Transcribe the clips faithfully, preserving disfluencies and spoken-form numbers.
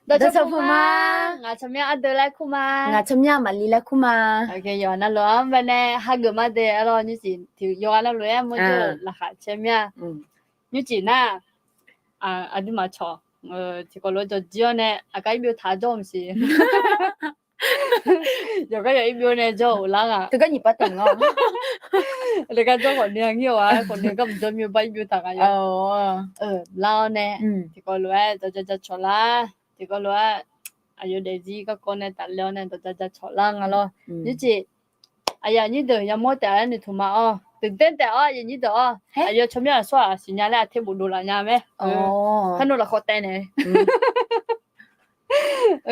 Dawqcawq puq ma. Ngaq tsawrmyanr ardeuv laer kur ma. Ngaq tsawrmyanr maqli laer kur ma. Yawqha navluf-anr baenae hageuf ma de arlawr. Nymrcif tiq yawqha navluf-aer mawrjawr-eu laqkhaq caer mir-a. Nymrcif nar, aqduimaf cawq tiqkawv lof-aer jawr jir-awr nae aqgar irbyov taq jawr maqsiq. Yawqgar yawq irbyov nae jawr-euq lar ghaq. Teugar nyiq pav taef-a. Teugar jawr khawf ni-a ngir-awq-a, khawf ni gar mq jawr mir-eu bar irbyov taq ghaq yawq. Lar-awr nae tiqkawv lof-aer dawqja ja cawq lar. Tiqkawv lof-aer aqyawf daefzir garkawv nae tafler-awr nae dawqja ja cawq lar nga lawr. Nymrcif aqyuif aqnyir deuq yamawr taef-a laer noeqtmq ma-awr, deuqdaer taef-awr aqyuif aqnyir deuq-awr, aqyawf tsawrmyanr aqsur-aq siqnya laer aqter bofdov laf nya mae. Kharnov lafkhawf taev nae.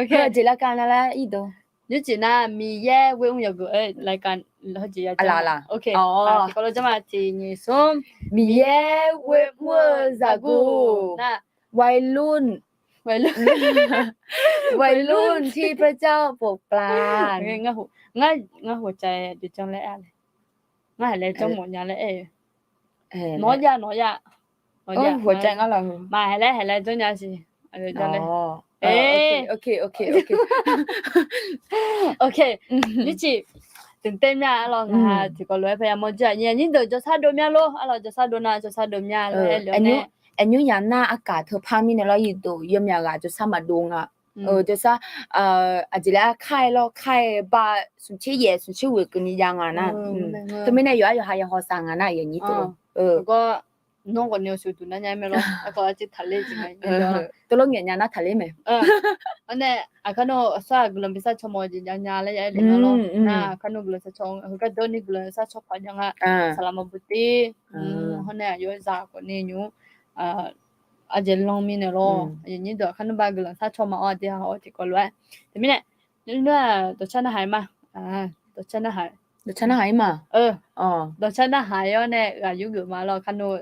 Jeq lar ka nar lar irdov. Nymrcif nar Miqyaer ghoer mr yawgeuf-aer laer ka. Tiqkawv lof-aer janr ma tiq nyiq smr. Miqyaer ghoer mr-eu zaqguq nar วัยรุ่น วัยรุ่นที่พระเจ้าโปรดปราน Ngar หัวใจ janr laer aer-a le. Ngar haiq laer janr mawf nya laer aer-eu. Nawr jav nawr jav. Nawr jav. Maqhaiq laer haiq laer janr nya siq. Nymrcif deuqdaer mya arlawr nga tiqkawv lof-aer paya mawr jir-aq nyir aqnyir deuq jawrshar dov mya lor arlawr, jawrshar dov nar jawrshar dov mya lor aer-eu. Aqnyir aqnyir yamq nar aqkaq teu par mirnae lawr yawqdeuq yawmyaq ghaq jawrshar maqdov nga. Jawrshar aqjeq laer kar-aer lawr kar-aer ba smqtser yaef smqtser ghoeq keuvni jav nga nar. Teumirnae yawqha yawqha ya hawsav nga nar aqyuif aqnyir deuq. Nawr khawf ni awqshoq duq nar nya mae lawr. Aerkhawf arciv taqler jeq nga. Teulof ngaeq nya nar taqler mae. Arnae aqkar nawr aqsar guiqlanq bi sar caw mawf jeq jav nya laer ya aer le nga lawr. Nar aqkar nawr guiqlanq sar caw heugar dawr ni guiqlanq sar caw paq jav nga. Saqlaq maqbuq tir. Hawr nae aqyawf-aer zaq khawf ni nymr aqjeq lanr mirnae lawr. Aqyuif aqnyir deuq aqkar nawr ba guiqlanq sar caw ma-awr aqdui haq-awr tiqkawv lof-aer. Teumirnae nar-aq dawqcar narhaq-ir ma. Dawqcar narhaq-ir ma. Dawqcar narhaq-ir-awr nae ghaq yurgeuf ma lawr kar nawr.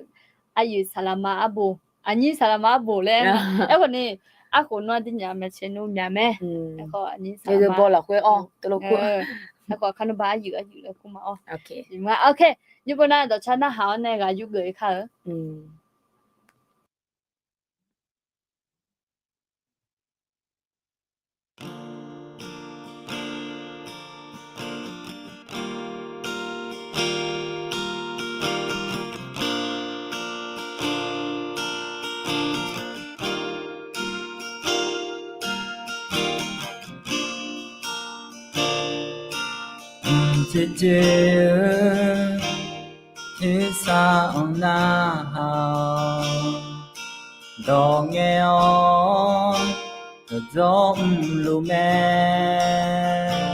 Aqyuif saqlaq ma arbof, aqnyir saqlaq ma arbof laer. Aerkhawf ni arkhof nawr ardirnyaf maeqtser nmr myaq mae. Aerkhawf aqnyir saqlaq ma lafkhoer-awr teulof kur. Aerkhawf kar nawr ba arjuif arjuif laer kur ma-awr. Nymr-a, ok. Nymr-a nar dawqcar narhaq-awr nae ghaq yurgeuf-ir kar-eu. Mqjeq jeq-eu tersar-anr narhaq-awq. Dawq ngae-awr dawqdzawr mrluf mae.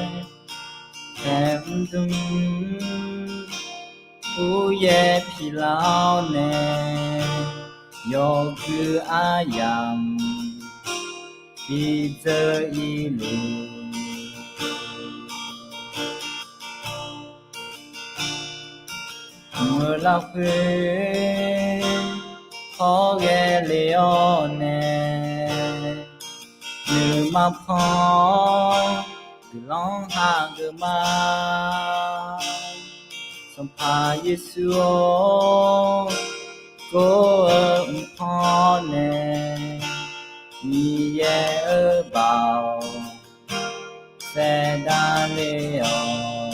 Khaeq mrdmq uryaer pilar-awr nae, yawgui aryamq bidzeur-ir luf. Mq-euq lafkhoer hawr ghae le-awr nae, nuima pan-awr guiqlanq hageuf ma. Sanqpaq Yeqsur-or, gor-eu mq pan-awr nae, Miqyaer-euq baoq saevdav le-awq.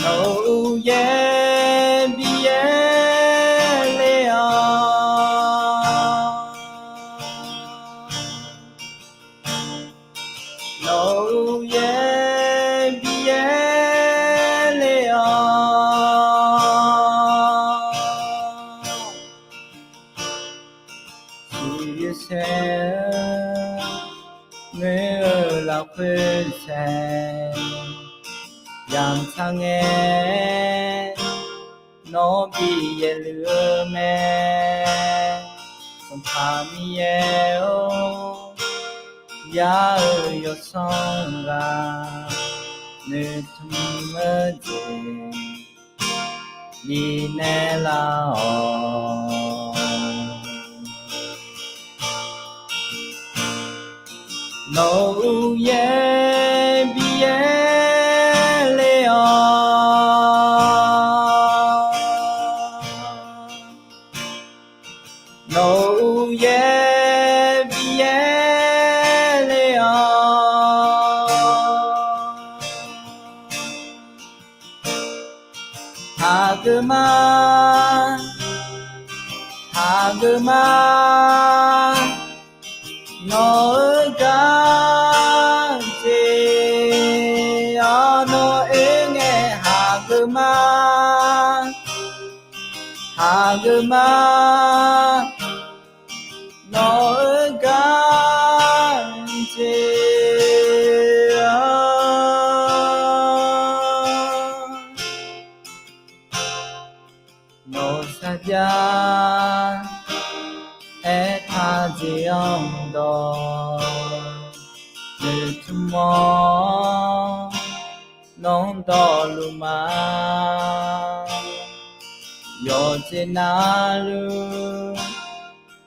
Nawq-euq uqyaer bi yaer le-awq. Nawq-euq uqyaer bi yaer le-awq. Siqyoeq saer-eu ngoer-eu lafkhoer saer, yamq tsaq ngae nawr bi yaerluf-eu mae. Sanqpaq Miqyaer-or, yar-euq yawsanr ghaq noeqtmq-eu jeq bifnaeq lar-awq. Nawq-euq uqyaer bi yaer le-awq. Hageuf ma, hageuf ma, nawq-eu gar jeq-awr nawr oe ngae hageuf ma, hageuf ma, nawq-eu gar jeq-awr nawq sar jar aertaq jeq-anr dawq, noeqtmq mawr nawq-anr dawqluf ma. Yawqjeq navluf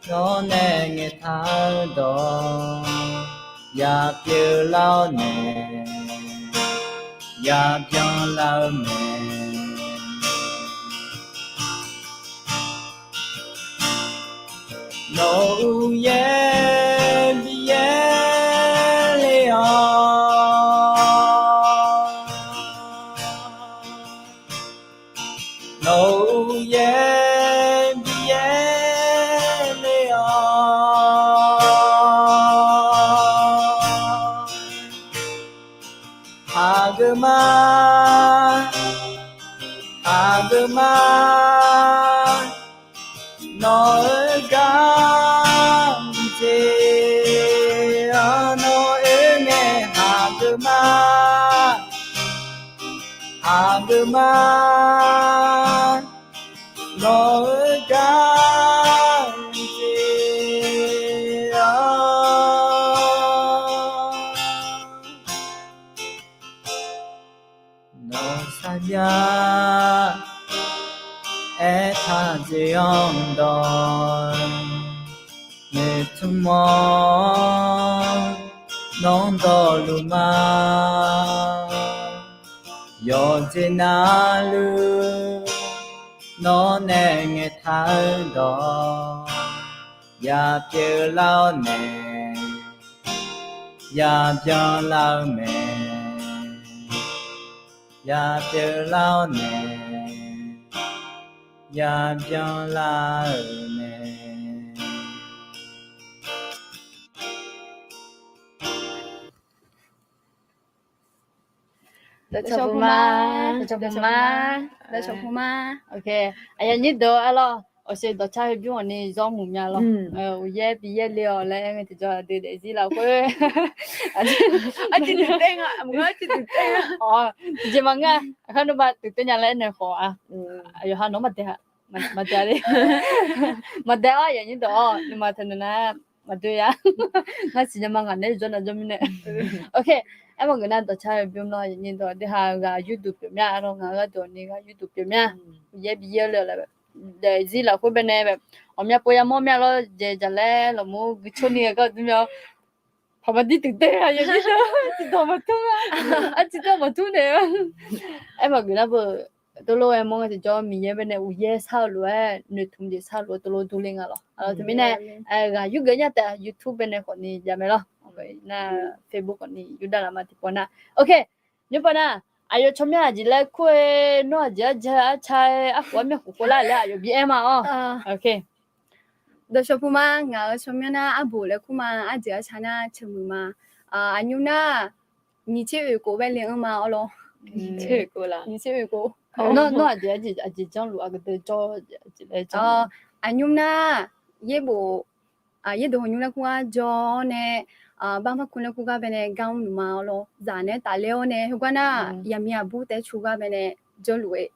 nawr nae ngaeqtaq-eu dawq, yapyeuf lar-awr nae, yabyan lar-eu mae. Nawq-euq uqyaer bi yaerle-awr, nawq-euq uqyaer bi yaerle-awr, hageuf ma, hageuf ma, nawq-eu gar jeq-awr nawr oe ngae hageuf ma, hageuf ma, nawq-eu gar jeq-awr nawq sar jar aertaq jeq-anr dawq, noeqtmq mawr nawq-anr dawqluf ma. Yawqjeq navluf nawr nae ngaeqtaq-eu dawq, yapyeuf lar-awr nae, yabyan lar-eu mae. Yapyeuf lar-awr nae, yabyan lar-eu mae. Dawqcawq puma, dawqcawq puma, dawqcawq puma. Aqyuif aqnyir deuq-or, arlawr, awqshoeq dawqcar heubymr-awq ni zawr muiq mya lawr. Uqyaer bi yaerle-awq laer aer ngae tiqjawr aqdui daefzir lafkhoer, tiqjeq maqngeur-a, aqkar nuima duiqteuv nya laer aernaeq khawf-a. Aqyawf ha nawq-anr maqdae, maqdae-a le. Maqdae-awr aqyuif aqnyir deuq-or, nuima taqnoeq nar maqdoe-a. Ngar siqnya ma ngaq naeq-aer jawr nav jawr mirnae. Aermawf geuf nar dawqcar heubymr lawr, aqyuif aqnyir deuq, deuq ha ghaq yurduq pyeuf mya lawr, ngaq-eu gharduq ni ghaq yurduq pyeuf mya. Uqyaer bi yaerle-awq laer daefzir lafkhoer baenae, awqmya pov yamawr mya lawr, dzaeq dzaq laer lafmur guicoer ni gar dur mya-awr, paqmaqdir duiqteuv-a, aqyuif aqnyir deuq, tiqdawq maqtur-a, artiqdawq maqtur naeq-a. Aermawf geuf nar beu, teulof-aer mawr ngae tiqjawr Miqyaer baenae uqyaer shar-eu lof-aer, noeqtmq jeq shar-eu lof-aer teulof durler nga lawr. Aqlawr teumirnae, ghaq yurgeuf nya taef YouTube baenae khawfni ya mae lawr. Nar Facebook khawfni yurdav laf ma tiqpawf nar. Ok, nymrpav nar, aqyawf tsawrmyanr aqjeq laer kur-eu, nawr aqjeq arja arca-aer arkhof armyanr khof khof lar laer aqyawf bi aer ma-awr. Dawqcawq puma, ngaq-euq tsawrmyanr nar arbof laer kur ma, arjeq arca nar teuq muiq ma. Aqnymr nar, nyiq tser oeq khof bae le-anr ma-awr lawr. Nyiq tser oeq khof. Nawr aqjeq aqjeq janrluf aqgeu deuq jawr, aqnymr nar, yaerbof, yaerdeuq hawnymr laer kur gar jawr-awr nae, bar markmr laer kur gar baenae gar mr nuima-awr lawr. Zaq nae tafler-awr nae heugar nar, yaqmiq aqbur taef-aer cu gar baenae jawrluf-eu.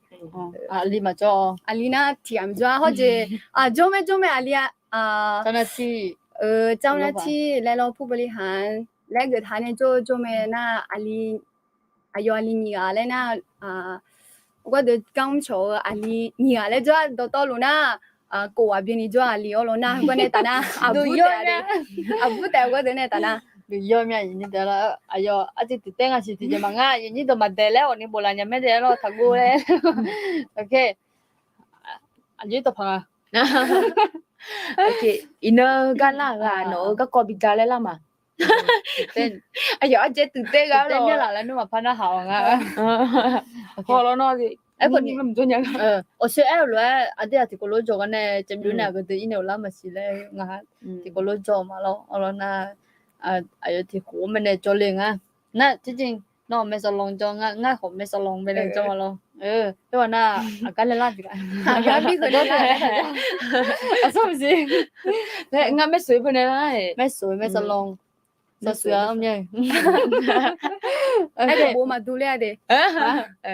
Aqli maqjawr, aqli nar tiq ghaq maqjawr-a hawr jeq, jawr mae jawr mae aqli-a. Car nar tir laer lawr, ผู้บริหาร laer geuf taq nae jawr jawr mae nar aqli, aqyawf aqli nyiq ghaq laer nar, gardeuq gar mr cawq-eu aqli nyiq ghaq laer jawr-a dawqtawvluf nar, kof ghaq byanni jawr aqli-awr lawr nar heugar nae taf nar, aqbur taef-a, aqbur taef-a gardeuq nae taf nar. Duq yawr mya aqyuif aqnyir deuq lawr, aqyawf arciv tiqtaer nga siq tiqjeq maqngar, aqyuif aqnyir deuq maqdaeq laer awq ni bof laf nya mae daef-aer lawr taqguv laer. Ok, aqjeq dawqpaq nga. Iqnan-eu gar lar-eu ghaq nawq-eu garkawv bi ga laer lar ma. Aqyawf arjaev duiqtaer gha lawq. Myanr laf laer nmr maqpar narhaq-awq nga. Hawlawr nawr Aerkhawf ni, awqsoer aer-eu lof-aer aqdui-aq tiqkawv lof-aer jawr gar nae caevbyov nae aqgeu deuq ir naeq-euq lar maqsiq laer nga. Tiqkawv lof-aer jawr ma lawr. Arlawr nar, aqyawf tiqkhof mae nae jawrle nga. Nar, tiqjeq, nawr maeqsawq lanq jawr nga, ngar khawf maeqsawq lanq mae nae jawr ma lawr. Khoerghaq nar, aqgar laer lar tiq ghaq. Ngar maeqsawq-eu beu nae lar, maeqsawq-eu maeqsawq lanq. Saqsuq-a mya. Aerkhawf bof maqdur ler-a de.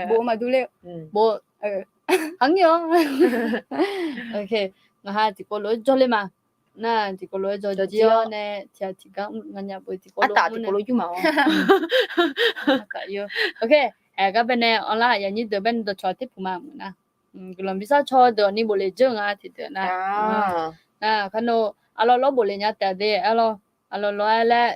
Bof maqdur ler. Bof. Aqnyir-awr. Ngaq ha tiqkawv lof-aer jawrle ma. Nar tiqkawv lof-aer jawr jir-awr nae tiqghaq tiqgar mr nga nya beu tiqkawv lof-aer jawrle ma. Aergar bae nae anrlar aqyuif aqnyir deuq bae nae dawqcawq terpuq ma meuq nar. Guiqlanq bishar caw deuq-awq ni bofle dzeur nga tiqdeuq nar. Nar kharnoeq arlawr lawr bofle nya taef de arlawr. Arlawr lawr-aer laer,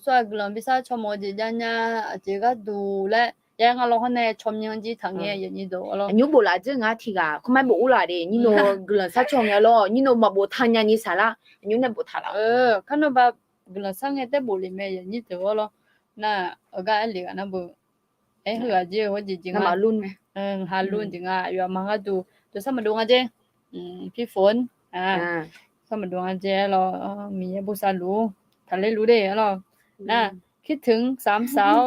sawr-aq guiqlanq bishar caw mawf-eu jeq jav nya, aqjeq gharduq laer ya nga lawr hawr nae caw myanr jir taqngae aqyuif aqnyir deuq arlawr. Aqnymr boflaf dzeur nga tiqghaq kawr mar bof urlaf de nyir nae guiqlanq shar caw ngae lawr nyir nae maqbof taq nya ni saqlar aqnymr nae bof taq laf. Kharnoeq ba guiqlanq shar ngae taer bofle mae aqyuif aqnyir deuq arlawr. Nar, aqgar aer le ghaq nar beu. Aer heughaq jir-eu hawr jeq jeq nga. Ngamaf lur-a. Ngamaf lur jeq nga aqyawf aqma gharduq dawqsar maqdov nga jer. Pirfoq-anr sar maqdov nga jer arlawr. Miqyaer bosav luf-ur taqler luf de arlawr. Nar, คิดถึงสามสาว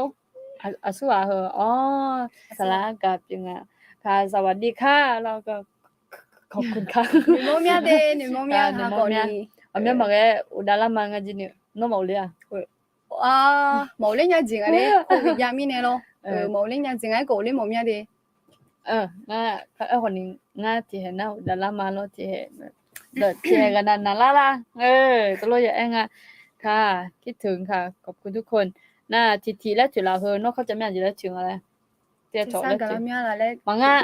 aqsurghaq heu-awr saqlaq gaq pyeuf nga. ค่ะ สวัสดีค่ะ arlawr. Noeqmawr mya de, noeqmawr mya. Aqmyanr maqghae uqdav lar ma nga jir ni. Nawr maqghov ler-a? Maqghov ler nya jeq nga de, khof jav mirnae lawr. Maqghov ler nya jeq nga, aerkhawf ghov ler mawf mya de. Aerkhawf ni ngar tiqhaeq nar uqdav lar ma lawr tiqhaeq. Dawq tiqhaeq ghaq nav nav lar lar. Tawvlawr ya aer nga. ค่ะ คิดถึงค่ะ ขอบคุณทุกคน nar tiqtiq laer toeqlaf heu nawr kharjav mir-a jeq laer toeq nga laer. Maqngar,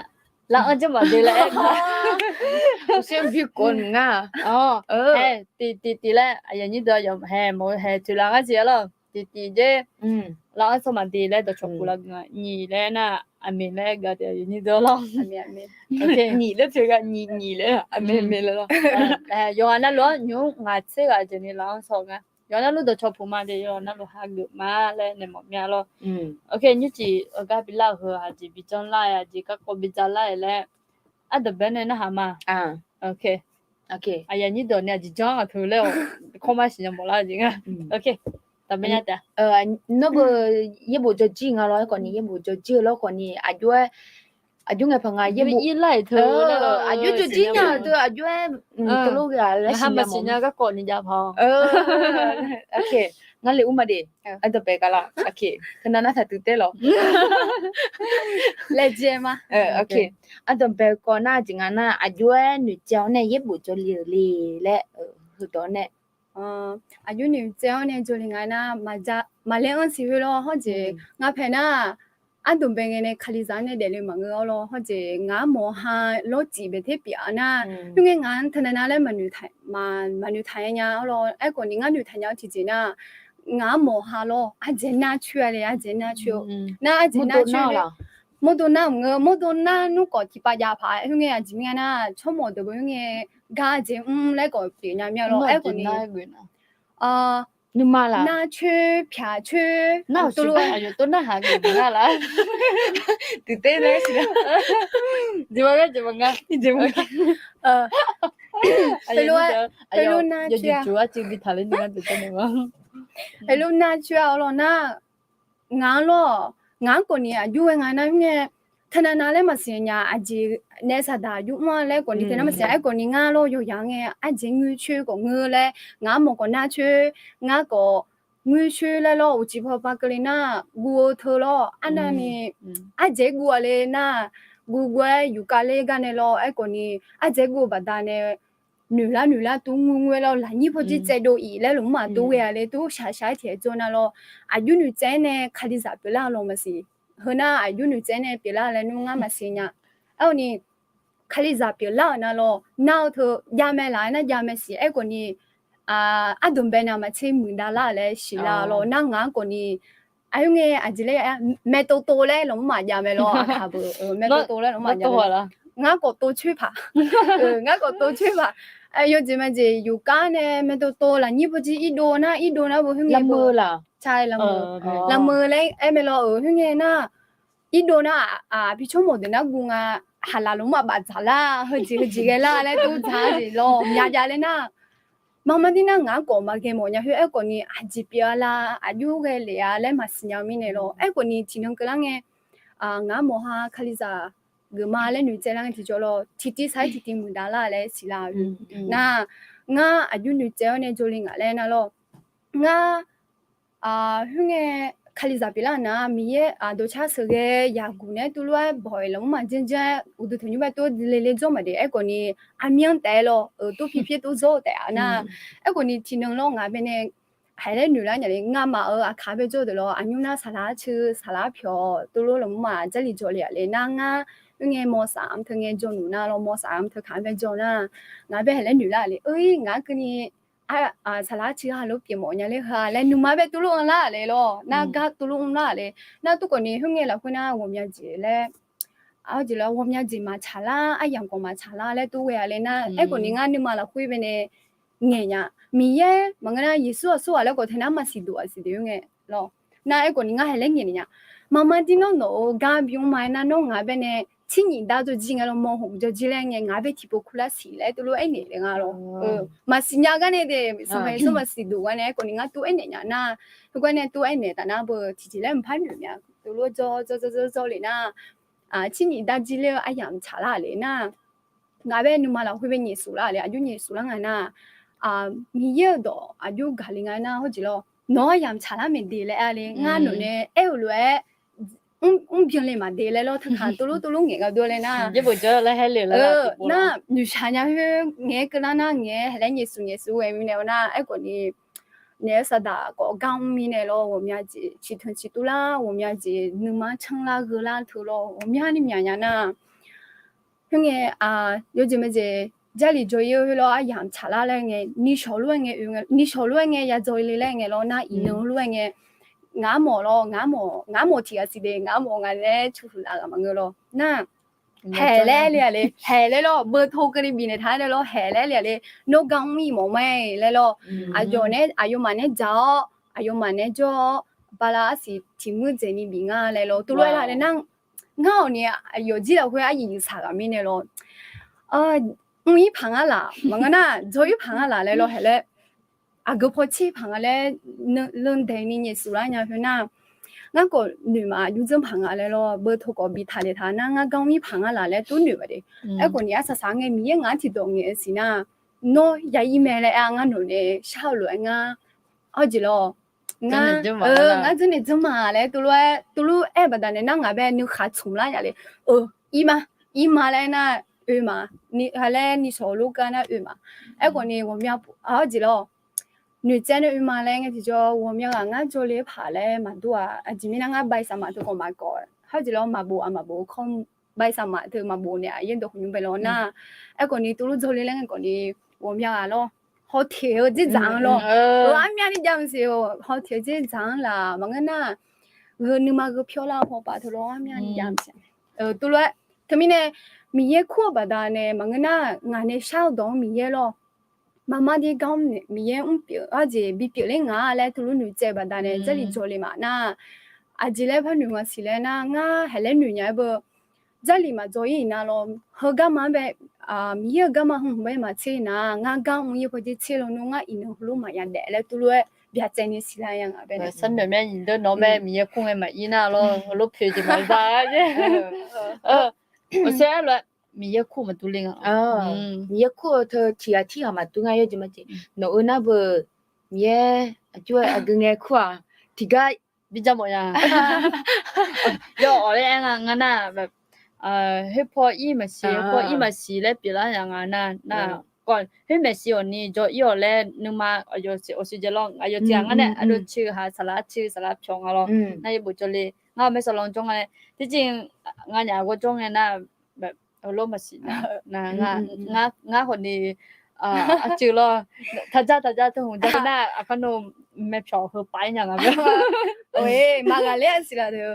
lar-anr jawr maqde laer aer nga. Tiqtiq tiqtiq laer aqyuif aqnyir deuq haeq mawf-eu haeq toeqlaf ngar jeq arlawr. Tiqtiq jer. Lar-anr sawr maqde laer dawqcawq puq lar nga nyiq laer nar, aqmeq laer gaq taef aqyuif aqnyir deuq arlawr. Nyiq laer toeq gha nyiq nyiq laer aqmeq aqmeq laer lawr. Yawqghaq navluf-anr nymq-mr ngaq tser ghaq jeq ni lar-anr sawr nga. Yawqghaq navluf dawqcawq puq ma de, yawqghaq navluf hageuf ma laer naeq mawf mya lawr. Nymrciq-eu gar bilar-euq heu aqjeq bijanr lar-aer aqjeq garkawv bidzaq lar-aer laer ardanqbae nae narhaq ma. Aqyuif aqnyir deuq ni aqjeq janr-anr aqteu laer-awq. Kawrmar siqnya mawflar-eu jeq nga. Nawr beu yaerbof jawrjir nga lawr, aerkhawf ni yaerbof jawrjir-eu lawr khawf ni aqjox-aer aqjox ngae paq nga yaerbof aqjox jawrjir nya-eu teu aqjox-aer teulof ghae laer siqnya mawf. Ngar le ur ma de. Ardanqbae gar lar. Teunav nar taq teuv taer lawq. Laejae ma. Ardanqbae kawv nar jeq nga nar aqjox-aer noeqtsaev-awr nae yaerbof jawrle-euq le laer heudawq nae aqjox noeqtsaev-awr nae jawrle nga nar, maqlaer-anr siq khoer lawr hawr jeq nga paeq nar, ardanqbae ngae nae Kalizaq-anr nae daefle maqngeur-awr lawr hawr jeq ngaq-anr mawq ha lawr cif baeq ter pyeuf-a nar, khoerngae ngaq-anr teunav nav laer maqnoeq taq nya-awr lawr. Aerkhawf ni ngar noeqtaq nya-awr tiqjeq nar, ngaq-anr mawq ha lawr ardzaeq nar coer-a le, ardzaeq nar coer-eu nar ardzaeq nar coer-eu mawrdo nar maqngeur, mawrdo nar nmr khawf tiqpav jav paq-aer khoerngae aqjeq mirnae nar, tsawrmawq deuq beu khoerngae gar ardzaeq mr laer khawf pyeuf nya mir-a lawr. Aerkhawf ni nuima laf nar coer pyaq coer nar-awq tov nar haq geuf nar laf. Tiqter nar siq nar jeq ma gar jeq ma nga. Khoerlof nar coer-a, khoerlof nar coer-a-awr lawr nar, ngaq-anr lawr, ngaq-anr khawf ni aqjox ghae nga nar khoerngae, teunav nav laer maqsiq nya, aqjeq nae saqdaq aqjox mr-a laer khawf ni teunav maqsiq. Aerkhawf ni ngar lawr yawqyaq ngae ardzaeq ngoer coer khawf ngeur laer, ngaq-anr mawq khawf nar coer, ngar khawf ngoer coer laer lawr, uqcif paw paw keuvle nar guv-eu teu lawr arnavni ardzaeq guv-a le nar, guv guv-aer yufkav ler gar nae lawr. Aerkhawf ni ardzaeq guv-eu baqdanae noeqlar noeqlar tov ngoer ngoer laer lafnyir pawjir tsaevdov-iq laer lmqmaq tov ghae-a le tov shaq shaq-aer tiqhae jawr nar lawr, aqjox noeqtsaev-aer nae Kalizaq pyeuflar-a lawr maqsiq. Heu nar aqjox noeqtsaev-aer nae pyeuflar laer nmr ngar maqsiq nya. Aerkhawf ni Kalizaq pyeuflar-euq nar lawr nar-eu teu javmae laf-aer nar javmae siq. Aerkhawf ni ardanqbae nav maqtser muiqdav lar-euq laer siqlar lawr nar ngaq-anr khawf ni aqjox ngae aqjeq laer maeqtov tov laer lmqmaq javmae lawr. Aqkaq beu maeqtov tov laer lmqmaq javmae lawr. Ngar khawf tov coer paq, ngar khawf tov coer paq. Yawjeq majeq yufkar nae maeqtov tov lafnyir pawjir irdov nar irdov nar beu khoerngae beu laqmeu laer aer mae lawr-euq khoerngae nar irdov nar, aqpir tsawrmawq deuq nar guv nga, haqlaf lmqmaf bafdzaq lar, heujeq heujeq ghae lar laer tov dzaq-a jeq lawr, myavjav laer nar, marmar dir nar ngaq-anr khawf maqghae mawf nya khoer aerkhawf ni aqjeq pyeuf-a la, aqjox ghae lef-a laer maqsiq nya-eu mirnae lawr. Aerkhawf ni tiqnan keuvlar ngae, ngaq-anr mawf ha Kalizaq geufma laer noeqtsaev lar ngae tiqjawr lawr, tiqtiv saq-aer tiqtiv muiqdaq lar laer siqlar-eu nar, ngar aqjox noeqtsaev-awr nae jawrle ngaq laer nar lawr, ngar khoerngae Kalizaq pyeuflar nar, Miqyaer dawqcar sheuqghae yaqguq nae tuvlof-aer bawq-iq lafmur maqjanr janr-aer uqduq tanqnymr bae tov le le dzawr maqdeq. Aerkhawf ni aqmyan taef-aer lawr, tov pyir pyir tov dzawr-eu taef-a nar, aerkhawf ni tiqnan lawr ngaq bae nae haiq laer noeq lar nya le, ngamaf-euq aqkaq bae jawr deuq lawr, aqnymr nar saqlaq-aer ceu, saqlaq-aer pyawq, tuvlof lafmur maq Jarlif jawrle-a le nar, ngar khoerngae mawrsaq mr teu ngae jawr nmr nar lawr, mawrsaq mr teu kaq bae jawr nar, ngaq bae haiq laer noeq lar le, oe, ngaq-anr keuvni saqlaq-aer ceu ha lof pyeuf mawf nya ler heu-a laer nuima bae tuvlof anr lar le lawr, nar gar tuvlof mr lar le, nar tov khawf ni khoerngae lafkhoer nar ghawqmya jeq laer, aqjeq lawr ghawqmya jeq maqtsaq lar, aryamq khawf maqtsaq lar laer tov ghae-a le nar, aerkhawf ni ngar nuima lafkhoer bae nae ngaeq nya. Miqyaer maqngeur nar Yeqsur aqsur ghaq laer khawf tae nar maqsiq duq-aq siq de-eu ngae lawr. Nar aerkhawf ni ngar haiq laer ngaeq naeq nya. Maqmar dir nawr nawq-euq gar bymr ma-aer nar nawr ngaq bae nae tsirnyif dar jawrjir ngae lawr, mawrhawq jawrjir laer ngae ngaq bae tiqpov kurlar siq laer tuvlof aernaeq le nga lawr. Maqsiq nya gar nae de, Sanqpaq Yeqsur maqsiq duq gar nae aerkhawf ni ngar tov aernaeq nya nar, heugar nae tov aernaeq taf nar beu tiqjeq laer mqpar noeq mya, tuvlof jawr jawr jawr jawr jawr le nar, tsirnyif dar jir ler-eu aryamq tsaqlar le nar, ngaq bae nuima lafkhoer bae nyaef suf lar le, aqjox nyaef suf lar nga nar, Miqyaer-euq dawq aqjox gaq le nga nar, hawrjeq lawr nawq-anr aryamq tsaqlar maeq de laer-a le, ngar nawq nae aer-euq lof-aer mrbyan le maqde laer lawr, teu kaq tuvlof tuvlof ngaeq gar dov laer nar, nar noeqshaq nya khoer ngaeq-aer keuvlar nar ngaeq-aer haiq laer nyaef suf nyaef suf ghae mirnae-awr nar, aerkhawf ni naeq-eu saqdaq khawf gar mr mirnae lawr, ghawqmya jeq ciqtanq ciqtuv lar, ghawqmya jeq nuima canr lar gheu lar teu lawr ghawqmyani myaq nya nar, khoerngae, yawjeq majeq Jarlif jawr-ir-eu khoer lawr aryamq tsaqlar laer ngae, nishawq lof-aer ngae oe ngae, nishawq lof-aer ngae yadzawr le laer ngae lawr nar, iqnan lof-aer ngae, ngaq-anr mawf lawr, ngaq-anr mawf tiq ghaq siq de, ngaq-anr mawf ngaq nae-aer cu huiq laf ghaq maqngeur lawr nar, haiq laer le-a le, haiq laer lawr, beuto keuvni bifnaeq taq-aer laer lawr, haiq laer le-a le, nawr gar mr-ir mawf ma laer lawr, aqyawf nae aqyawfmaf nae dzaq-awr aqyawfmaf nae jawr-awr bala arsiq tiq muir dzaeqni bif nga laer lawr, tuvlof-aer lar nae nar, ngar-awq ni aqyawf jir lafkhoer aryuif yuif saq ghaq mirnae lawr, mr-ir paq ngar laf maqngeur nar, dzawr-ir paq ngar laf laer lawr, haiq laer aqgeu paw tser paq nga laer, leundaeq ni nyaef suf lar nya khoer nar, ngar khawf noeq ma, aqjox dzanr paq nga laer lawr, beuto khawf bi taq le taq nar, ngar gar mr-ir paq ngar laf laer tov noeq ma de. Aerkhawf ni arsaq saq ngae Miqyaer ngaq-anr tiqdawq ngaeq-eu siq nar, nawr ya ir mae laer-a, ngar nawq nae shar-eu lof-aer ngar, hawrjeq lawr, ngar, ngar dzanr naeq dzanr ma laer tuvlof-aer tuvlof aer-eu baqdanae nar, ngaq bae nuikhaq tsmq lar nya le, ir ma, ir ma laer nar, oe ma, ha laer nishawq lof gar nar oe ma. Aerkhawf ni ghawqmya, hawrjeq lawr, noeqtsaev nae oe ma laer ngae tiqjawr, ghawqmya ghaq ngar jawrle-aer paq laer maqdur-aq, aqjeq mirnae ngar ใบสมัคร teu khawf maqkawv, hawrjeq lawr maqbof-a maqbof-eu ใบสมัคร teu maqbof naeq-a yaerdawq khawf nymr bae lawr nar, aerkhawf ni tuvlof jawrle laer ngae khawf ni ghawqmya ghaq lawr, hawteq-eu dzerdzaq-anr lawr, armyavni jav maqsiq-awq, hawteq-eu dzerdzaq-anr laf maqngeur nar, gheu nuima gheu pyawr lar-eu paw paf teu lawr armyavni jav maqsiq. Tuvlof-aer teumirnae Miqyaer kur-eu baqdanae maqngeur nar, ngaq nae shar-eu dawq-anr Miqyaer lawr, maqmar dir gar mr nae Miqyaer mr pyeuf-eu arjeq bipyeuf ler nga laer tuvlof noeqtsaev-eu baqdanae Jarlif jawrle ma nar, aqjeq laer par noeq nga siq laer nar, ngar haiq laer noeq nya-aer beu, Jarlif maqjawr-ir iqnan lawr, heu garma-anr bae, Miqyaer-euq garma hmq bae maqtser nar, ngar gar mr-ir paw dzer tser lawnmr ngar iqnan heulof maqya daef laer tuvlof-aer byacaevni siqlar ya nga bae. Sharnoeq mya nyiq deuq nawq-anr bae Miqyaer kur ngae maqir nar lawr, heulof pyeuf jeq maqza-a. Aqsur-aer lof-aer Miqyaer kur maqdur le nga. Miqyaer kur-eu teu tiq ghaq tirghaq maqdur nga yawjeq majeq. Nawq-eu nar beu Miqyaer aqjox-aer aqgeu ngae kur-aq, tiqgar bidzaq mawf ya. Yawawq laer aer nga nga nar, khoer paw ir maqsiq, khoer paw ir maqsiq laer pyeuflar ya nga nar, nar, khoer maeqshi awq ni jawr ir-awq laer nuima aqyawf siq awq siq jae lawr, aqyawf tiq ghaq ngar nae aqdov ceuq haq saqlaq ceuq saqlaq pyawq nga lawr. Nar yaerbof jawrle ngar-awq maersawq lanr jawr nga nae, tiqjeq nganyaf ghawrjawr ngae nar, heulof maqsiq nar, ngar khawf ni aqceuq lawr, taqdzar taqdzar teu hmq dzar nar aqkar nawr maeq pyawq heu pav-ir nya nga. Maqghaqler-a siq laf-eu,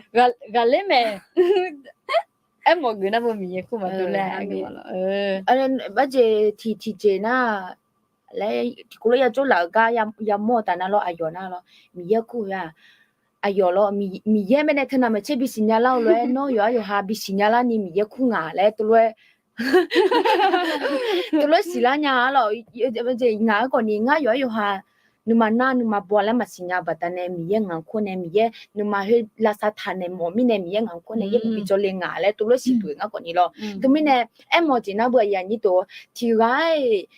ghaqler mae. Aermawf geuf nar beu Miqyaer kur maqdur laer. Barjeq tiq tiqjeq nar, laer tiqkawv lof ya jawr laf-euq gar yamawr-eu taf nar lawr, aqyawf nar lawr, Miqyaer kur-eu-aq, Aqyawf lawr, Miqyaer baenae teunav maqtser bisiq nya lar-eu lof-aer, nawr yawqha yawqha bisiq nya larni Miqyaer kur ngaq laer teulof-aer teulof-aer siqlar nya-a lawq. Ngaq-anr khawfni ngar yawqha yawqha nuima nar nuima baw laer maqsiq nya-eu baqdanae Miqyaer ngaq-anr kur nae Miqyaer nuima khoer lavsav taq naeq mawf mirnae Miqyaer ngaq-anr kur nae yaerbof bijawr le ngaq laer teulof-aer siqduq-euq ngar khawfni lawr. Teumirnae aermawf jeq nar beu aqyuif aqnyir deuq-or, tiqghaq-iq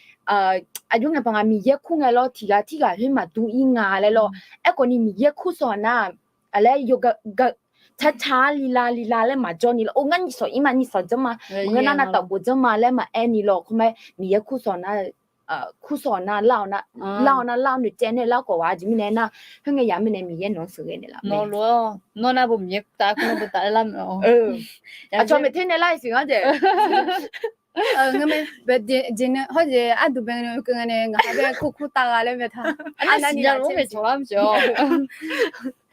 aqjox ngaeq paq ngaq Miqyaer kur ngae lawr, tiqghaq tirghaq khoer maqdur ir nga laer lawr. Aerkhawfni Miqyaer kur sawq nar-aq, aqlaer yawga ga carcar lila lila laer maqjawr ni lawr. Or, ngar nyiq sawq ir ma, nyiq sawq janr ma, maqngeur nar nav taf khof janr ma laer maqaer ni lawr. Khoermae Miqyaer kur sawq nar, kur sawq nar lar-awr nar, lar-awr nar lar-awr noeqcaev nae lar khawf ghaq jeq mirnae nar, khoerngae yaq mirnae Miqyaer nawq-anr sheuqghae naeqlaf mae. Aqcawq maeqter naeqlar-iq siq ngar jeq. Hawr jeq arduq bae nae keuv nga nae ngaq ha bae kur kur tav gha laer bae ta. Arnavni nya lof-aer maeqcawq lar maqsiq-awr.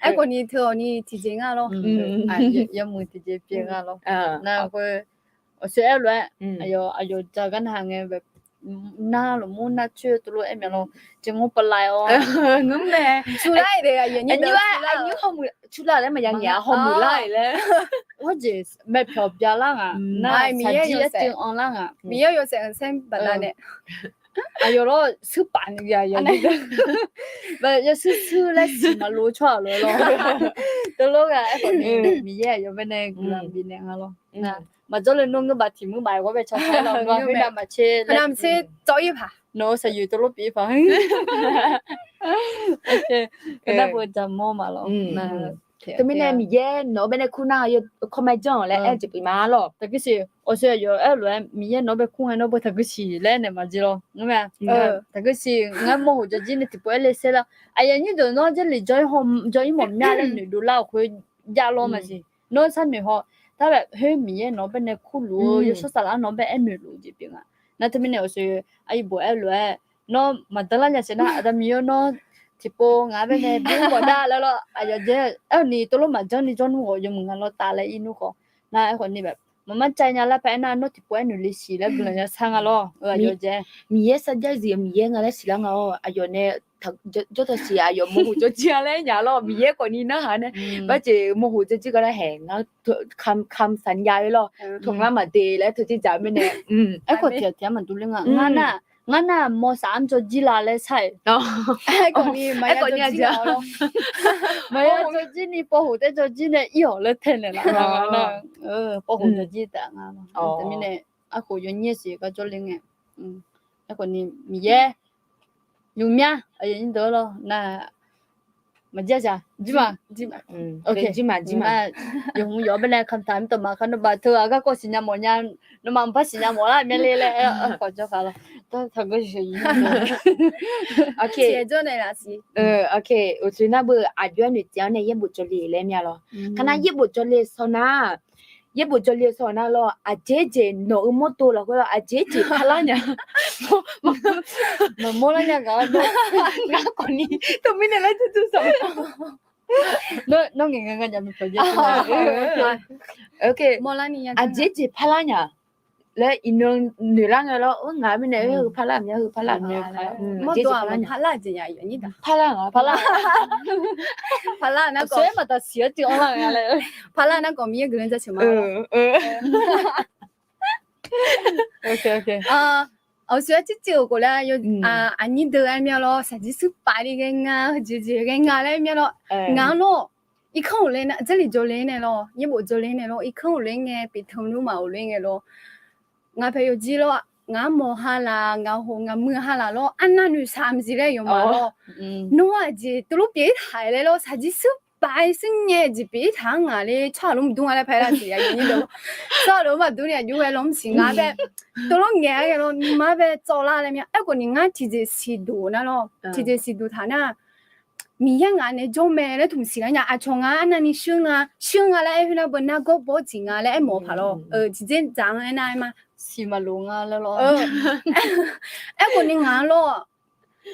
Aerkhawfni teu-awq ni tiqjeq nga lawr. Yawmuiq tiqjeq pyeuf nga lawr. Nar khoer awqshoe aer lof-aer, aqyawf aqyawf jaq gar na ngae, nar lmqmr nar coer teulof-aer mya lawr. Jeq ngawr pavlav-awr, ngeur mae. Curlar-iq de aqyawf nyir deuq curlar laer maqya ngaeq-a, hawmuiq lar-iq laer. Hawr jeq maeqpyawq byalar ngaq, nar saqjir laer teuanr lar ngaq. Miqyaer yawshaef-anr saer baqdanae aqyawf lawr shuir paf ni ya yawshuir shuir laer siq maqlof-eu tsawrhaq lof-aer lawr. Teulof ghae aerkhawfni Miqyaer aqyawf baenae guiqlanq bifnaeq nga lawr. Maqjawr le nawr ngeur baf tiq muir maf-aer ghawr bae ca saer lawr, ngeur khoernav maqtser laer maqtser cawv ir paq. Nawq-eu saqyoeq teulof pyeuf ir paq. Keunar beu jaqmawr maqlawr. Teumirnae Miqyaer nawq-eu baenae kur nar, kawrma janr-awq laer aer-eu jeq pyeuf ma lawr. Taqguir siq, awqshoe aqyawf aer-eu lof-aer Miqyaer nawq-eu bae kur ngae nawr beu taqguir siq laer naeq maqjir lawr. Ngeur mae, taqguir siq, ngar mawr hoq jawr jir nae tiqpov aer le saer lar. Aqyawf nyir deuq nawr Jarlif jawr ir mawf mya laer noeqdov lar-awq khoer jav lawr maqsiq. Nawr sharnoeq haw, tar bae khoer Miqyaer nawq-eu baenae kurluf-eu yawshawr saflar nawq-eu bae aer noeqluf-eu jeq pyeuf nga. Nar teumirnae awqshoe aqyuif bof aer-eu lof-aer, nawr maqdanr lar nya siq nar, Aqda Miqyaer nawr tiqpov ngaq-anr baenae bymr mawf dar laer lawr. Aqyawf jae aer-awq ni teulof maqjanr ni jawr nmr khawf yawmuiq nga lawr taf laer ir nmr khawf. Nar aerkhawf ni bae maqmar cav nya lar pae aernar, nawr tiqpov aer noeq le siq laer guiqlanq ya shar nga lawr. Aqyawf jae Miqyaer sarjax zif-eu Miqyaer nga laer siqlar nga-awr, aqyawf nae jawr taq siq aqyawf mawr hoq jawr jir-a laer nya lawr. Miqyaer khawfni narhaq nae, barjeq mawr hoq jawr jir gar lar haeq ngar kam kam saqnya-aer lawr. Tawq ngar maqde laer teu jir dzaq mirnae. Aerkhawf tiq tiq-aer maqdur ler nga. Ngar nar mawr saf-anr jawr jir la laer shar-iq. Aerkhawf ni maqya jawr jir ni pawv hoq taer jawr jir nae ir-awq laer taenaeq laf nga nar. Pawv hoq jawr jir taef nga. Teumirnae arkhof yawnyir siq gar jawr ler ngae. Aerkhawf ni Miqyaer nymq mya aqyawf nyir deuq lawr nar, maqjir-a siq jir ma. Jir ma jir ma. Yawqhmq yawq-awr baenae kamqtaq mr tawq ma kar nawmaf teu-aq garkawv siqnya mawf nya, nawmaf mqpar siqnya mawf lar mya le laer aer-awr khawf jawr kaq lawr. Taqgeur siq siq. Uqcif nar beu aqjox-aer noeqtsaev-awr nae yaerbof jawrle laer mya lawr. Kar nar yaerbof jawrle shawr nar, yaerbof jawrle shawr nar lawr, aqjeq jeq nawq-eu mawrdo lafkhoer lawr aqjeq jeq parlar nya. Maqmawr lar nya gaq-awr ngar khawfni teumirnae laer jawrduq sawq. Nawr ngaeq nga nga nya maqpyawq jae. Aqjeq jeq parlar nya laer iqnan noeqlar ngae lawr, ngaq mirnae heu parlar mya, heu parlar mya. Parlar nga, parlar. Parlar nar khawf maqtaq siq-aer tiq anr lar nga laer. Parlar nar khawf Miqyaer guiqlanq jaceuq ma. Awqshoe-aer tsertser-euq khawf laer, aqnyir deuq-aer mya lawr, shaqjir shuir paf ni ghae nga, jeqjeq ghae nga laer mya lawr. Ngaq-anr lawr, irkanr-euq ler nar, Jarlif jawrle nae lawr, yaerbof jawrle nae lawr, irkanr-euq ler ngae, Beqtaq nmr maf-euq ler ngae lawr, ngaq pae yawjir lawr, ngaq-anr mawq ha laf, ngaq hoq ngaq muiq ha laf lawr, arnav noeqshaq maqsiq laer yawqmaf lawr. Nawr aqjeq teulof pyeuf-ir taq laer lawr, shaqjir shuir paf-aer shuir nyae jeq pyeuf-ir taq-anr ngaq ler, tsawrhaq lor maqdur nga laer paer lar siq ya yawnyir deuq. Tsawrhaq lor maqdur ni aqjox ghae lawr maqsiq nga bae. Teulof ngaeq-aer ghae lawr, nuima bae tsawv lar laer mya. Aerkhawf ni ngar tiqjeq siqduq nar lawr, tiqjeq siqduq taq nar, Miqyaer ngaq nae jawr mae laer tmq siq lar nya. Aqcawq nga arnavni shir nga, shir nga laer aer khoer nar beu nargawr bawr tiq nga laer aermawf-eu paq lawr. Tiqjeq dzaq-anr aernar aer ma. Siq maqlof nga laer lawr. Aerkhawf ni ngaq-anr lawr,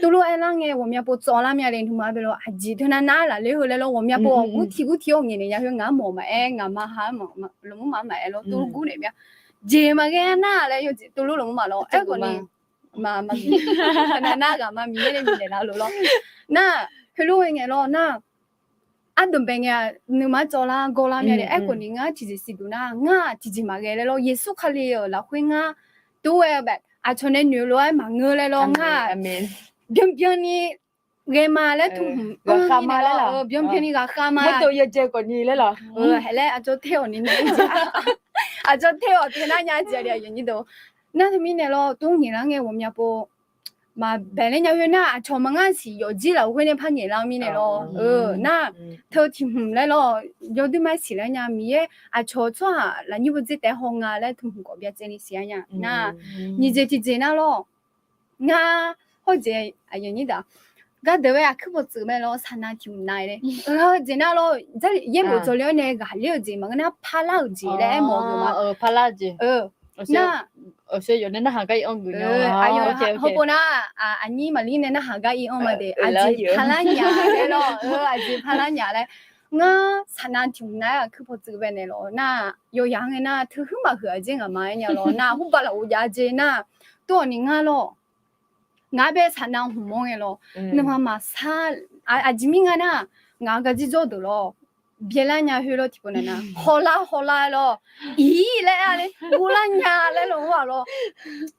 teulof aerlar ngae ghawqmya pov tsawv lar mya le nuima bae lawr. Aqjeq teunav nar lafler heu laer lawr, ghawqmya pov-awq gur tiq gur tiq-awr ngaeq naeq ya khoer ngaq-anr mawq maqaer, ngaq ma ha-anr maqlof mr ma maqaer lawr, teulof gur naeq mya. Jeq maqghae nar laer yawjeq teulof lof mr ma lawr. Aerkhawf ni teunav nar ghaq ma Miqyaer nae bifnaeq laf lof lawr. Nar, heulof-aer ngae lawr nar, ardanqbae ngae-a, nuima tsawvlar gawrlar mya de. Aerkhawf ni ngar tiqjeq siqduq nar, ngar-aq tiqjeq maqghae laer lawr. Yeqsur Kali-euq lafkhoer ngar tov-aer bae aqcawq nae noeq lof-aer maqngeur laer lawr. Ngar byanbyan ni ghae ma laer tmq hmq-anr mirnae lawr, byanbyan ni ghaqkhav ma. Haeq laer aqcawq tae-awq ni nae, aqcawq tae-awq teunar nya jeq-a de, aqyuif aqnyir deuq. Nar teumirnae lawr, tov ngaeqlar ngae ghawqmya pov maqbae laer nya khoer nar, aqcawq maqngar siq yawfjir lafkhoer nae par ngaeqlar-eu mirnae lawr. Nar teu tiq hmq laer lawr, yawdoer ma siq laer nya, Miqyaer aqcawq tsawrhaq lafnyir bawdzer taef-aer haw nga laer tmq hmq khawf byacaevni siq-a nya. Nar nyiq jeq tiqjeq nar lawr, ngar hawjeq, aqyuif aqnyir deuq, gardeuq-aer aqkuir pawtsuif mae lawr, saqnav tiq hmq nav-aer le. Hawjeq nar lawr, yaerbof dzawle-awr nae ghaqler-eu jeq maqngeur nar, parlar-euq jeq laer aermawf-eu ma. Parlar-eu jeq. Nar, hawpov nar, aqnyir maqlir nae narhaq gar ir-anr ma de, aqjeq parlar nya laer lawr, aqjeq parlar nya laer. Ngar saqnav tiq hmq nav-aer aqkuir pawtsuif bae naeq lawr nar, yawyaq-anr ngae nar teuhmq maqhuiq-aq jer ngaqma-aer nya lawr nar, hurbav lafov jav jer nar, tov-awq ni ngar lawr, ngaq-anr bae saqnav hmq-anr ngae lawr, nuima maqsar, aqjeq mir nga nar, ngaq-anr gar jir jawr deuq lawr, byaelar nya khoer lawr tiqpov naeq nar, hawlar hawlar lawr, iq laer-a le, guvlar nya laer lawr-aq lawr,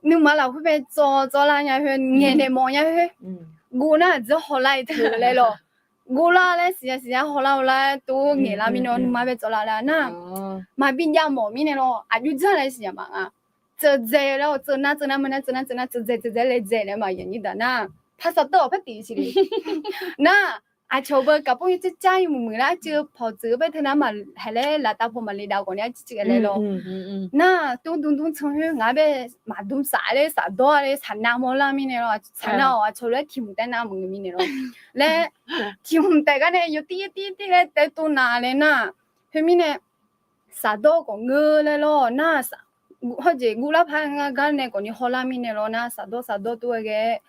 nuima lafkhoer bae tsawv tsawvlar nya khoer, ngaeqnaeq mawf nya khoer, guv nar aqjeq hawlar-ir teu laer lawr, guvlar laer siqnya siqnya hawlar hawlar tov ngaeqlar mirnae nuima bae tsawvlar laer nar, maqbi jav mawf mirnae lawr, aqjox dzanr laer siqnya ma nga. Tseuv dzae laer-awr, tseuv nar tseuv nar meuq nar tseuv nar tseuv nar tseuv dzae tseuv dzae laer dzae naeq ma, aqyuif aqnyir deuq nar, parsaq teuv-awq par tiq siq le. Nar, aqcawq beu kaqpov-ir carcar-ir muiqmuiq lar, arcuiv pawqtsuif-eu bae teu nar ma, haeq laer laftav paw maqle dav khawf ni arcuiv cuiv-aer laer lawr. Nar, tov dmdm can khoer ngaq-anr bae maqdm saf laer safdawr-a laer saqnav mawrlar mirnae lawr, saqnav-awq aqcawq lof-aer tiq hmq taev nav maqngeur mirnae lawr. Laer tiq hmq taef gar nae yawtir yawtir yawtir laer taev tov nav laer nar, khoermirnae safdawr khawf ngeur laer lawr nar, hawjeq guvlar par ngar gar nae khawf ni hawlar mirnae lawr nar, safdawr safdawr tov-aer ghae-aer,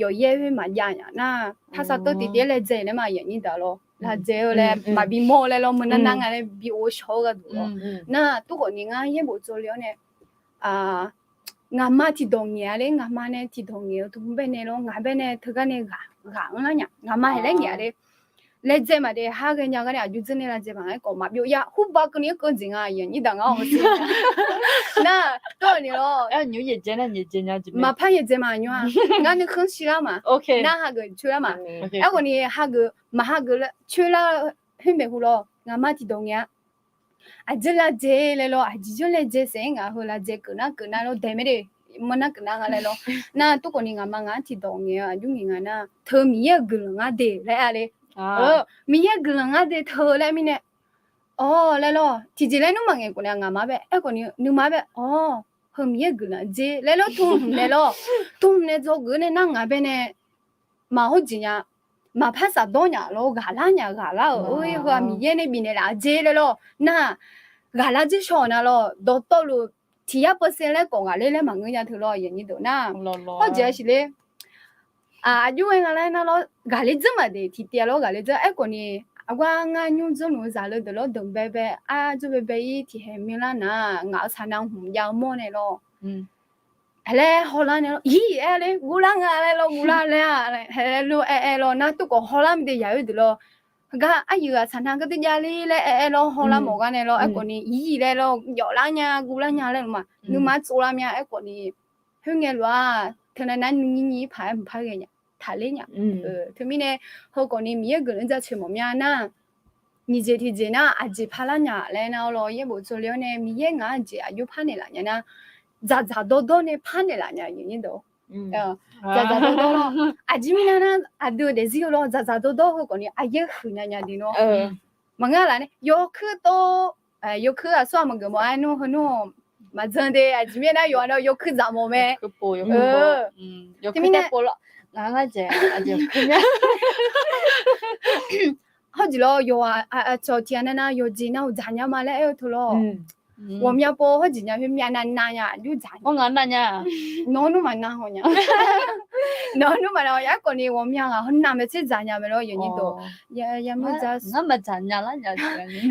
yawqyaer khoer maqjav nya nar, parsaq teuv tiqtiv-aer laejae naeq ma, aqyuif aqnyir deuq lawr, laejae-eu laer maqbi mawr-eu laer lawr, meuq nar nar nga laer bi ghovshaw-eu gharduq lawr. Nar, tov khawf ni ngar yaerbof tsawrle-awr nae ngaqma tiqdawq ngaeq-a le, ngaqma nae tiqdawq ngaeq-eu teu bae nae lawr, ngaq bae nae teugar nae ghaq ghaq-anr lar nya, ngaqma haeq laer ngaeq-a le. Laejae maqdaef har ghaenya gar nae aqjox dzeur nae laejae maqnga-aer khawf maqbyov ya, hurbav keuvni-aer keuv jeq nga, aqyuif aqnyir deuq ngar-awq. Nar, tov-awq ni lawr, maqpar yaeqdzae ma nymr-a, ngar nuikhanr shirlar ma, nar hageuf coerlar ma. Aerkhawf ni hageuf maqhageuf coerlar khoer maeqhu lawr, ngaqma tiqdawq ngaeq-a. Aqjeq laejae laer lawr, aqjeq jawr laejae saef-aer ngaq heu laejae keuvnar keuvnar lawr daeq mae de, meuq nar keuvnar nga laer lawr. Nar, tov khawf ni ngaqma ngaq-anr tiqdawq ngaeq-eu aqjox ngaeq nga nar, teu Miqyaer-euq guiqlanq ngar de laer-a le. Miqyaer-euq guiqlanq ngar de teu laer mirnae, awr laer lawr, tiqjeq laer nmr maqngaeq khawf nae ngaqma bae, aerkhawf ni nuima bae, awr, heu Miqyaer-euq guiqlanq jer laer lawr, tmq hmq nae lawr, tmq hmq nae dzawgeuf nae nar ngaq bae nae maqhawr jeq nya, maqpar safdawr nya lawr, ghaqlar nya ghaqlar-euq, heu-aq Miqyaer nae bifnaeq laf-a jer laer lawr nar, ghaqlar jer shaw-awq na lawr, dawqtawvluf tiq yar percent laer khawf ghaqler laer maqngeur nya teu lawr, aqyuif aqnyir deuq nar, hawjeq-a siq ler. Aqjox-aer nga laer nar lawr, ghaqler dzeur maqdaef tiqtiv-a lawr, ghaqler dzeur. Aerkhawf ni aqgar ngar nymr dzeur luf-eu zaqleu deuq lawr, danqbae bae ardzeur baebae-ir tiqhaeq myanrlar nar, ngaq-euq saqnav hmq jav-eu mawr nae lawr, haeq laer hawlar nae lawr, iq aer ler guvlar nga laer lawr, guvlar laer-a, haeq laer lor aer aer lawr nar, tov khawf hawlar maqdaef yaq-oer deuq lawr, heugar aryuif-aq saqnav gardeuv javler laer aer aer lawr, hawlar mawf gar nae lawr, aerkhawf ni iq laer lawr, yawflar nya guvlar nya laer luf ma, nuima tsovlar mya. Aerkhawf ni khoerngae lof-aq teunav nar nuinyir nyir paq-aer mqpar ghae nya, taqler nya. Teumirnae heukhawf ni Miqyaer-euq guiqlanq jaceuq mawf mya nar, nyiq jeq tiqjeq nar, aqjeq parlar nya laer nar lawr, yaerbof tsovle-awr nae Miqyaer ngaq-anr jeq aqjox parnaeq laf nya nar, dzaqdzaq dawrdawr nae parnaeq laf nya, aqyuif aqnyir deuq. Dzaqdzaq dawrdawr lawr, aqjeq mirnae nar aqdui-eu daefzir-eu lawr, dzaqdzaq dawrdawr heukhawf ni aqyaer huiqnya nya de nawr. Maqngeur laf nae yawkuir tov, yawkuir aqsur-aq maqgeuf mawf-aer nmr heu nmr-awq. Maqdzan de, aqjeq mirnae nar yawqha nae yawkuir dzaq mawf mae. Teumirnae hawjeq lawr, yawqha aqcawq tiqghaq navnav yawqjeq nav-euq dzaq nya ma laer aer-eu teu lawr. Ghawqmya pov hawjeq nya khoer myavnav nav nya aqjox dzaq nya. Nawq-anr nmr maqnav haw nya. Nawq-anr nmr maqnav haw nya. Aerkhawf ni ghawqmya ghaq hawnav maeqtser dzaq nya mae lawr, aqyuif aqnyir deuq. Ngar maqdzaq nya lar nya.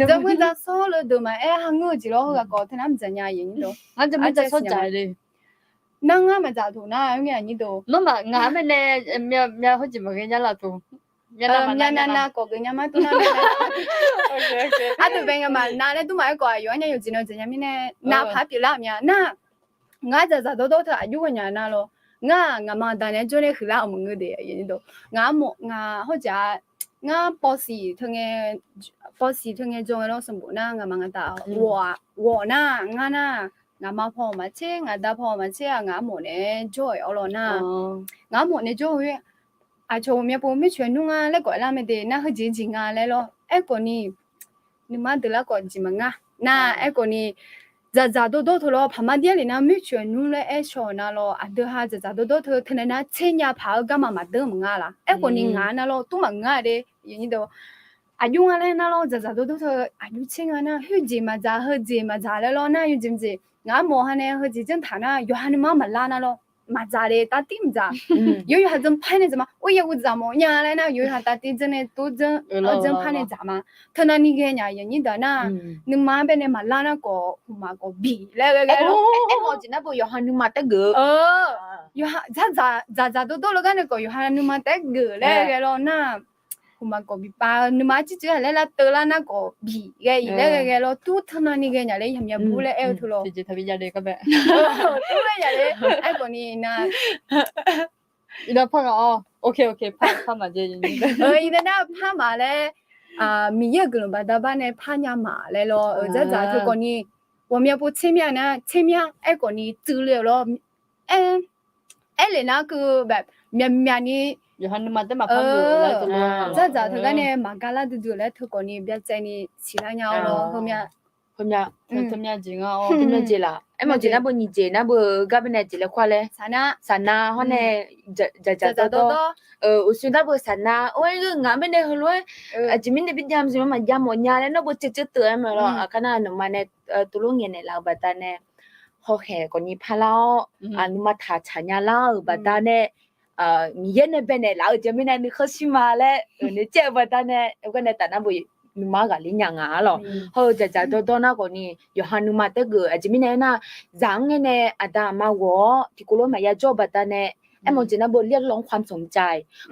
Dzaqmur dzaqsawr le deuq maqaer ha ngeur-eu jeq lawr, heughaq khawf teunav maqdzaq nya, aqyuif aqnyir deuq. Ngar dzaqmur dzaqsawr dzaq le. Nar ngar maqdzaq toq nar, aqyuif aqnyir deuq. Nawmaf ngaq-anr mae nae myav hawjeq maqghae nya laf toq. Myav nav nav kawf geuf nya ma tov nar. Ardui bae ngae ma nav laer dur maqaer khawf, aqyawf-anr nya yawqjeq nan dzaq nya mirnae, nav paq-aer pyeuflar-euq mya nar. Ngar dzaqdzaq dawrdawr teu aqjox ghae nya nar lawr. Ngar-aq, ngaqma aqda naeq-aer jawrnae huiqlar-euq maqngeur de. Ngaq armawf ngaq hawrjaq-a, ngar pawsiq teu ngae, pawsiq teu ngae jawr ngae lawr sanqbof nar ngaqma ngaqda ghawf nar, ngar nar, ngaqma paw maqtser, ngaqda paw maqtser-aq, ngaq armawf naeq-aer jawr-euq awr lawr nar. Ngaq armawf naeq jawr-eu khoer, aqcawq ghawqmya pov mircoeq nmr nga laer khawf aerlar mae de nar, heujeq jeq nga laer lawr. Aerkhawf ni, nuima deuq larkhawf jeq maqngar nar, aerkhawf ni, dzaqdzaq dawrdawr teu lawr paqma dir-a le nar, mircoeq nmr laer aer shaw-euq nar lawr, aqdui ha dzaqdzaq dawrdawr teu teunav nar tser nya paq-eu garma maqdeur maqnga laf. Aerkhawf ni ngaq nar lawr, dur maqngar de. Aqjox nga laer nar lawr, dzaqdzaq dawrdawr teu aqjox tser nga nar, khoerjeq maqdzaq heujeq maqdzaq laer lawr nar, yawjeq maqjeq ngaq armawf ha nae heujeq janr taq nar, yawqha nuima maqlar nar lawr. Maqdzaq le, tavtir maqdzaq. Yawqha dzanr par nae dzaq ma, or yaw u dzaq mawf nya laer nar, yawqha tavtir dzanr nae tov dzanr, janr par nae dzaq ma. Teunav ni ghae nya yanyir daq nar, nuima baenae maqlar nar khawf, hmqmaq khawf biq laer ghae ghae lawr. Aermawf jeq nar beu yawqha nuima taergeuf-eu, dzaqdzaq dawrdawr lawr gar nae khawf yawqha nuima taergeuf laer ghae lawr nar, hmqmaq khawf biq pav-eu nuima arcir ceuv-aer laer lavteuv lar nar khawf biq ghae-iq laer ghae ghae lawr, tur teunav ni ghae nya laer yamya bur laer aer-eu teu lawr. Aerkhawf ni nar, iqnan nar par maq laer, Miqyaer-euq guiqlanq baqda bar nae par nya maq laer lawr, dzaqdzaq teu khawf ni, ghawqmya pov tser mya nar tser mya aerkhawf ni tsuivle-euq lawr. Aer, aer le nar keuv myaqmyaq ni, dzaqdzaq teu gar nae maqgar lar duidui-euq laer teu khawf ni byacaevni siqlar nya-awr lawr. Heumya Heumya, teu mya jeq nga-awr, teu mya jeq laf. Aermawf jeq nar beu nyiq jeq nar beu gar baenae jeq laer khar laer, saqnav hawr nae dzaqdzaq dawrdawr. Uqshoe nar beu saqnav-or, aer ngaq baenae heulof-aer aqjeq mirnae bi jav maqsiq ma maqjav mawf nya laer nar beu caevcaev teuv-aer mae lawr. Aqkar nar nuima nae tov lof ngaeqnaeq laf-eu baqda nae hawkhaeq khawf ni parlar-awr, nuima taq tsaq nya lar-euq baqda nae, Miqyaer nae baenaeq laf-eu jeq mirnae nuikhanr shir ma laer noeqcaev-eu baqda nae, aer gar nae taf nar beu nuima-anr ghaqler nya nga-ar lawq. Hawr-eu dzaqdzaq dawrdawr nar khawf ni yawqha nuima taergeuf-eu aqjeq mirnae aernar, zaq-anr ngae nae aqda aqma ghawq-awr tiqkawv lof-aer maqya jawr-eu baqda nae, aermawf jeq nar beu เรียกร้องความสนใจ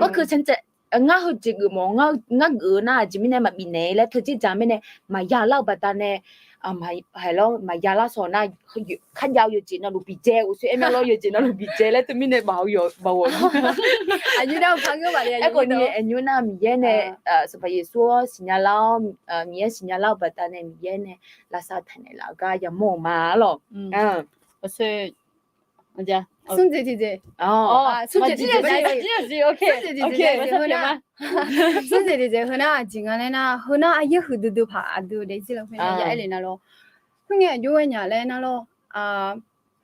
ก็คือ ฉันจะ ngar heujeq geuf mawf, ngar geuf-eu nar aqjeq mirnae maqbif naeq laer teu jir dzaq mirnae maqya lar-eu baqda nae, haeq lawr maqya lar shawq nar, kharjav-eu yawqjeq navluf biqdzae uqshoe aer mae lawr, yawqjeq navluf biqdzae laer teumirnae baoq-eu yawq baoq-awq. Aerkhawf ni aqnymr nar Miqyaer nae, Sanqpaq Yeqsur-awr siqnya lar-awr, Miqyaer siqnya lar-eu baqda nae Miqyaer nae lavsav taqnaeq laf-eu gar yamawr-euq ma-ar lawq. Smr jeq tiqjeq, smr jeq tiqjeq, smr jeq tiqjeq, smr jeq tiqjeq heunar aqjeq nga laer nar, heunar aryaer huiqdui dui paq aqdui-eu daefzir lafkhoer ya aer le nar lawr. Khoerngae aqjox ghae nya laer nar lawr.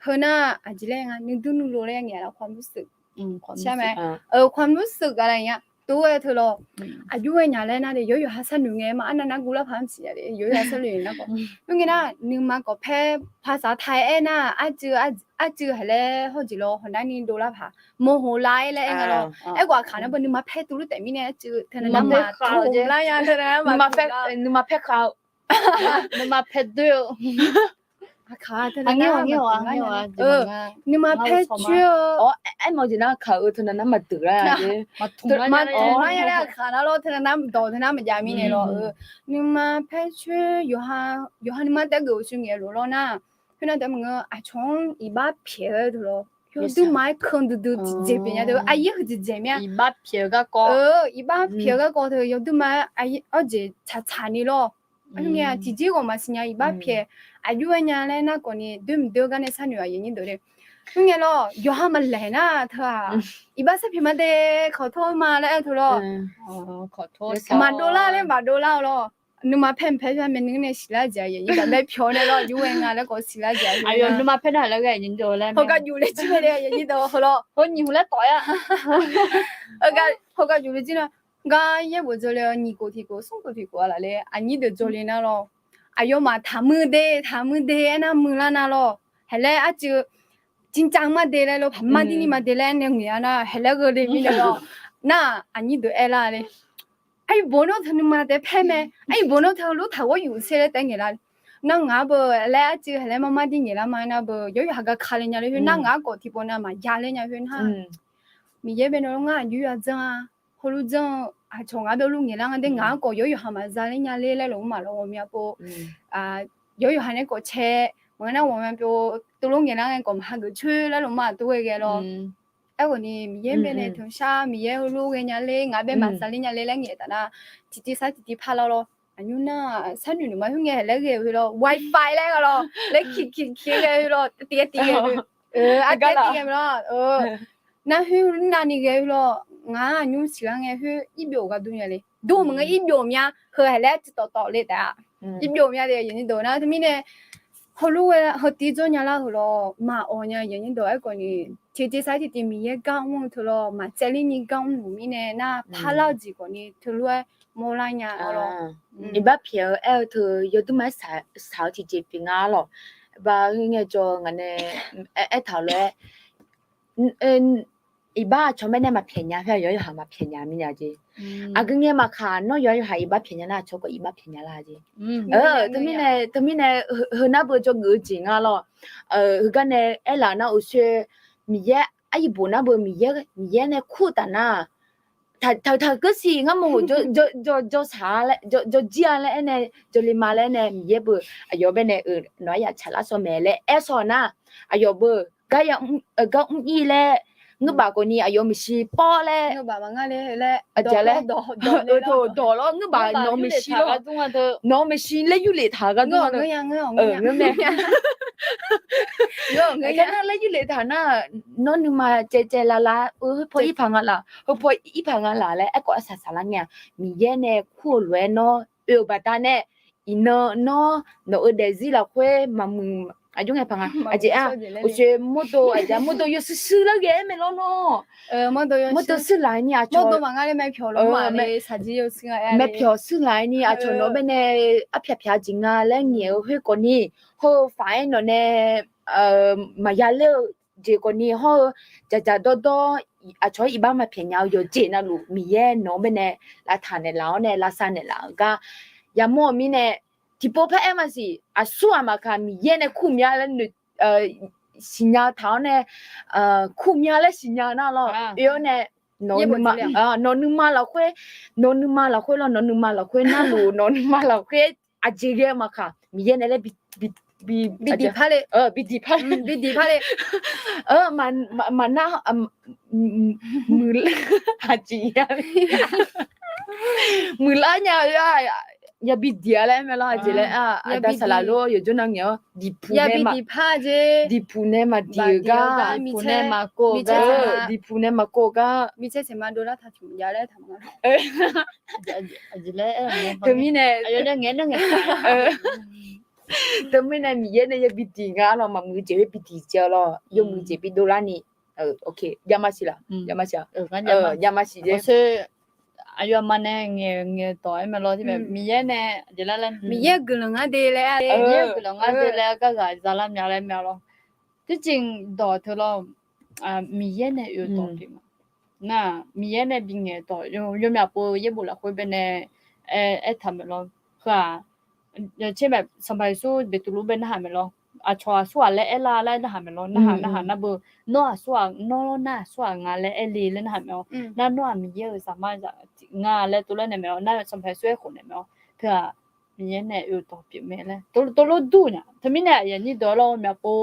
Heunar aqjeq laer nga nuidur nuilov laer ngaeq laf ความรู้สึก ความรู้สึก gaq laf nya tov-aer teu lawr. Aqjox ghae nya laer nar de yawqyawq ha sharnoeq ngae ma arnav nar guv lar paq-anr siq nya de yawqyawq ha sharnoeq nar khawf. Khoerngae nar nuima khawf paer paqsaq taq-aer aer nar arcuiv, arcuiv haeq laer hawr jeq lawr hawq nar ni dovlar paq mawrhof lar-aer laer aer nga lawr. Aerkhawf aqkaq nar beu nuima paer tuvlur taef mirnae arcuiv teu nar maq tov lar nya teu nar maq tov lar. Nuima paer khav-eu, nuima paer doer-eu, aqkaq teu nar maq tov lar nya. Nuima paer coer-eu, aermawf jeq nar kaq-eu teu nar maq tov lar nya laer aqkaq nar lawr teu nar dawq teu nar maqjav mirnae lawr. Nuima paer coer, yawqha nuima taef geuf-eu uqshoe ngaeq lof lawr nar, khoernar taef maqngeur aqcawq-anr iqbax pyaeq-eu teu lawr. Yawduirma-aer kan duidui tiqjeq pyeuf nya teu aryaer huiqdzaeq dzaeq mir-a. Iqbax pyaeq-eu garkawv, iqbax pyaeq-eu garkawv teu yawduirma-aer arjeq tsaqtsaq ni lawr. Aqngae tiqjeq ghawq maqsiq nya iqbax pyaeq. Aqjox ghae nya laer nar khawf ni doer mqdoer-eu gar nae sharnoeq aqyuif aqnyir deuq le. Khoerngae lawr yawqha maqlaeq nar teu-aq, iqbax sharpyaeq ma de, khawqtawr ma laer aer teu lawr. Maqdov lar laer maqdov lar-eu lawr. Nuima paer mqpaer coer-a maeqnan nae siqlar jeq aqyuif aqnyir deuq laer pyawq nae lawr aqjox ghae nga laer khawf siqlar jeq aqyuif aqnyir deuq laer. Hawgaq juf le jir mae le aqyuif aqnyir deuq hawlawr. Hawgaq juf le jir nar, gar yaerbof dzaw le-awr nyiq khof tiq khof smr khof tiq khof-a laf le aqnyir deuq dzaw le nar lawr. Aqyawfmaf taqmuiq de taqmuiq de aernar muiqlar nar lawr. Haeq laer arcuiv จริงจัง ma de laer lawr paqmar dirni ma de laer nae ngaeq-a nar haeq laer gheu le mirnae lawr. Nar aqnyir deuq aerlar le. Aqyuif bof nawr teu nuima taef paer mae. Aqyuif bof nawr teu lur taq ghawr yuf ser laer taef ngaeq lar. Nar ngaq-anr beu laer arcuiv haeq laer marmar dir ngaeq lar ma nar beu yawr yawqha gar ka le nya le khoer nar ngaq-anr khawf tiqpov nav maqya ler nya khoer nar. Miqyaer bae nawr ngar aqjox ya dzanr-a, heulof dzanr-eu aqcawq ngar dawrluf ngaeqlar nga de, ngaq-anr khawf yawr yawqha maqza ler nya ler laer loq maqlawr ghawqmya pov, yawr yawqha nae khawf cae, maqngeur nar ghawqmya pov teulof ngaeqlar ngae khawf maqha geuf coer laer loq ma tov ghae ghae lawr. Aerkhawf ni Miqyaer bae nae teushar Miqyaer heulof ghaenya ler ngaq bae maqza ler nya ler laer ngaeq taf nar, tiqtiv sar tiqtiv par lar lawr. Aqnymr nar sar noeq noeq ma khoer ngae laer ghae-eu heu lawr, wifi laer ghae lawr, laer kiq kiq kiq ghae heu lawr, tiv tiv ghae, aqgar tiv ghae lawr. Nar khoer navni ghae heu lawr, ngar aqnymr siqlar ngae khoer irbyov gar dur nya le. Dur maqngeur irbyov mya heu haq laer tiqtawf tawf le taef-a. Irbyov mya de aqyuif aqnyir deuq nar teumirnae heulof ghae heu tiv dzawr nya lar heu lawr maqawq nya aqyuif aqnyir deuq aerkhawf ni tiqtiv sar tiqtiv Miqyaer gar mr-eu teu lawr maqtsaevler ni gar mrluf mirnae nar parlar-eu jeq khawf ni teulof-aer mawrlar nya-awr lawr. Iqbax pyaeq-eu aer-eu teu yawduq ma saq-eu tiqjeq pyeuf nga lawq. Ba ngaejawr ngaq nae aertaq-eu lof-aer iqbax aqcawq bae nae maqpyaeq nya, yawr yawqha maqpyaeq nya mirnya jeq. Aqgeu ngae maqkaq, nawr yawr yawqha iqbax pyaeq nya nar aqcawq khawf iqbax pyaeq nya lar jeq. Teumirnae teumirnae heu nar beu jawrgeuf-eu jeq nga lawr. Heugar nae aerlaf nar uqshoe Miqyaer aryiq bof nar beu Miqyaer Miqyaer nae kur-eu taf nar, taq taq keuv siq ngar maqhoq jawr jawr jawr saq-a laer jawr jir-a laer aernae, jawrle ma laer aernae Miqyaer beu aqyawf bae nae-euq nawq-aer yaf tsaqlar shaw mae laer aer shaw nar, aqyawf beu gar ya gar mr ir laer, ngeurbaf khawf ni aqyawf maeqshi pawr laer, aqjeq laer dawq lawr ngeurbaf nawq-eu maeqshi lawr, nawq-eu maeqshi laer yurlef taq-eu gar dur-a. Aernar laer yurlef taq nar, nawr nuima caevcaev lavlav-eu heupaw irpaq nga laf, heupaw irpaq nga laf laer aerkhawf arsaq saqlar ngae-a. Miqyaer nae kur-eu lof-aer nawr oe-euq baqdanae, iqnan nawr nawq-eu daefzir lafkhoer maqmuiq aqjox ngae paq nga. Aqjeq-a, uqshoe mawrdo aqjeq mawrdo yawshuir shuir lar ghae-aer mae lawr nawr. Mawrdo shuir laf-aer ni aqcawq maeqpyawq shuir laf-aer ni aqcawq nawq-anr bae nae arpyaq pyaq jeq nga laer ngaeq-eu khoerkhawf ni, heu faq-aer nawq nae maqya ler-eu jeq khawf ni hawr-eu, dzaqdzaq dawrdawr aqcawq-anr iqbax maqpyaeq nya-eu yawqjeq navluf Miqyaer nawq-anr bae nae lavtaq naeqlaf-awr nae lavsav naeqlaf-euq gar yamawr-eu mirnae, tiqpov par aer maqsiq, aqsur ghaq maqkaq Miqyaer nae kur mya laer siqnya taq-awr nae, kur mya laer siqnya nar lawr, oe-awr nae nawq-eu nuima lafkhoer, nawq-eu nuima lafkhoer lawr, nawq-eu nuima lafkhoer narluf, nawq-eu nuima lafkhoer aqjeq ghae-eu maqkaq Miqyaer nae laer bi bi bi diq par le, bi diq par le, bi diq par le. Maqnar muiq aqjeq muiqlar nya-eu-a, yabi diq-a laer aer mae lawr aqjeq laer aqda saqlaq lor yawqjawr nav ngaeq-awr diqpuq nae maqdiq-euq gar, diqpuq nae maqkov gar, teumirnae teumirnae Miqyaer nae yabi diq nga lawr, maqmuiq jeq khoer bi diq jae-eu lawr, yawmuiq jeq bi dovlar ni. Javma siq laf, javma siq, javma siq jeq. Aqyawfmaf nae ngaeq ngaeq dawq-aer mae lawr, Miqyaer nae Miqyaer guiqlanq ngar de laer, Miqyaer guiqlanq ngar de laer gar ghaq zalar mya laer mae lawr. Tiqjeq dawq teu lawr, Miqyaer nae oe-eu dawq pyeuf ma. Nar, Miqyaer nae bingaeq dawq yawmyaq pov yaerbof lafkhoer bae nae aertaq mae lawr. Heu-aq, sanqpaq Yeqsur Beqtuvluv bae narhaq mae lawr. Aqcawq aqsurghaq laer aerlar laer narhaq mae lawr. Narhaq narhaq nar beu, nawr aqsurghaq nawr lawr nar aqsurghaq nga laer aer le laer narhaq mae lawr. Nar nawr-aq Miqyaer-euq zaqmar nga laer tov laer naeq mae lawr. Nar sanqpaq Yeqsur aerkhof naeq mae lawr. Teu-aq, Miqyaer nae oe dawq pyeuf mae laer tov lof dur nya. Teumirnae aqyuif aqnyir deuq-a lawr, myavpov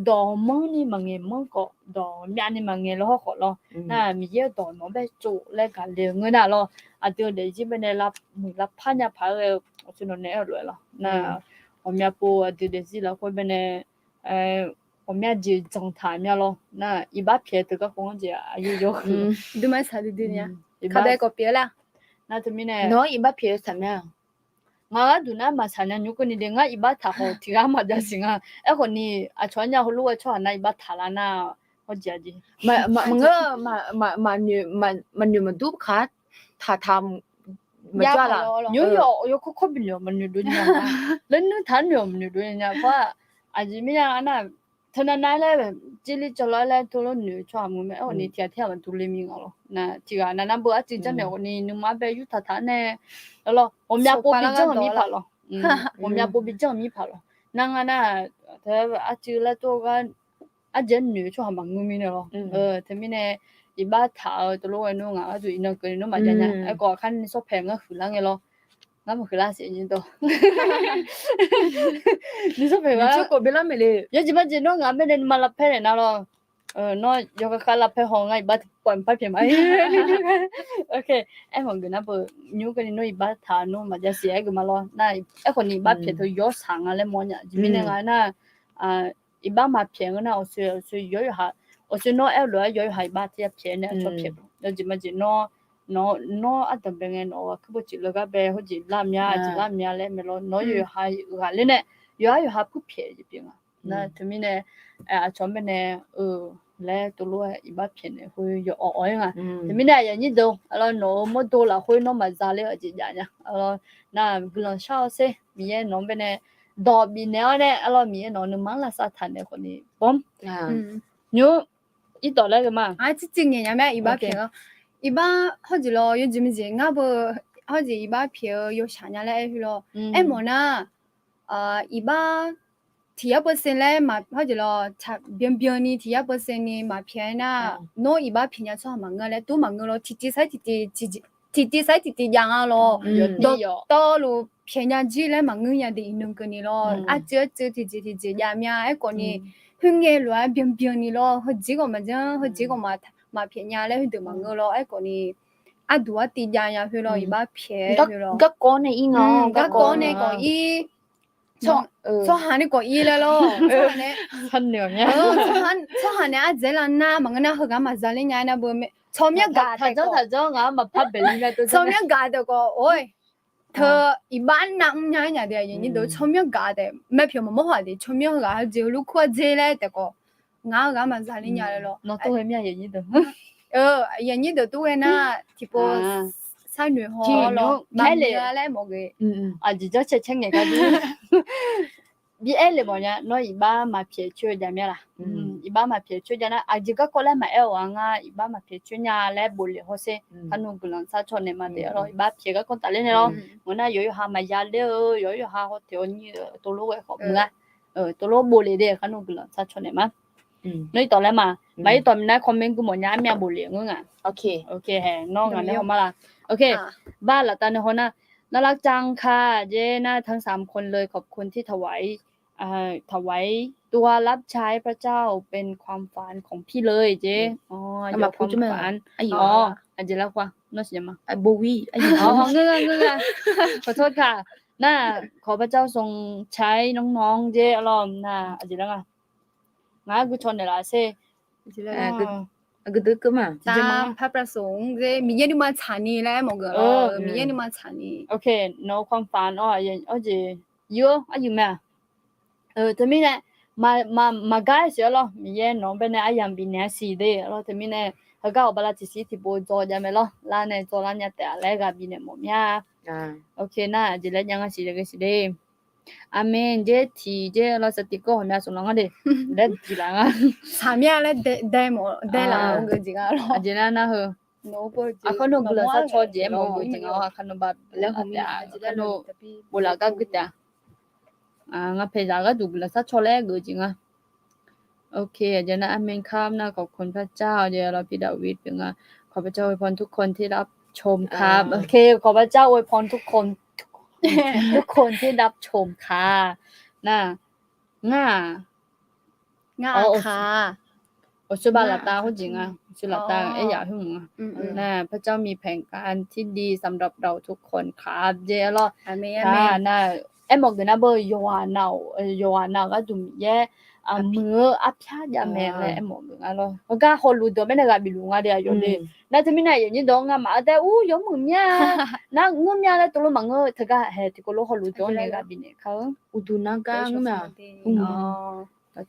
dawq manrni maqngaeq manr khawf, dawq myavni maqngaeq lawr hawr khawf lawr. Nar Miqyaer-euq dawq nawq-anr bae tsov laer gaq le-eu ngeur nar lawr. Aqdui-euq daefzir bae nae lavmuiq lavpar nya paq-aer ghae-eu, aqsur nawq nae aer-eu lof-aer lawr. Nar ghawqmya pov aqdui daefzir lafkhoer bae nae ghawqmya jeq dzanq taq mya lawr. Nar iqbax pyaeq-eu teu garkawv-anr jeq aqyawf yawhuiq. Nar teumirnae nawq-anr iqbax pyaeq-eu saq mya. Ngaq gharduq nar maqsaq nya nymr keuvni de, ngar iqbax taq khawf tiq ghaq maqjav siq nga. Aerkhawf ni aqcawq-anr nya heulof-aer tsawrhaq nar iqbax taq lar nar, hawr jeq-a jeq. Maqngeur, maqnoeq maqdur kaq-a, taqtaq maqjawr-a laf. Nymr yawkawr kawr binoeq-awq maqnoeq dov nya. Laer nuir taq-anr noeq-awq maqnoeq dov nya. Aqjeq mirnae nar, teunav nav laer, jirlir cawvlawr laer teulof noeq-eu tsawrhaq maqngeur mae. Aerkhawf ni tiq ghaq tiq ghaq maqdur le mir nga lawr. Nar tiq ghaq nav nar beu arcuiv janrnaeq khawf ni nuima bae yurtaq taq nae, lawr ghawqmya pov bi janr-eu mirpaq lawr. Ghawqmya pov bi janr-eu mirpaq lawr. Nar ngar nar, arcuiv laer tov-eu gar arjeq noeq-eu tsawrhaq maqngeur mirnae lawr. Teumirnae iqbax taq-eu teulof ghae nmr ngaq gharduq iqnan keuvni nawr maqjav nya. Aerkhawf aqkar nuisar paeq ngar huiqlar ngae lawr. Ngar maqhuiqlar siq nyi dawq. Nuisar paeq-a. Yawjeq majeq nawr ngaq mirnae nuima lavpaer naeq nar lawr. Nawr yawkhav khav lavpaer haw ngar iqbax tiqpawf maqpar pyaeq ma. Aerkhawf geuf nar beu nymr keuvni nawr iqbax taq nawr maqjav siq-aer geuf ma lawr. Nar aerkhawf ni iqbax pyaeq teu yawshaq nga laer mawr nya. Aqjeq mirnae nga nar, iqbax maqpyaeq ngeur nar, awqsoe awqsoe yawqha, awqsoe nawr aer-eu lof-aer yawqha iqbax tiq ya pyaeq nae aqcawq pyaeq. Yawjeq majeq nawr, nawr ardanqbae ngae nawq-euq aqkuir bawcif leugar bae hawrjeq lar mya jeq lar mya laer mae lawr. Nawr yawqha ghaqler nae yawqha yawqha puirpyaeq jeq pyeuf nga. Nar teumirnae aqcawq mirnae-eu laer teulof-aer iqbax pyaeq nae khoer yawawq awq-aer nga. Teumirnae aqyuif aqnyir deuq-awr, nawq-euq mawrdo lafkhoer nawr maqza ler-eu aqjeq jav nya. Nar guiqlanq shar-awr sher, Miqyaer nawq-anr baenae dawq bifnaeq-awr nae, arlawr Miqyaer nawq-anr nuima lar sar taq naeq khawf ni bawr nymr irdawq laer ghae ma. Aqcir civ ngaeq nya ma iqbax pyaeq-a. Iqbax hawrjeq lawr yawjeq majeq ngar beu hawrjeq iqbax pyaeq-eu yawshaq nya laer aer khoer lawr. Aermawf nar, iqbax tiq yar percent laer hawrjeq lawr byanbyan ni tiq yar percent ni maqpyaeq-aer nar, nawr iqbax pyaeq nya tsawrhaq maqngeur laer tov maqngeur lawr. Tiqtiv sair tiqtiv tiqtiv sair tiqtiv jav nga lawr. Dawqtawvluf pyaeq nya jir laer maqngeur nya de iqnan keuvni lawr. Arcuiv arcuiv tiqjeq tiqjeq jav mya aerkhawf ni, khoerngae lof-aer byanbyan ni lawr, heujeq khawf maqjanr heujeq khawf maqpyaeq nya laer khoerdeuq maqngeur lawr. Aerkhawf ni, arduq artiv jav nya khoer lawr, iqbax pyaeq-aer khoer lawr. Garkawv nae ir nga, garkawv nae khawf ir. Tsawrhaq nae khawf ir laer lawr. Tsawrhaq nae ardzaeq lar nar maqngeur nar heughaq maqza ler nya nar beu, tsawrmyanr gaq taef khawf, tsawrmyanr gaq taef khawf, or, teu iqbax nav mr nya-aer nya de, tsawrmyanr gaq taef mae pyawq maqmawr haq de, tsawrmyanr heughaq heujeq lurkur-a dzer laer taef khawf, ngar heughaq maqza ler nya laer lawr. Yaqnyir deuq tov ghae nar tiqpov sharnoeq haw lawr, maqmir laer mawf ghae. Aqjeq janr cae cae ngaeq gar dur. Bi aer le mawf nya, nawr iqbax maqpyaeq coer-eu jav mya laq? Iqbax maqpyaeq coer jav nar, aqjeq garkawv laer maqaer-awq-a, ngar iqbax maqpyaeq coer nya laer bof lef hawr sher. Kar nmr guiqlanq sar caw naeq ma de lawr, iqbax pyaeq garkawv tafler nae lawr. Ngeur nar yawqha maqya ler-eu, yawqha hawteq-awr nyir-eu tov lof ghae khawf meuq-a. Tov lof bof lef de, kar nmr guiqlanq sar caw naeq ma. Nawr iqtawf laer ma. Maq iqtawf nar comment gui mawf nya armyav bof lef ngeur ngaq. Nawr ngaq nae haw ma laq. Bar laftav nae haw nar, น่ารักจังค่ะ jeq nar ทั้งสามคนเลย ขอบคุณที่ถวาย ถวายตัวรับใช้พระเจ้า เป็นความฝันของพี่เลย jeq. Aqjeq lar khawf nar siq nya ma. Ngeur ngeur ngeur. ขอโทษค่ะ nar ขอพระเจ้าทรงใช้น้องๆ jeq lawr nar aqjeq lar nga. Ngaq-aer gui caw naeq laf sher. Aqgeu deuq keuv ma. Miqyaer nuima tsaqni laer mawf geuf lawr. Miqyaer nuima tsaqni. Nawq-eu ความฝัน-awr awr jeq yur-awr aryuif mae-aq. Teumirnae maqgar siq-aer lawr, Miqyaer nawq-anr baenae aryamq bifnaeq-a siq de lawr. Teumirnae heugar-awq bala tiqsiq tiqpov dzaw jav mae lawr. Lar nae dzaw lar nya taef-a laer ghaq bifnaeq mawf mya. Ok nar aqjeq laer jav nga siq ghae siq de. Aqmeq jeq tiq jeq lawr, สติกเกอร์ hawq mya smq lawr ngar de. Laer diq laf nga. Saqmya laer dae mawf dae laf-eu geujeq nga lawr. Aqjeq nar nar heu. Aqkar nawr guiqlanq sar caw jeq-aer mawf-eu geujeq nga-awr, aqkar nawr ba laer hawq mya, aqkar nawr boflaf gar gui taef-a. Ngar paeqzaq gharduq guiqlanq sar caw laer geuf jeq nga. Ok, aqjeq nar อาเมนครับ nar ขอบคุณพระเจ้า jeq lawr, พี่ดาวิด pyeuf nga. ขอพระเจ้าอวยพรทุกคนที่รับชมครับ nar ngar-aq, awqshoe ba laftav hawrjeq nga, awqshoe laftav aer yaf khoer mq nga. Nar พระเจ้ามีแผนการที่ดีสำหรับเราทุกคนครับ jeq lawr. Nar aermawf geuf nar beu yawqghaq nav-awq, yawqghaq nav-euq gharduq Miqyaer muiq-eu arpyar jav mae laer aermawf geuf nga lawr. Heugar hawluf deuq-anr baenae ghaq bif luf nga de aqyawf de. Nar teumirnae aqyuif aqnyir deuq-anr ngamaf-a taef ur yawmuiq mya, nar ngeur mya laer tov lof maqngeur-eu teugar hae tiqkawv lof hawluf deuq-anr nae ghaq bifnaeq kar-eu. Uqduq nargar ngeur ma.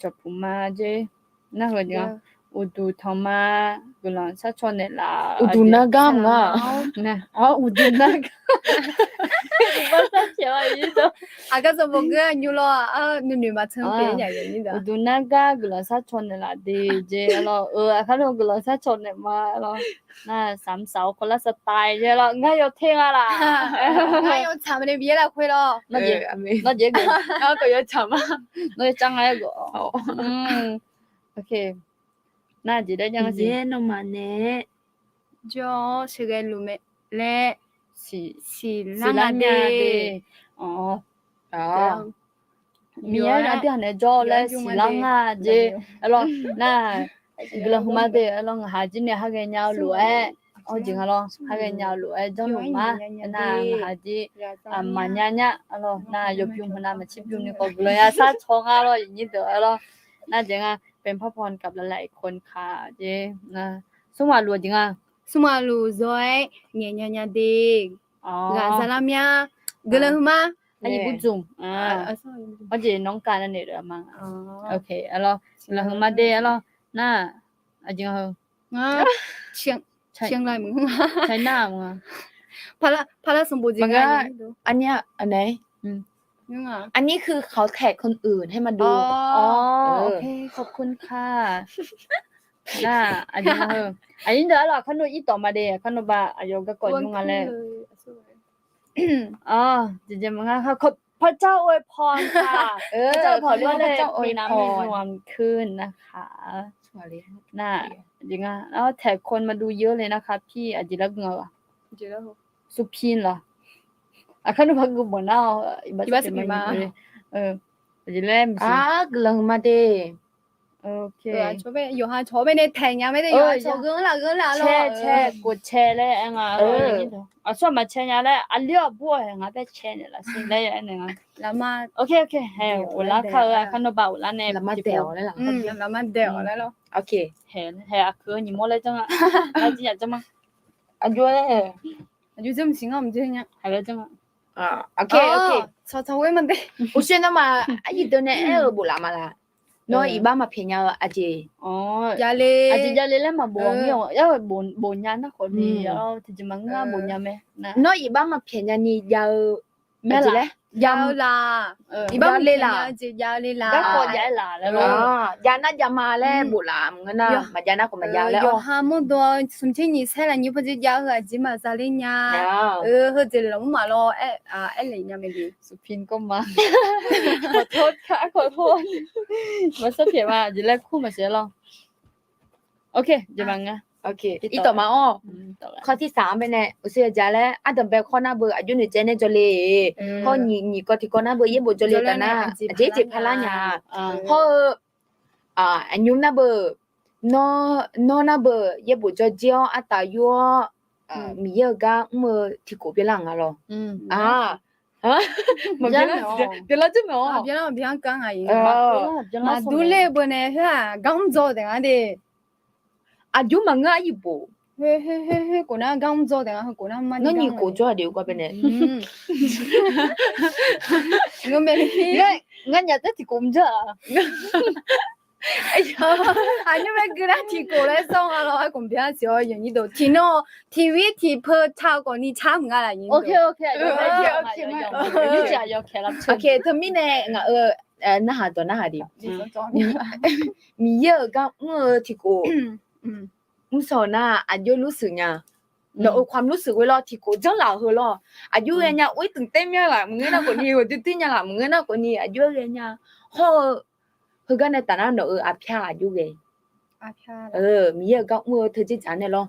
Cawqpuq ma jeq. Nar heu jeq-anr uqduq tanq ma. Guiqlanq sar caw naeqlaf. Uqduq nargar mq nga. Uqduq nargar. Aqgar sanqbof geur-a nymr lawr-a, nuinoeq maqtsanr pyeuf-a. Uqduq nargar guiqlanq sar caw naeqlaf de jeq lawr. Eu, aqkar nawr guiqlanq sar caw naeq ma lawr. Nar saqmq saq-awr kawvlar saqtae jeq lawr. Ngar yawter nga laf. Ngar yawtsaq ma nae Miqyaer lafkhoer lawr. Nawr jeq, nawr jeq geuf. Ngar kawv yawtsaq ma. Nawr yawcar nga-aer geuf-awq. Nar jeq daef jar-a siq. Miqyaer nawmaf naeq-aer jawr-awr sheuqghae luf mae laer siqlar nga de. Miqyaer aqdui haq naeq jawr-awr laer siqlar nga jeq. Aerlawr nar, guiqlanq hmq ma de. Aerlawr ngaq haq jir nae har ghaenya-eu lof-aer, awjeq nga lawr, har ghaenya-eu lof-aer janrluf ma. Aernar ngaq haq jir maqnya nya. Aerlawr nar yawbymr hmq nav maqtser bymr ni khawf guiqlanq yasar caw nga lawr, iqnyir deuq. Aerlawr nar jeq nga เป็นพักผ่อนกับหลายๆคนค่ะ jeq. Smr maqluf jeq nga. Smr maqluf zawr-aer ngaeqnya nya de. Ghaq za lar mya. Guiqlanq hmq ma. Aqyuif bujmq. Awjeq nawr kav nar naeq-eu ma. Aerlawr guiqlanq hmq ma de. Aerlawr nar, aqjeq nga heu. China maqnga. อันนี้คือเขาแท็กคนอื่นให้มาดู อ๋อ โอเค ขอบคุณค่ะ Nar, aqjeq nga heu. Aqnyir deuq aerlawr, aqkar nawr ir tawf ma de, aqkar nawr ba aqyawf garkawv nymr nga laer. Awr, jeq jeq maqnga. พระเจ้าอวยพรค่ะ พระเจ้าอวยพร มีน้ำมีนวลขึ้นนะคะ Nar, jeq nga. แท็กคนมาดูเยอะเลยนะคะพี่ aqjeq lar gui nga-a. Supin lawr. Aqkar nawr ba gui bawq nar-awr, iqbax saqpyeuf ma. Aqjeq laer maqsiq. Guiqlanq hmq ma de. Yawqha cawq bae nae taeq nya mae de. Yawqha cawq ghanr laf ghanr laf lawr. Cae cae, กดแชร์ laer aer nga. Aqsur maq cae nya laer, aqli-awr aqbur-awq hae nga bae cae naeq laf sher laer aernaeq nga. Lafma. Oke oke, hae, ghoflar kar-eu aqkar nawr ba ghoflar nae lafma daeq-awq laer laf. Lafma daeq-awq laer lawr. Hae aqkeuv-eu nyiq mawr laer janr nga. Lar jir yaf janr ma. Aqjox-aer, aqjox janr maqsiq ngar maqjanr nya. Hae laer janr ma. Oke oke. Uqshoe nawmaf aqyuif deuq nae aer-euq boflaf ma laf. Nawr iqbax maqpyaeq nya-eu aqjeq, aqjeq javle laer maqbof-a. Yar bof nya nar khawf ni, tiqjeq maqngeur-a bof nya mae. Nawr iqbax maqpyaeq nya ni jav-eu mae laer. Jav-eu laf. Iqbax maqpyaeq nya jeq javle laf. Garkawv jav-aer laf laer lawr. Jav nar jav ma laer boflaf maqngeur nar, maqjav nar khawf maqjav laer. Yawqha mawrdo smqtser nyiq saer lafnyir pawdzer jav-eu aqjeq maqza ler nya. Heujeq lafmur maqlawr aer le nya mae de. Supin kawr ma. Maqsar pyaeq ma, jeq laer kur maqsiq lawr. Oke, jeq maqnga. Irtawf ma-awr. Kawr tirsaq-anr bae nae uqshoe yawjaq laer ardanqbae kawr nar beu aqjox noeqtsaev nae jawle. Hawr nyiq nyiq kawv tiqkawv nar beu yaerbof jawle taf nar, aqjeq jeq parlar nya. Hawr-eu aqnymr nar beu, nawr nar beu yaerbof jawrjir-awr artaf yur-awr, Miqyaer-euq gar mr-eu tiqkhof byanlar nga lawr. Maqbyanlar, byanlar jir maeq-awr. Maqdur ler-eu beu nae khoer-aq gar mr dzaw taef nga de. Aqjox maqngeur aryiq bof. Khoer khoer khoer khoer khof nar gar mr dzaw taef nga, khoer khof nar ma. Nawr nyiq khof jawr-aq de-eu gar bae nae. Ngar nyaf taer tiqkhof mr jawr-aq. Aqnymr bae gui nar tiqkhof laer sawr nga lawr, aerkhof byan siq-awr yawnyir deuq tiqnan tiq wir tiq peu ta-eu khawf ni car mq nga laf nyi. Oke oke, teumirnae ngaq-euq narhaq dawq narhaq de. Miqyaer-euq gar mr-eu tiqkhof mr shaw-eu nar aqjox lur shuif nya. Nawq-euq ความรู้สึก ghoe lawr, tiqkhof janrlaf-euq heu lawr. Aqjox ghae nya, or ir tmq taer myanr laf maqngeur nar khawf ni, ghawqdui duir nya laf maqngeur nar khawf ni aqjox ghae nya. Hawr-eu heugar nae taf nar nawq-euq aqpyar aqjox ghae. Miqyaer-euq gar mr-eu teujeq dzaq nae lawr.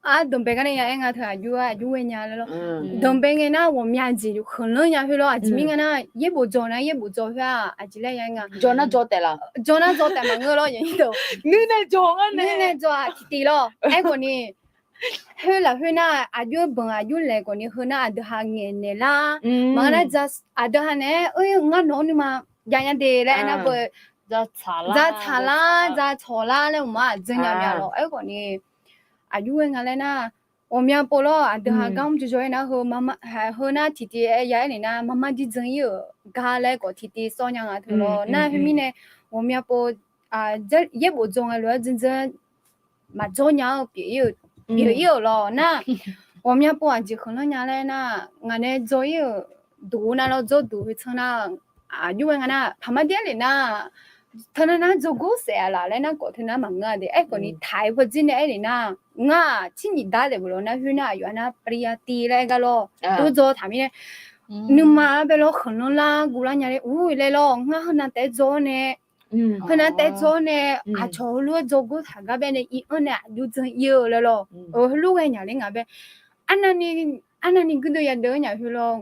Ardanqbae gar nae ya aer nga teu aqjox-aer aqjox ghae nya laer lawr. Danqbae ngae nar ghawqmya jeq khanqlanr nya khoer lawr. Aqjeq mirnae nga nar yaerbof dzaw nar yaerbof dzaw khoer-aq aqjeq laer ya aer nga. Dzaw nar dzaw taef laf. Dzaw nar dzaw taef maqngeur lawr yawnyir deuq. Nuirnae dzaw-aq tiqtiv lawr. Aerkhawf ni khoer laf khoer nar aqjox-aer banq aqjox laeq khawf ni heu nar aqdui ha ngaeqnaeq lar. Maqngeur nar aqdui ha naeq-aer oe ngar nawq-anr nuima jav nya de laer aernar beu dzatsaq lar dzatsawq lar laer uqma aqdzeur nya mya lawr. Aerkhawf ni aqjox ghae nga laer nar ghawqmya pov lawr. Aqdui ha gar mr jawrjawr-aer nar heu nar tiqtiv-aer ya aer naeq nar marmar jir dzan ir-euq gar laer khawf tiqtiv sawr nya nga teu lawr. Nar khoermirnae ghawqmya pov yaerbof dzaw ngae lof-aer dzandzan maqdzawr nya-eu pyeuf ir-euq lawr nar, ghawqmya pov aqjeq khanqlanr nya laer nar, ngaq nae dzaw ir-euq duq nav lawr dzawrduq heu tsanr nar, aqjox ghae nga nar taqmar daer le nar, teunav nar dzawgor saef-a laf laer nar khawf teunav maqngeur-a de. Aerkhawf ni taq-aer pawdzer nae aer le nar, ngar-aq tsir nyiq dar daef beu lawr nar khoer nar aqyawf nar ปริญญาตรี laer aer gar lawr, dov dzaw taq mirnae Nuima-anr bae lawr khanqlanr lar guvlar nya laer ur laer lawr, ngar heunav taef-aer dzawr-awr nae, heunav taef-aer dzawr-awr nae, aqcawq heulof-aer dzawrgor taq gar bae nae iranr nae aqjox dzan ir-eu laer lawr. Heulof ghae nya laer ngaq bae, arnavni guirdeuv yadeuv-anr nya khoer lawr,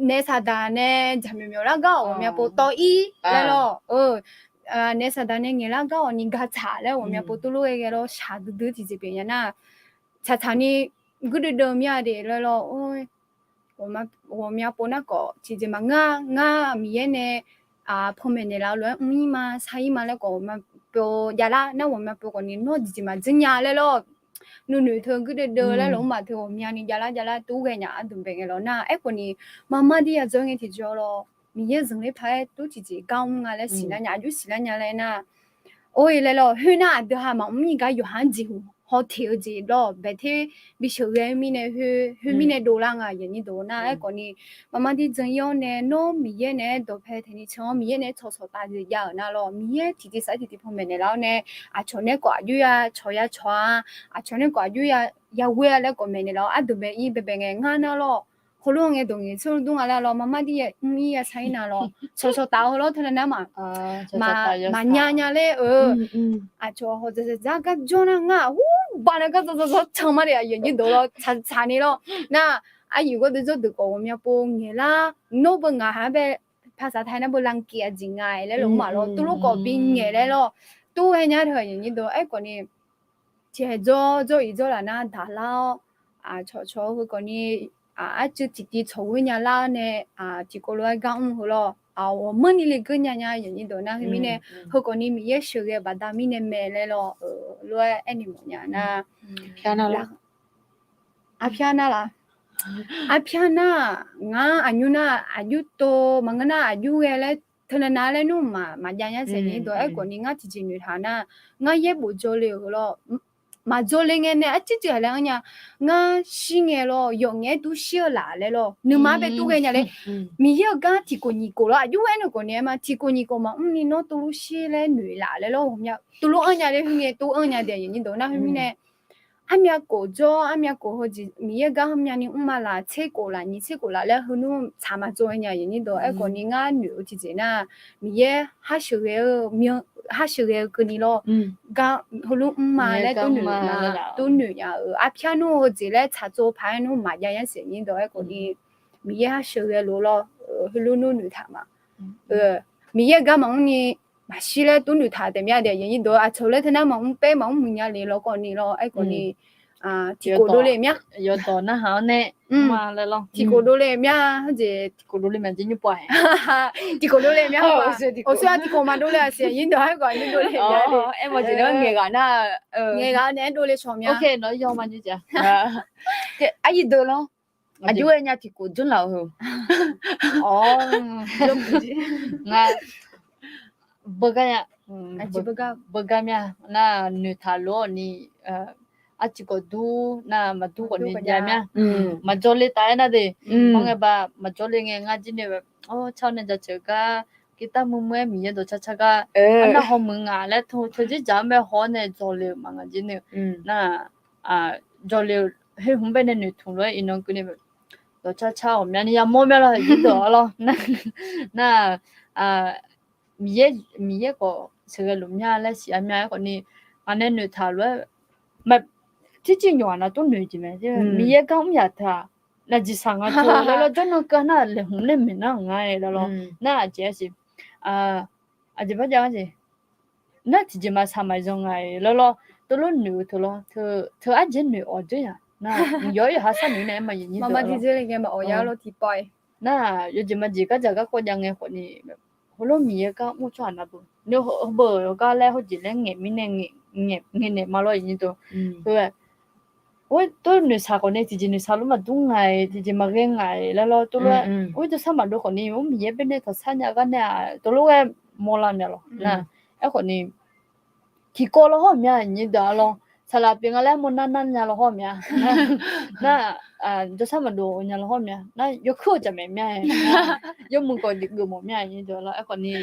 naef saqdaq nae jaqmyawf myawf lar gar-awq ghawqmya pov tawv ir laer lawr. Naef saqdaq nae ngaeqlar gar-awq ni gatsaq laer ghawqmya pov tov lof ghae ghae lawr shaqdui dui tiqjeq pyeuf nya nar, tsaqtsaq ni guirdeuv deuv mir-a de laer lawr. Ghawqmya pov nar khawf tiqjeq maqngeur-a. Ngar Miqyaer nae panmaeq naeqlaf-eu lof-aer mr ir ma, shar ir ma laer khawf ghawqmya pov javlar nar, ghawqmya pov khawf ni nawr tiqjeq maqdzeur nya laer lawr. Nuinoeq teu guirdeuv deuv laer lawr maf teu ghawqmyani javlar javlar tov ghae nya ardmq bae ngae lawr nar, aerkhawf ni marmar dir yadzawr ngae tiqjawr lawr, Miqyaer zanqler paq-aer tov tiqjeq gar mr nga laer siqlar nya, aqjox siqlar nya laer nar, or-e laer lawr, khoernar aqdui ha maqmr ir gar yawqha-anr jeqhuq hawteq-eu jeq lawr baeqter bi sheuqghae-eu mirnae khoer, khoer mirnae dovlar nga aqyuif aqnyir deuq nar. Aerkhawf ni marmar dir dzan ir-awr nae nawr Miqyaer naeq-aer dawqpae taeqni can-awr Miqyaer naeq-aer tsawqsawq taf jeq jav-euq nar lawr, Miqyaer tiqjeq sar tiqjeq panmaeq naeqlaf-awr nae, aqcawq naeq khawf aqjox ya cawq ya cawq-a, aqcawq naeq khawf aqjox ya yaghoer-a laer khawf maeqnaeq lawr ardmq bae ir baebae ngae ngar nar lawr, heulof ngae dawq ngaeq tser dur nga laer lawr, marmar dir mr ir ya shar ir na lawr, cawqcawq taf-eu lawr teunav nar ma maqnya nya ler-eu. Aqcawq hawq dzaqdzaq gar jawr nar ngar aqhur baq nae gar dzawdzawdzawr can ma de aqyuif aqnyir deuq lawr tsaqtsaq ni lawr nar, aqyuif gawrdeuv jawrdeuq khawf ghawqmya pov ngaeqlar, nawr beu ngaq ha bae paqsaq taq nar beu lanqkiq aqjeq nga-aer laer lawr maqlawr tov lof khawf bi ngaeq laer lawr, tov ghae nya teu aqyuif aqnyir deuq aerkhawf ni tiqhaeq dzawr dzawr-iq dzawrlaf nar daqlar-awr, aqcawq cawq-eu heu khawf ni arcuiv tiqtiv tsawq ghoer nya lar nae, tiqkawv lof-aer gar mr heu lawr, aqghawq manrni le geur nya nya aqyuif aqnyir deuq nar khoermirnae, heu khawf ni Miqyaer sheuqghae baqda mirnae mae laer lawr, lof-aer aernaeq mawf nya nar, arpyar nar laf, arpyar nar-aq ngar aqnymr nar aqjox tov maqngeur nar aqjox ghae laer teunav nav laer nmr maqjav nya saeq nyir dawq aerkhawf ni ngar tiqjeq noeqtaq nar, ngar yaerbof jawrle-euq heu lawr, maqjawrle ngae nae arcuiv cuiv-aq laer anr nya, ngar shir ngae lawr yawf ngaef-aer dur shir-eu laf laer lawr nuima-anr bae dur ghae nya laer, Miqyaer-euq gar tiqkhof nyiq khof lawr aqjox aer nae khawf ni aer ma tiqkhof nyiq khof maqmr ni nawr tov lof shir laer noeq laf laer lawr ghawqmya tov lof anr nya laer khoerngae tov anr nya de aqyuif aqnyir deuq nar khoermirnae, armyav khof jawr armyav khof heujeq Miqyaer gar heumyani mr ma laf tser khof laf nyiq tser khof laf laer heunmr tsaq maqdzawr nya aqyuif aqnyir deuq aerkhawf ni ngar noeq-eu tiqjeq nar, Miqyaer hasheuqghae-eu myan, hasheuqghae-eu keuvni lawr, gar heulof mr ma laer tov noeq ma, tov noeq nya-euq arpyar nmr heujeq laer tsaqtsov paq-aer nmr maqjav nya saeq nyir dawq aerkhawf ni, Miqyaer hasheuqghae lof lawr, heulof nmr noeqtaq ma. Miqyaer gar maqmr ni maqshir laer tov noeqtaq taef mya de aqyuif aqnyir deuq aqcawq laer teunar maqmr paer maqmr muiq nya le lawr khawf ni lawr aerkhawf ni, tiqkhof dovle-euq mya, yawdawq narhaq-awr nae, tiqkhof dovle-euq mya, heujeq tiqkhof dovle mya jeq nymr pov-a, tiqkhof dovle-euq mya, awqshoer-aq tiqkhof maqdov le-aq siq aqnyir dawq aerkhawf nymr dovle-euq mya, aermawf jeq nar ngaeqghaq nar, ngaeqghaq nae aer dovle shawq mya, nawr yawma nymr jeq, aryir deuq lawr, aqjox-aer nya tiqkhof dzmr laf-eu heu, ngar beugar nya, beugar mya nar noeqtaq lof-awr ni, arciv khawf dur nar maqdur khawf ni jav mya, maqjawr le taf-aer nar de, mawr ngae ba maqjawr le ngae ngar jir nae, tsar nae jaceuq gar, guitar muiq muiq-aer Miqyaer dawq car car gar, arnar hawmuiq ngaq laer teu jir dzaq-anr bae haw-awr nae dzaw le-euq ma ngaq jir nae, nar dzaw le-euq, her hmq bae nae noeqtmq lof-aer iqnan keuvni dawq car car ghawqmyani yamawr mya lawr aqyuif dawq-a lawr, nar Miqyaer, Miqyaer khawf sheuqghae luf mya laer siq-a mya-aer khawf ni, ngaq nae noeqtaq lof-aer, tircir nymq-aq nav tov noeq jeq mae, Miqyaer gar mr yaq teu-aq, navjeq saq nga teu laer lawr jawrnan keuv nar laeqhmq nae maeqnar nga-aer laer lawr, nar aqjeq-aer siq, aqjeq barjav-a jeq, nar tiqjeq maqsaq maqzanq nga-aer laer lawr, tov lof noeq-eu teu lawr, teu arjeq noeq awq dzeur yaq nar, yawr yawqha sharnoeq naeq-aer maqyuif nyir deuq-a lawr, nar yawjeq maqjeq gardzaq garkawv jav ngae khawf ni, heulof Miqyaer gar mr tsawrhaq navluf ni, heubeu gar laer hawjeq laer ngaeq mirnae ngaeq naeq ma lawr aqnyir deuq, tov noeqshaq khawf nae tiqjeq noeqshaq lof maqdur nga-iq tiqjeq maqghae nga-iq laer lawr tov lof-aer, or jawrshar maqdov khawf ni or Miqyaer bae nae taqshar nya gar nae-aq tov lof-aer mawrlar mya lawr nar, aerkhawf ni tiqkawv lawr hawr mya aqnyir deuq-a lawr, saqlaq pyeuf nga laer mawrnar nar nya lawr hawr mya, nar jawrshar maqdov nya lawr hawr mya nar yawkuir-eu jaqmaeq mya, yawmuiq khawf geuf mawf mya aqnyir deuq-a lawr aerkhawf ni,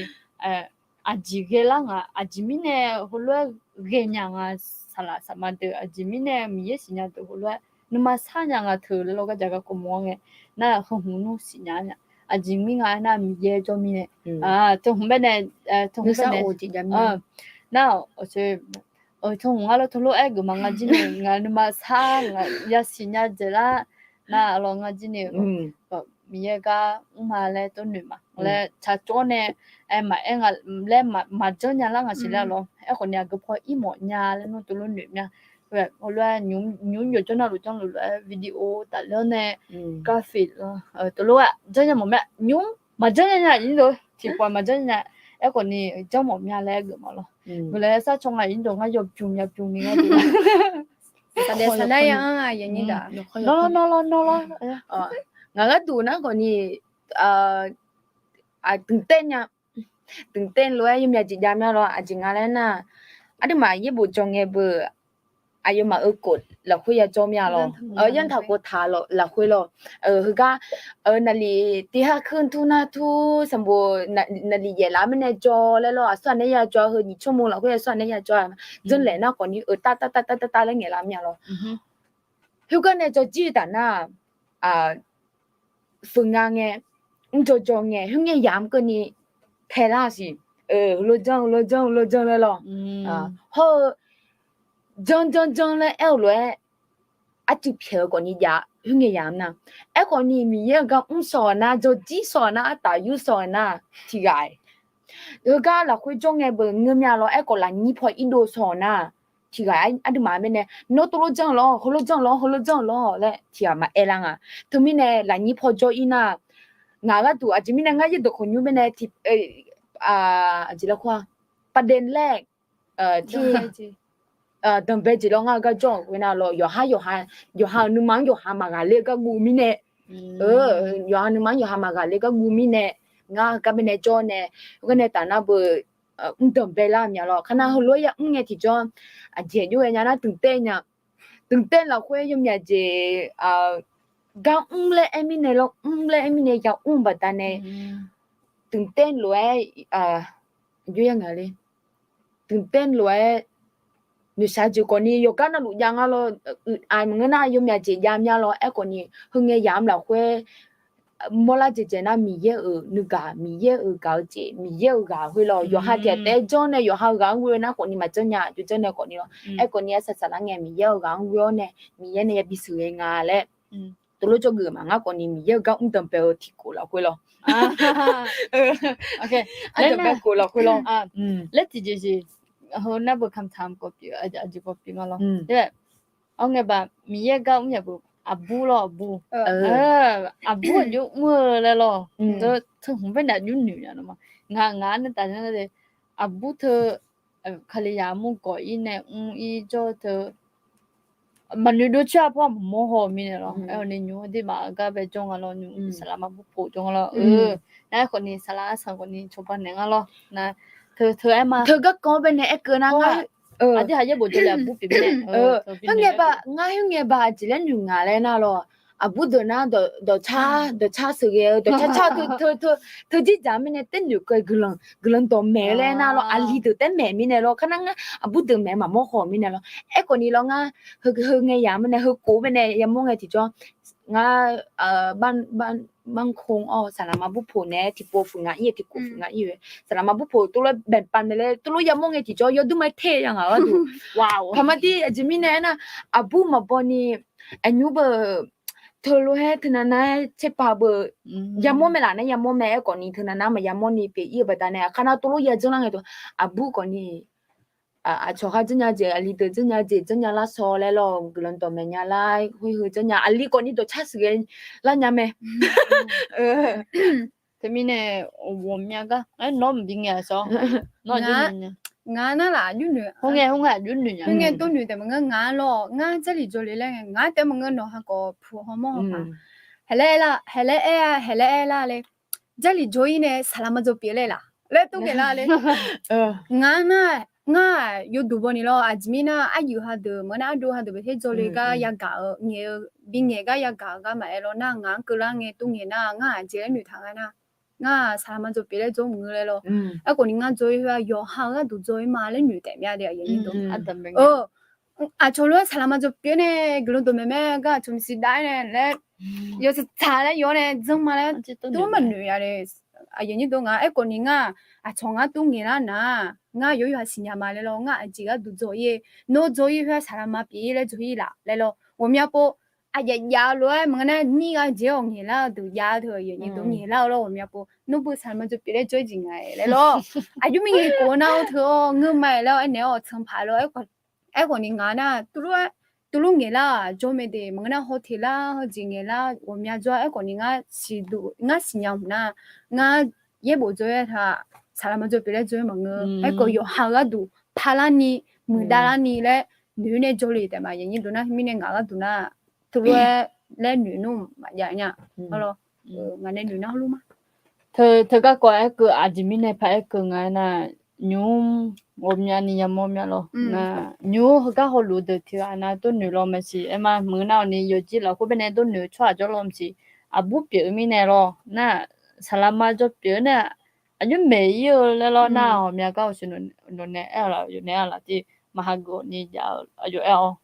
aqjeq ghae lar nga aqjeq mirnae heulof-aer ghaenya nga, saqlaq saqma deuq aqjeq mirnae Miqyaer siqnya deuq heulof-aer nuima sar nya nga teu laer lawr gardzaq garkawv mawr-awr ngae, nar heu hmq nmr siqnya nya. Aqjeq mir nga aernar, Miqyaer jawr mirnae, teu hmq baenae, teu hmq baenae, nar, teu hmq ngar lawr teulof-aer geufmaf nga jir ni, ngaq nuima sar ngaq yasiq nya dzaeqlar, nar lawr nga jir ni, Miqyaer gar mrma laer tov noeq ma laer tsaqtsov-awr nae, maqaer nga laer maqjanr nya lar ngaq siq laer lawr. Aerkhawf ni aqgeu paw ir mawf nya laer nmr teulof noeq mya. Heulof-aer nymq mr jawrnar luf janr luf lof-aer video tafler-awr nae, graphic teulof-aer janr nya mawf mya. Nymq mr maqjanr nya nya ir dov tiqpawf maqjanr nya. Aerkhawf ni janr mawf mya laer geufmaf lawr. Guiqlanq yasar caw nga ir dov ngar yawbymr yabymr ni ngar dov. Nawr lawr, nawr lawr, nawr lawr. Ngaq gharduq nar khawf ni, dmqtaev nya, dmqtaev lof-aer yawmya jeq jav mya lawr. Aqjeq nga laer nar, aqduimaf yaerbof jawr ngae beu, aqyawfmaf-euq kof lafkhoer yajawr mya lawr. Yawntaq kof taq lafkhoer lawr. Heugar, naqliq tiqha keuv tur nar tur sanqbof, naqliq yaef laf mirnae jawr laer lawr, aqsur aqnae yajawr, heu nyiq tsawrmawr lafkhoer aqsur aqnae yajawr, janrlaeq nar khawf ni-euq tav tav tav tav tav laer ngaeqlar mya lawr. Khoergar nae jawr jir taf nar, fuq nga ngae, mrjawr jawr ngae, khoerngae yamq keuvni taelar siq. Heulof janr, heulof janr, heulof janr laer lawr. Hawr-eu janr janr janr laer aer-eu lof-aer, arcuiv pyaeq-eu khawf ni jav, khoerngae yamq nar. Aerkhawf ni Miqyaer-euq gar mr sawq nar, jawr jir sawq nar, artaf yur sawq nar, tiqghaq-iq. Heugar lafkhoer jawr ngae beu ngeur mya lawr. Aerkhawf lafnyir paw irdov sawq nar, tiqghaq-iq aqduimaf mirnae nawr teulof janr lawr, heulof janr lawr, heulof janr lawr laer tiqghaq maqaer lar nga. Teumirnae lafnyir paw jawr ir nar, ngaq gharduq aqjeq mirnae ngar yaerdawq khawf nymr mirnae tiq, aqjeq laer khoer-a, paqdaeq laer, danqbae jeq lawr ngar-eu gar jawr-euq khoernar lawr, yawqha yawqha, yawqha-euq nuima-anr yawqha maqghaqler-eu gar guv mirnae, yawqha nuima-anr yawqha maqghaqler gar guv mirnae, ngar heugar baenae jawr nae, heugar nae taf nar beu, mr danqbae lar mya lawr. Kar nar heulof-aer yamr ngae tiqjawr, aqjeq jov ghae nya nar dmqtaev nya, dmqtaev lafkhoer yawmyaq jeq gar mr laer aer mirnae lawr, mr laer aer mirnae ya mr-eu baqdanae, dmqtaev lof-aer, jov ya ngaq le, dmqtaev lof-aer noeqshaq jeq khawf ni yawqgar navluf jav nga lawr. Uiq aq maqngeur nar yawmyaq jeq jav mya lawr. Aerkhawf ni heungae yamq lafkhoer mawrlar jeq jeq nar Miqyaer-euq nuigaq, Miqyaer-euq gaq-eu jeq, Miqyaer-euq ghaq khoer lawr. Yawqha tiqghaq taef-aer janr nae yawqha-euq ghaq-anr ghoe nar khawf ni maqjanr nya, aqjox janr nae khawf ni lawr. Aerkhawf ni arsaq saqlar ngae Miqyaer-euq ghaq-anr ghoe-awr nae Miqyaer nae yabi sheuqghae nga laer teulof jawrgeuf maqngar khawf ni Miqyaer-euq gar mr danqbae-eu tiqkhof lafkhoer lawr. Ardanqbae khof lafkhoer lawr. Laer tiqjeq jeq, heu nar beu kamtaq-anr kawv pyeuf, aqjeq kawv pyeuf nga lawr. Awr ngae baq Miqyaer gar mr yaf beu, aqbur lawr, aqbur. Aqbur aqjox mr-eu laer lawr. Teu, teu hmq baenae aqjox noeq nya nawr ma. Ngaq, ngaq-anr nae taf nar de, aqbur teu, Kalizaq mur gawq ir nae mr ir jawr teu, maqnoeq dov coer-a pawr maqmawr haw-eu mirnae lawr. Aerkhawf ni nymq-mr dirmaf-eu gar bae jawr nga lawr, nymq saqlaq maqbur poq jawr nga lawr. Nar aerkhawf ni saqlaq arsanq khawf ni cawba naeq nga lawr. Nar teu, teu aer ma, teu garkawv baenae aerkeuv nar ngar, aqdirhaq yaerbof jawrle aqbur pyeuf mirnae, khoerngae baq ngar khoerngae baq aqjeq laer noeq ngaq laer nar lawr. Aqbur deuq nar dawqcar, dawqcar sheuqghae-eu dawqcar car teu, teu, teu, teu jir dzaq mirnae taer noeq keuv guiqlanq, guiqlanq dawqmaeq-eu laer nar lawr. Aqli deuq taer maeq mirnae lawr. Kar nar ngar aqbur deuq maeq maqmawr haw-eu mirnae lawr. Aerkhawf ni lawr ngar, heu, heu ngae yamq mirnae heu kov baenae yamawr ngae tiqjawr, ngar, banrkov-awr saqlaq maqbur poq naeq-aer tiqpov fuq nga ir-eu tiqkhof fuq nga ir-eu saqlaq maqbur poq teulof-aer baeqpav naeq laer teulof yamawr ngae tiqjawr yawdur ma tae ya ngaq gharduq. Paqma dir aqjeq mirnae aernar, aqbur maqbaw ni aqnymr beu, teulof-aer teunav nav-aer tserpav beu, yamawr mae laf nar yamawr mae. Aerkhawf ni teunav nav maqyamawr ni pyeuf ir-eu baqdanae aqkar nar teulof ya dzanr lar ngae teu, aqbur khawf ni aqcawq khar dzanr nya jeq, aqli deuq dzanr nya jeq, dzanr nya lar shaw laer lawr, guiqlanq dawqmaeq nya lar, khoer heu dzanr nya, aqli khawf ni dawqcar sheuqghae lar nya mae. Teumirnae ghawqmya gar aer nawr maqbi ngae-aq sawr. Nawr aqjox noeq nya. Ngaq nar laf aqjox noeq, khoerngae, khoerngae aqjox noeq nya. Khoerngae tov noeq taef maqngeur ngaq lawr, ngar Jarlif jawrle laer ngae ngaq taef maqngeur nawq ha kawv puq hawmawr hawpaq. Haeq laer aer lar, haeq laer aer-a, haeq laer aer lar le. Jarlif jawr-ir nae saqlaq maqdzawq pyeuf laer laf laer tov ngaeq lar le. Ngaq nar, ngar-aq yawduq baw ni lawr, aqjeq mirnae aryuif ha deuq maqnar ardov ha deuq bae ter jawrle gar yagaq-eu ngaeq-eu, bingaeq gar yagaq-eu gar maqaer lawr nar, ngaq-anr keuvlar ngae tov ngaeq nar ngar-aq jeq laer noeqtaq nga nar, ngar-aq saqlaq maqdzawq pyeuf laer dzawr maqngeur laer lawr. Aerkhawf ni ngar dzawr-ir khoer-aq yawqha-eu gharduq dzawr-ir ma laer noeq taef mya de aqyuif aqnyir deuq. Aqcawq lof-aer saqlaqma jawr pyeuf nae guiqlanq dawqmaeq mae gar aqcawq maqsiq dav-aer nae laer, yawtsaq tsaq laer yawr nae dzanr ma laer, tov maqnoeq ya le. Aqyuif aqnyir deuq nga aerkhawf ni ngar-aq, aqcawq ngar tov ngaeqlar nar, ngar yawqha siqnya ma laer lawr, ngar aqjeq gharduq dzaw-ir-e, nawr dzaw-ir khoer-aq saqlaqma pyeuf-ir laer dzaw-ir laf laer lawr, ghawqmya pov aqjav jav lof-aer maqngeur nar nir gha jeq-awq ngaeqlar-eu deuq jav-eu teu aqyuif aqnyir deuq ngaeqlar-eu lawr, ghawqmya pov nawr beu saqlaqma jawr pyeuf laer jawr-ir jeq nga-aer laer lawr, aqjox mirnae khof nar-eu teu-awr ngeur ma-aer laer-awr aernaeq-awr tsanq paq lawr, aerkhawf ni nga nar, tuvlof ngaeqlar-aq jawr mae de, maqngeur nar hawteq lar heujeq ngaeqlar ghawqmya jawr-a. Aerkhawf ni ngar siqduq ngar siqnya hmq nar, ngar yaerbof dzaw-aer taq saqlaqma jawr pyeuf laer jawr-aer maqngeur. Aerkhawf yawqha-eu gharduq parlarni muiqdavlarni laer noeq-ir nae jawrle taef ma. Aqyuif aqnyir deuq nar, mirnae ngaq gharduq nar, tuvlof-aer laer noeq nmr maqjav nya. Ngaq nae noeq nar hawluf ma. Teu garkawv aerkeuv aqjeq mirnae paq aerkeuv nga aernar, nymr ghawqmyani yamawr mya lawr. Nymr heugar hawluf deuq tiq ghaq nar tov noeq lawr maqsiq. Aer ma maqngeur nar-awq ni yawqjir lafkhoer baenae tov noeq tsawrhaq jawrlawr maqsiq. Aqbur pyeuf-eu mirnae lawr nar, saqlaqma jawr pyeuf-eu nar, aqjox maeq-ir-eu laer lawr nar, ghawqmya gar-awq siq. Nawq nae aer-eu laf, yawf nae aer-eu laf tir, maqhageuf ni jav-eu aqjox aer-awr,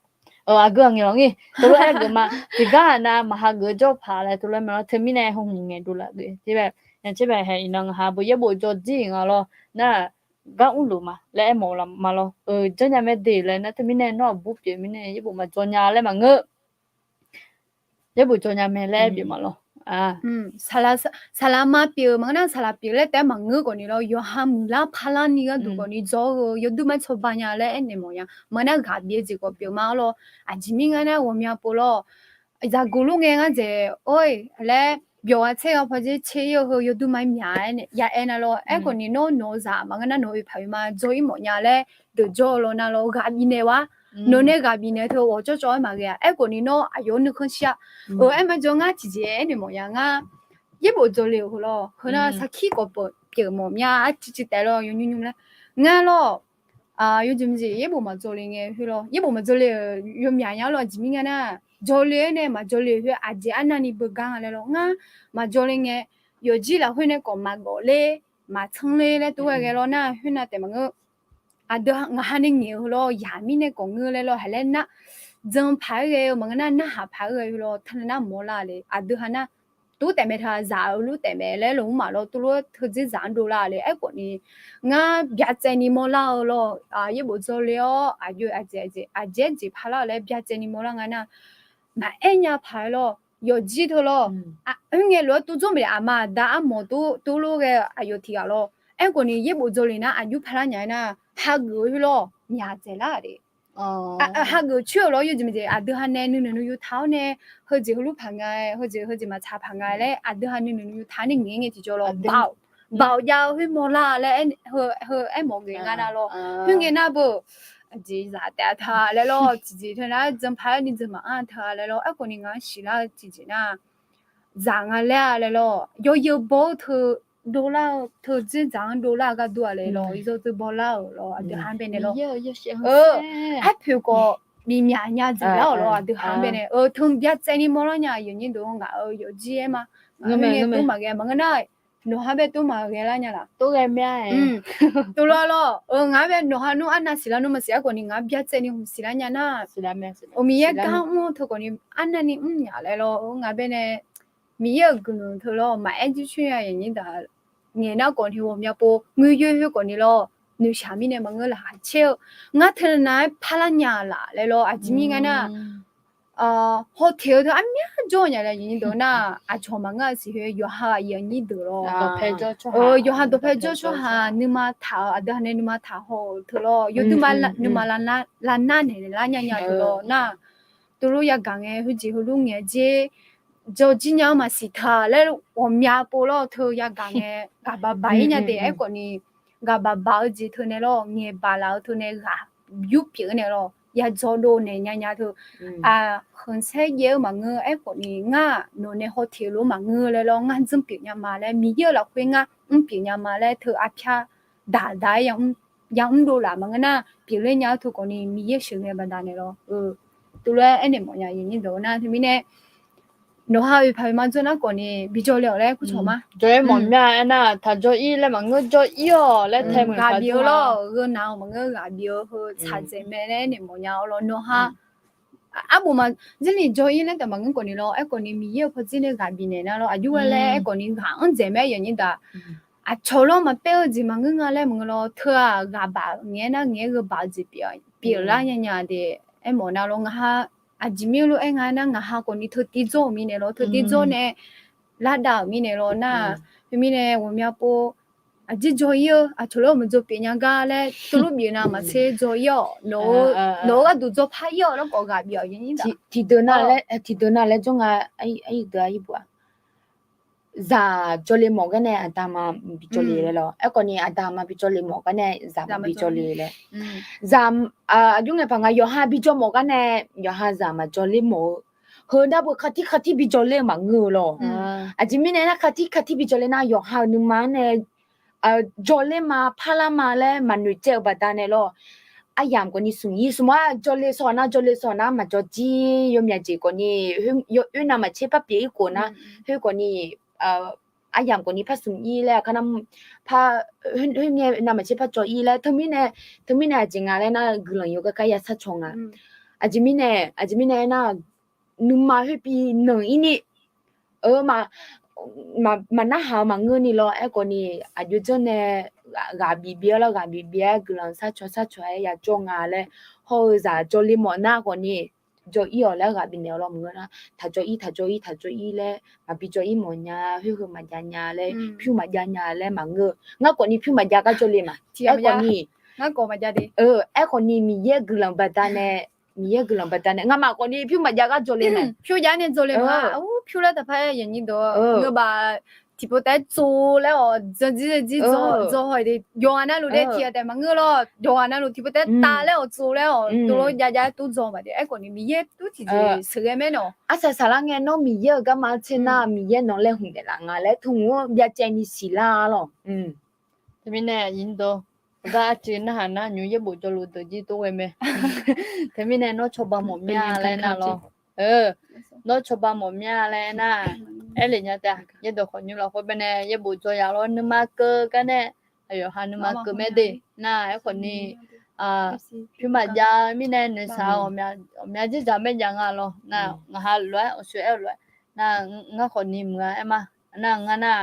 aqgeu aqngaeq lawq ngir teulof-aer geuf ma. Tiqgar-aq nav maqhageuf jawr paq laer teulof-aer mae lawr. Teumirnae heu hmq ngaeqdov laf geuf. Tirbae, nya tserbae hae iqnan ngaq ha beu yaerbof jawr jir nga lawr nar, gar mrluf ma laer aermawf-eu laf ma lawr. Janrnya mae de laer nar, teumirnae nawr aqbur pyeuf mirnae yaerbof maqjawr nya laer maqngeur. Yaerbof jawr nya mae laer pyeuf ma lawr. Saqlaqma pyeuf maqngeur nar saqlaq pyeuf laer taef-aer maqngeur khawf ni lawr, yawqha muiqlar parlarni gharduq khawf ni jawr-eu yawduq mar tsawrba nya laer aernaeq mawf nya. Maqngeur nar ghaq bif-eu jeq khawf pyeuf ma-awr lawr. Aqjeq mirnae ngar nar ghawqmya pov lawr, zaqguq lor ngae ngar dzaeq oe laer, byawq ghaq tser ghaq pawdzer tser-ir-eu heu yawduq mar myaq-aer ya aer nar lawr. Aerkhawf ni nawr nawq-eu zaq maqngeur nar nawq-eu oeq paq oeq ma jawr-ir mawf nya laer deuq jawr-eu lawr nar lawr, ghaq bifnaeq-a. Nawq nae ghaq bifnaeq-eu teu ghawq cawvcawv-aer maqghae-a. Aerkhawf ni nawr aqyawf-anr nuikhanr shir-a. Eu, aer ma jawr ngar tiqjeq aernaeq mawf nya ngar. Yaerbof jawrle-euq heu lawr, heu nar sarkir khawf pyeuf mawf mya arciv civ taef lawr yawnymr nymr laer. Ngar lawr, yawjeq maqjeq yaerbof maqjawrle ngae khoer lawr, yaerbof maqjawrle-euq yawmyaq nya lawr. Aqjeq mirnae nar, jawrle-aer nae maqjawrle-euq khoer aqjeq arnavni beugar nga laer lawr. Ngar maqjawrle ngae, yawqjir lafkhoer nae khawf maqgawf ler, maqtsanr ler laer tov ghae ghae lawr nar khoernav taef maqngeur. Aqdui ngaq ha nae ngaeq-eu lawr, yaq mirnae khawf ngeur laer lawr, haq laer nar, jan paq-aer ghae-eu maqngeur nar narhaq paq-aer ghae-eu lawr, teunav nar mawrlar le. Aqdui ha nar, tov taef mae teu zaq-eu luf taef mae laer lawr mr ma lawr, tov lof-aer teudzer zaq-anr dovlar le. Aerkhawf ni ngar byatsaevni mawrlar-eu lawr, yaerbof jawrle-awr aqjox aqjeq aqjeq aqjeq jeq parlar-eu laer byatsaevni mawrlar nga nar, maqaer nya paq-aer lawr, yawqjir teu lawr. Khoerngae lof-aer tov dzawr maeq aqma aqda armawf tov tov lof ghae aqyawf tiq ghaq lawr. Aerkhawf ni yaerbof jawrle nar aqjox parlar nya-aer nar, hageuf-eu khoer lawr myaq dzaeqlar le. Hageuf coer-euq lawr, yawjeq maqjeq aqdui ha nae nuinoeq nuiyu taq-awr nae, heujeq heulof paq nga-aer, heujeq heujeq maqtsaq paq nga-aer laer aqdui ha nuinoeq nuiyu taq nae ngaeq ngae tiqjawr lawr, baoq baoq jav-eu khoer mawrlar laer heu aermawf ghae nga nar lawr. Khoerngae nar beu, aqjeq zaq taef-a ta laer lawr, tiqjeq teu nar jan paq-aer ni jan maqanr ta laer lawr. Aerkhawf ni ngaq-anr siqlar-eu tiqjeq nar, zaq nga laer-a laer lawr, yawzeu baw-eu teu dovlar-eu teu dzer dzaq-anr dovlar-eu gharduq-a laer lawr, yawzeu teu bawlar-euq lawr aqdui ha-anr baenae lawr. Arpoeq khawf bimyaq nya dzaeqlar-euq lawr aqdui ha-anr baenae. Eu, teu byatsaevni mawrlar nya, yawqnyir deuq-anr ngaq-eu yawqjir-aer ma. Maqngeur nar, nawq ha bae tov maqghae lar nya laf. Tov lawr lawr, eu, ngaq-anr bae nawq ha nmr arnav siqlar nmr maqsiq-ar khawf ni ngaq-anr byatsaevni hmq siqlar nya nar, Miqyaer gar mr-eu teu khawf ni arnavni mrnya laer lawr, ngaq baenae Miqyaer-euq guiqlanq teu lawr maqaer jircoer nya yawqnyir daq. Ngaeq nar khawf ni ghawqmya pov ngoer yoer khoer khawf ni lawr, noeqshaq mirnae maqngeur laqkhaq caer-eu ngar teunav nav-aer parlar nya laf laer lawr. Aqjeq mirnae nar, hawteq-eu teu armyar jawr nya laer yawqnyir deuq nar, aqcawq maqngeur-a siq khoer yawqha aqyuif aqnyir deuq lawr, yawqha dawqpae jawr tsawrhaq nuima taq-euq aqdui ha nae nuima taq haw-euq teu lawr, yawdui ma nuima lavnar naeq lar nya nya teu lawr nar, teulof yagaq ngae heujeq heulof ngaeq jer, jawrjir nya-eu maqsiq taq laer ghawqmya pov lawr teu yagaq ngae, gaqbaq baq-ir nya de. Aerkhawf ni gaqbaq baq-eu jeq teu nae lawr, ngaeq baq laf-eu teu nae ghaq yur pyeuf-eu nae lawr, yadzaw dov naeq nya nya teu, aq, khanqsaer jaev-eu maqngeur. Aerkhawf ni ngar nawq nae hawteq-eu lof maqngeur laer lawr, ngar janr pyeuf nya ma laer, Miqyaer-euq lafkhoer ngar mr pyeuf nya ma laer teu arpyar daq daq-aer yamr dov laf maqngeur nar, pyeufler nya-eu teu khawf ni Miqyaer sheuqghae baqdanae lawr. Teulof-aer aernaeq mawf nya yawqnyir deuq nar teumirnae Nawqha oeqpaq oeqma jawr nar khawfni bijawr le-awq laer kurcawq ma. Jawr-ir mawf mya aernar, taq jawr-ir laer maqngeur, jawr-ir-awq laer tae muiq ghaq bif-eu lawr, gheu naq-awq maqngeur, ghaq bif-eu heu tsaqdzaeq mae laer naeq mawfnya-awr lawr nawqha. Arbof ma, zirni jawr-ir laer taef maqngeur khawfni lawr, aerkhawfni Miqyaer-euq pawdzer nae ghaq bifnaeq nar lawr, aqjox-aer laer aerkhawfni ghaq-anr dzaeq mae yawnyir daq. Aqcawq lawr maqpaer-eu jeq maqngeur nga laer maqngeur lawr, teu-aq ghaq baf ngaeq-aer nar ngaeq-aer gheu baf-eu jeq pyeuf-eu lar nyanya de. Aermawf nar lawr ngaqha aqjeq mir-eu lof-aer nga nar ngaqha khawfni teutiv dzawr-euq mirnae lawr, teutiv dzawr nae lardav-euq mirnae lawr nar, teumirnae ghawqmya pov aqjeq jawr-ir-eu aqcawq lawr maqjawr pyeuf nya gar laer teulof bif-eu navmaqtser jawr-ir-awq. Nawq-eu gharduq jawr par-ir-awq laer khawf ghaq bif-awq. Tiqdeuq na laer jawr nga, aqyuif deuq-a irbof-aq. Zaq jawrle mawf gar nae aqda ma bi jawrle laer lawr. Aerkhawfni aqda ma bi jawrle mawf gar nae zaq ma bi jawrle laer. Zaq, aqjox ngae paq nga yawqha bi jawr mawf gar nae yawqha zaq maqjawrle mawf-eu. Heu darbo khartir khartir bi jawrle-eu maqngeur-eu lawr. Aqjeq mirnae nar khartir khartir bi jawrle nar yawqha-euq nuima-anr nae jawrle ma parlar ma laer maqnoeq caev-eu baqdanae lawr. Aryamq khawfni smq-ir, smq-ar jawrle sawq nar jawrle sawq nar maqjawr jir yawmyaq jeq khawfni, oer navmaqtser par pyeuf-ir khof nar, khoer khawfni aryamq khawfni par smq-ir laer aqkar nar, par, khoer navmaqtser par jawr-ir laer teumirnae, teumirnae aqjeq nga laer nar guiqlanq yawgar gar ya sharcaw nga. Aqjeq mirnae, aqjeq mirnae aernar, nuima khoer bi nanq-ir ni, eu, maqnarhaq-eu maqngeur ni lawr. Aerkhawfni aqjox janr nae ghaq bif bif-aer lawr, ghaq bif bif-aer guiqlanq sharcaw sharcaw-aer ya jawr nga laer, hawr-eu zaq jawrle mawf nar khawfni jawr-ir-awq laer ghaq bifnaeq-awr lawr maqngeur nar, taq jawr-ir taq jawr-ir taq jawr-ir laer maqbi jawr-ir mawf nya, khoer heu maqjav nya laer, pyur maqjav nya laer maqngeur. Ngar khawfni pyur maqjav gar jawrle ma. Aerkhawfni, aerkhawfni Miqyaer guiqlanq baqdanae, Miqyaer guiqlanq baqdanae ngamaf khawfni pyur maqjav gar jawrle ma. Pyur jav nae jawrle ma. Pyur laer taqpar-aer yaqnyir deuq-a, ngeubaf tiqpov taef-aer tsov laer-awq, dzandzir dzandzir dzaw haw-iq de. Yawqghaq navluf de tiq ghaq taef maqngeur lawr, yawqghaq navluf tiqpov taef-aer tav laer-awq, tsov laer-awq, dovlof jav jav-aer tov dzaw ma de. Aerkhawfni Miqyaer tov tiqjeq sheuqghae maernawq. Arsaq saqlar ngae nawr Miqyaer-euq garma tser nar Miqyaer nawq laer hmq daef laf nga laer tmq-anr byacaevni siqlar-a lawq. Teumirnae aqyuif deuq, gar arcuiv narhaq nar nymr yaerbof jawrluf deuq jir tov ghae mae. Teumirnae nawr cawba mawf mya laer nar lawr. Nawr cawba mawf mya laer nar, aerlef nya taef-a. Yaerdawq khawf nymr lafkhoer baenae yaerbof dzaw ya lawr nuima keuv gar nae, aqyawf ha nuima keuv mae de. Nar aerkhawfni pyur maqjav mirnae noeqshaq-eu ghawqmya dzerdzaq maerjav nga lawr. Nar ngaq ha lof-aer awqshoe aer-eu lof-aer nar, ngar khawfni muiq-a aer ma. Nar ngar nar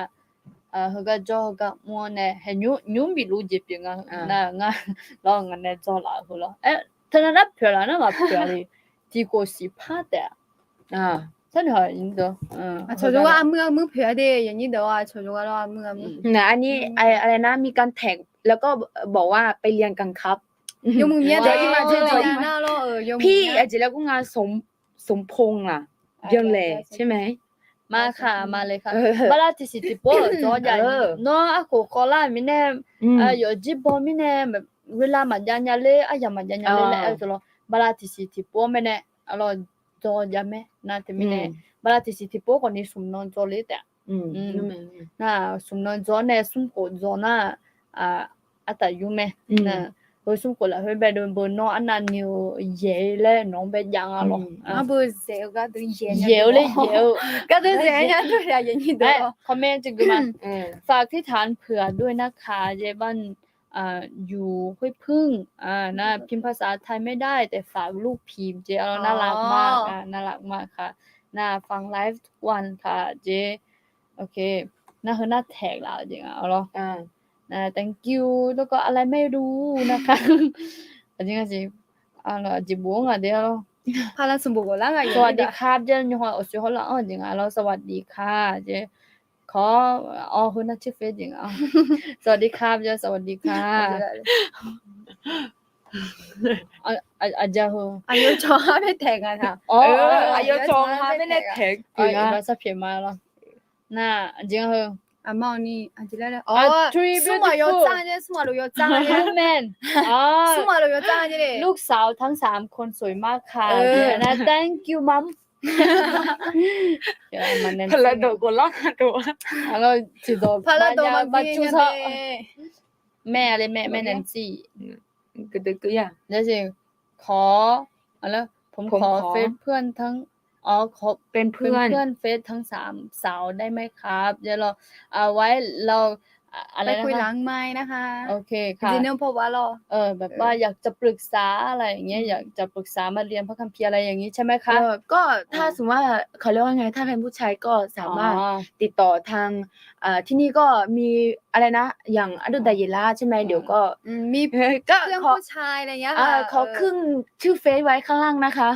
heugar jawr heugar mr-awr nae haeqnymr nymr bifluf jeq pyeuf nga. Nar ngar lawr ngaq nae dzaw laf-eu heu lawr. Aer, teunav nar poeq laf nar maqpoeq-a le. Tiqkhof siqpar taef-a. Aqcawq jawrgar armuir armuir poeq-a de, yaqnyir deuq-a, aqcawq jawrgar lawr armuir armuir. Nar arni, aqlaer nar มีการแท็ก แล้วก็บอกว่าไปเรียนกันครับ yawmuiq myav deuq-a aqjeq laer kur nga, สมพงษ์ laq, เบียงแหล ใช่ไหม? มาค่ะ มาเลยค่ะ bala tiqsiq tiqpov-anr dzaw jav. Nawr arkhof khawvlar mirnae, yawfjir baw mirnae, เวลา maqjav nya ler, aryamq maqjav nya ler laer aer-eu teu lawr, bala tiqsiq tiqpov-anr mae nae, arlawr dzaw jav mae. Nar teumirnae bala tiqsiq tiqpov khawfni smq nan dzaw ler taef. Nar smq nan dzaw nae smr khof dzaw nar, artaf yur mae. Heu smr khof lafkhoer bae dov beu nawr arnavni-eu yaeq-eu laer nawq-anr bae jav nga lawr. Yaeq-eu ler yaeq-eu, comment จะ gui ma. ฝากที่ฐานเผื่อ ด้วยนะคะ jeq บ้าน อยู่ห้วยผึ้ง นะ พิมพ์ภาษาไทยไม่ได้ แต่ฝากลูกพิมพ์ jeq, arlawr น่ารักมาก น่ารักมากค่ะ นะ ฟัง ไลฟ์ ทุกวันค่ะ jeq. Nar heu nar แท็ก laf-eu jeq nga lawr. Nar thank you แล้วก็ อะไรไม่รู้นะคะ jeq bof-anr nga de lawr. สวัสดีครับ jeq nymr hawr awqshoe hawrlar-anr jeq nga lawr, สวัสดีค่ะ jeq. Kawr, awr heu nar ชื่อเฟซ jeq nga. สวัสดีครับ jeq, สวัสดีค่ะ. Aqyawf cawqha bae taeq nga taq. Aqyawf cawqha bae nae taeq pyeuf nga. Nar jeq nga heu. Aqma ni, smr maq yawdzanr jeq, smr maq lof yawdzanr jeq. Smr maq lof yawdzanr jeq le. ลูกสาวทั้งสามคนสวยมากค่ะ นะ thank you mom. Paqlaqdawq khawflar dawq. Paqlaqdawq maqbi nya mae. แม่อะไร แม่ แม่แนนซี่ Kawr, ผมขอ เฟซเพื่อนทั้ง เป็นเพื่อน เป็นเพื่อนเฟซทั้งสามสาวได้ไหมครับ เดี๋ยวเรา เอาไว้เรา อะไรนะคะ ไปคุยหลังไมค์นะคะ โอเคค่ะ เดี๋ยวน้องพบว่าเรา เออ แบบว่า เออ อยากจะปรึกษาอะไรอย่างเงี้ย อืม อยากจะปรึกษามาเรียนพระคัมภีร์อะไรอย่างงี้ใช่ไหมคะ เออ ก็ถ้า อ๋อ สมมติว่า เขาเรียกว่าไง ถ้าเป็นผู้ชายก็สามารถ อ๋อ ติดต่อทาง เอ่อ ที่นี่ก็มีอะไรนะ อย่างอดุลดาเยล่าใช่ไหม เดี๋ยวก็ อืม มี ก็ เพื่อนผู้ชายอะไรเงี้ยค่ะ ขอ เออ ขอขึ้นชื่อเฟซไว้ข้างล่างนะคะ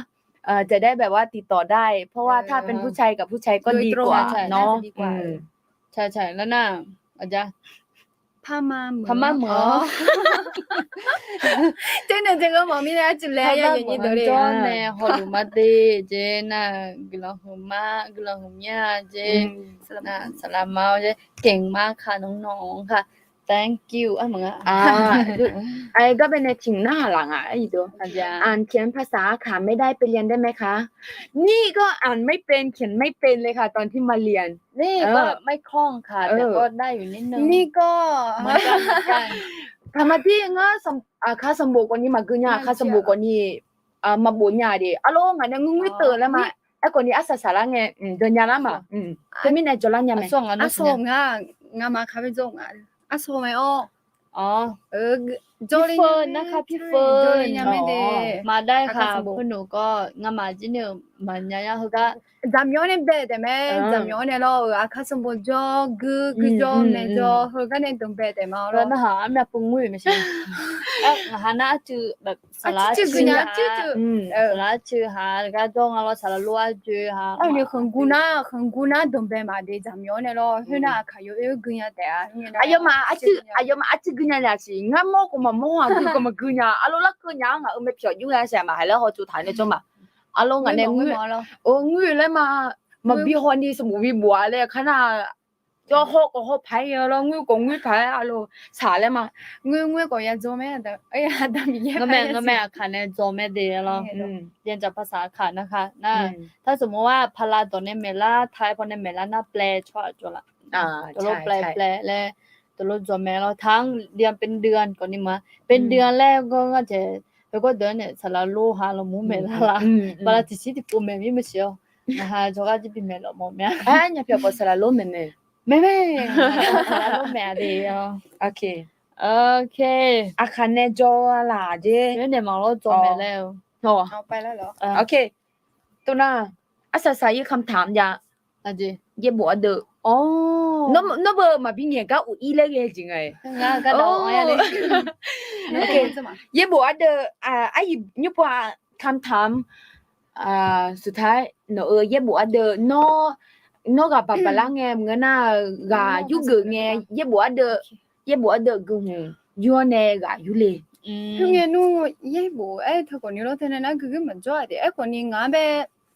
เอ่อ จะได้แบบว่าติดต่อได้ เพราะว่าถ้าเป็นผู้ชายกับผู้ชายก็ดีกว่าเนาะ โดยตรง น่าจะดีกว่า อืม ใช่ใช่ แล้วน่า อาจจะ พม่าเหมือ พม่าเหมือ อ๋อ เจ๊หนึ่งเจ๊ก็บอกไม่ได้จุดแล้ว พม่าเหมือ อย่างนี้เดี๋ยวเลย จอแน ฮอลูมาเต เจ๊น่ะ guiqlanq huiqma guiqlanq huiqmya เจ๊ อืม น่ะ สลามเมา เจ๊ เก่งมากค่ะน้องๆค่ะ thank you อ่ะ เหมือนกัน อ่า ไอ้ก็เป็นในถิ่นหน้าหลังอ่ะ ไอ้ตัว อาจารย์ อ่านเขียนภาษาค่ะ ไม่ได้ไปเรียนได้ไหมคะ นี่ก็อ่านไม่เป็นเขียนไม่เป็นเลยค่ะ ตอนที่มาเรียน นี่ก็ เออ ไม่คล่องค่ะ เออ แต่ก็ได้อยู่นิดนึง นี่ก็ เหมือนกัน เหมือนกัน ทำมาที่เงาะสม อ่า คาสมบูรณ์กว่านี้มา คือเนี่ย คาสมบูรณ์กว่านี้ อ่า มาบนเนี่ยดิ อะโล ngaq nae ngui ngui teuv laer ma. Aerkhawf ni arsaq saqlar ngae, dawqnya lar ma. Teumirnae jawrlar nya mae. Arsoq, ngamaf kaq-aer jawr nga. Arsoq mae-awr. พี่เฟิร์นนะคะ พี่เฟิร์น มาได้ค่ะ พวกหนูก็ ngamaf jir ni-eu maqnya ya heugar. Dzaqmyanr nae bae taef mae, dzaqmyanr nae lawr-euq aqkar sanqbof jawr, guir guir jawr mae jawr, heugar nae dmq bae taef ma lawr. Narhaq armyav pov ngui-euq mae siq. Ngaq-anr arcuiv, saqlaq arcuiv, saqlaq arcuiv haq gar jawr nga lawr, saqlaq lor arjoe haq. Khanqgur nar, khanqgur nar dmq bae ma de dzaqmyanr nae lawr, khoernar aqkaq yawoer guinya taef-a. Aqyawfmaf arcuiv guinya le-aq siq, ngar mawr khawf maqmawr, aqgui khawf maqgui nya, arlor larkeuv nya-anr ngaq-euq mae pyawq jur ya siq maqhae laer hawtsov taq nae jawr ma. Arlor ngaq nae ngui laer ma, maqbi hawni sanqbof bi bof-a laer kar nar, jawr hawr khawf hawr paq-aer lawr, ngui khawf ngui paq-aer arlor saq laer ma. Ngui ngui khawf ya dzaw mae, Ngeur mae, ngeur mae, aqkaq nae dzaw mae de lawr. เรียนจากภาษา aqkaq nar ka nar. ถ้าสมมุติว่า พาราดอก nae maeqlar, ไทย พอ nae maeqlar nar แปล tsawrhaq jawr laf. Dawqlor แปล แปล laer dawqlor dzaw mae lawr. ทั้ง เดือน เป็นเดือน khawfni ma. เป็นเดือน laer gawr ngar jaeq, heugawr deuq-anr nae saqlaq lor ha lawr mur maeqlar la. Bala tiqshir tiqpov maeq mir maqsiq-awr. Ngaq ha jawrgar jir bi maeq lawq mawf mya. Aqnyaf pyawq khawf saqlaq lor maeq mae. Maeq mae. Saqlaq lor maeq-a de-awr. Aqkaq nae jawr laf jer. Naeq maqlawr dzaw maeq laer-eu. Tov nar, arsaq saq-ir คำถาม ya. Yaerbof ardeuv. Nawr-eu maqbi ngaeq gar of-ir laer ghae jeq nga. Yaerbof ardeuv, aryiq nymr pov-a คำถาม สุดท้าย nawq-euq yaerbof ardeuv, nawr ghaq baq baqlar ngae maqngeur nar-eu ghaq yurgeuf ngae, yaerbof ardeuv, yaerbof ardeuv guiqhmq yur-awr nae ghaq yurle. Khoerngae nmr yaerbof-aer teukhawf ni lawr teunae nar guiqguir maqjawr-a de. Aerkhawf ni ngaq-anr bae,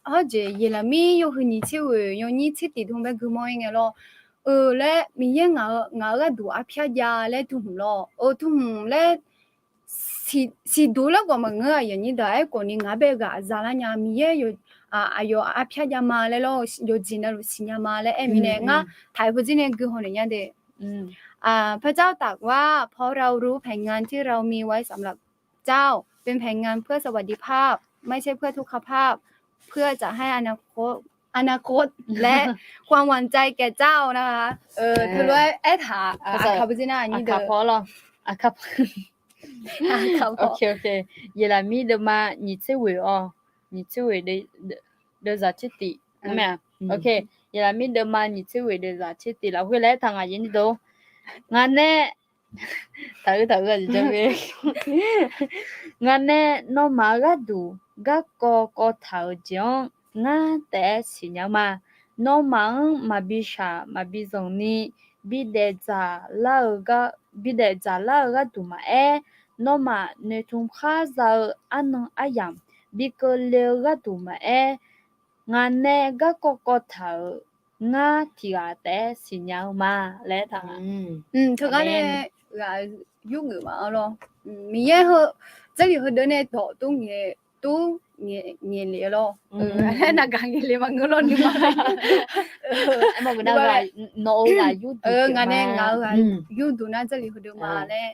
hawr jeq Yeqlaqmir yawhuiq nyiq tser ghoeq yawnyir tser tiq dm bae guimawr-ir ngae lawr. Eu laer Miqyaer ngaq-euq gharduq arpyar jav laer duq hmq lawr. Eu duq hmq laer siqduq laer khawf maqngeur-aq, yawnyir deuq-aer khawf ni ngaq-anr bae ghaq zalar nya. Miqyaer aqyawf arpyar jav ma laer lawr, yawqjeq navluf siqnya ma laer aer mirnae ngar taq-euq heuzir nae guihaw naeq nya de. พระเจ้าตรัสว่าเพราะเรารู้แผนงานที่เรามีไว้สำหรับเจ้า เป็นแผนงานเพื่อสวัสดิภาพ ไม่ใช่เพื่อทุกขภาพ เพื่อจะให้อนาคต อนาคต และความหวังใจแก่เจ้านะคะ teulof-aer aertaq-aq, aqkaq paw jir nar aqnyir deuq. Aqkaq paw. Yeqlaqmir deuvma nyiq tser ghoeq-awr, nyiq tser ghoeq deuvzaq tser tif. Yeqlaqmir deuvma nyiq tser ghoeq deuvzaq tser tif lafkhoer laer aertaq ngaq yaer nyir deuq. Ngaq nae taq-eu taq-eu-a jeq jawr-eu. Ngaq nae nawmaf-euq gharduq garkawv kawv taq-euq jeq-anr ngar taef-aer siqnya-eu ma. Nawmaf-anr maqbi shaq maqbi zanqni bidaef dzaqlar-eu gar, bidaef dzaqlar-eu gharduq maqaer, nawmaf noeqtmq khar za-eu arnan aryamq bi keuvle-eu gharduq maqaer, ngaq nae garkawv kawv taq-euq ngar tiq ghaq taef-aer siqnya-eu ma laer taq. Teugar nae ghaq yurgeuf ma-awr lawr. Miqyaer heu Jarlif heudeuq nae dawq tov ngaeq, tov ngaeq le-eu lawr. Naqgaq ngaeq le maqngeur lawr nuima. Nawq-eu ghaq yurduq ngaq nae ngaq-eu ghaq yurduq nar Jarlif heudeuq ma laer.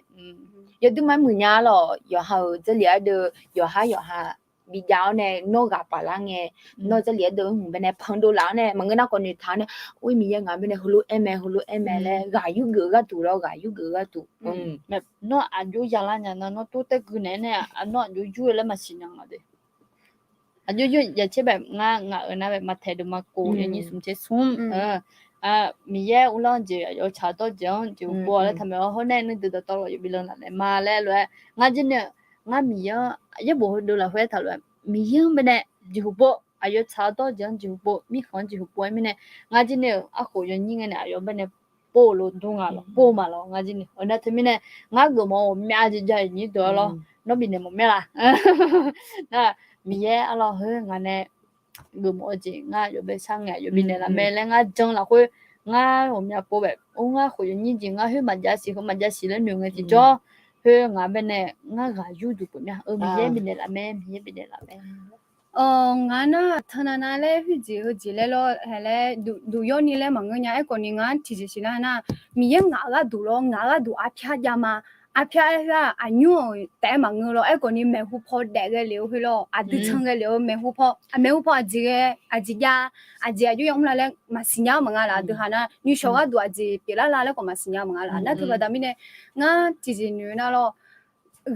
Yawduq ma muiqnya lawq, yawqha-euq Jarlif ardeuv yawqhar yawqha bi jav-awr nae nawr ghaq paf lar ngae, nawr Jarlif-aer deuv-eu hmq baenae pan dovlaf-awr nae maqngeur nar khawf noeqtaq-awr nae, or, Miqyaer ngaq baenae heulof-aer mae, heulof-aer mae laer ghaq yurgeuf-eu gharduq lawr, ghaq yurgeuf-eu gharduq. Nawr aqjox yalar nya nar nawr tov taer gui naeq-aer nae nawr aqjox yur-eu laer maqsiq nya nga de. Aqjox yur yaqtser bae ngar ngaq-euq nar bae maqtaeq deuq maqkov yawnyir smq tser smr. Miqyaer uvlanr-eu jeq aqyawf tsaq-eu dawr jeq-anr jeqhu pov laer taqmaeq-awr hawr nae nuideuq dawqtawvluf yawbi lan laf naeq ma laer lof-aer ngar jir nae-eu ngar Miqyaer-anr yaerbof heudeuq lafkhoer taqlof-aer Miqyaer-anr baenae jeqhu pov, aqyawf tsaq-eu dawr jeq-anr jeqhu pov, mirkhanq-anr jeqhu pov-aer mirnae ngar jir nae-eu arkhof yawnyir ngae nae aqyawf baenae pov-eu lof dur nga lawq, pov ma lawq ngar jir nae. Awq nar teumirnae ngar geufmawf-eu ghawqmya jeq jav-eu nyir deuq-a lawr, nawr bifnaeq mawf mya la. Nar Miqyaer arlawr heu ngaq nae geufmawf-eu jeq ngar aqyawf bae shar ngae aqyawf bifnaeq laf mae laer ngar jan lafkhoer ngar ghawqmya pov bae or ngar khof yawnyir jeq ngar khoer maqjav siq heu maqjav siq laer noeq ngae tiqjawr, khoer ngaq baenae ngar ghaq yurduq pyeuf mya-eu Miqyaer bifnaeq laf mae, Miqyaer bifnaeq laf mae. Ngaq nar teunav nav laer khoerjeq heujeq laer lawr hae laer duq yawr ni laer maqngeur nya. Aerkhawf ni ngar tiqjeq siq nar nar, Miqyaer ngaq gharduq lawr, ngaq gharduq arpyar jav ma. Arpyar-aer khoer-aq aqnymr-euq taef-aer maqngeur lawr. Aerkhawf ni maeqhu paw daef ghae lef-eu khoer lawr, aqdui can ghae lef-eu maeqhu paw, maeqhu paw aqjeq ghae aqjeq jav, aqjeq aqjox yamr la laer maqsiq nya-anr maqnga laf. Aqdui haq nar nymrshawq gharduq aqjeq pyeuflar la laer khawf maqsiq nya maqnga laf. Nar teu baqda mirnae ngar tiqjeq noeq nar lawr,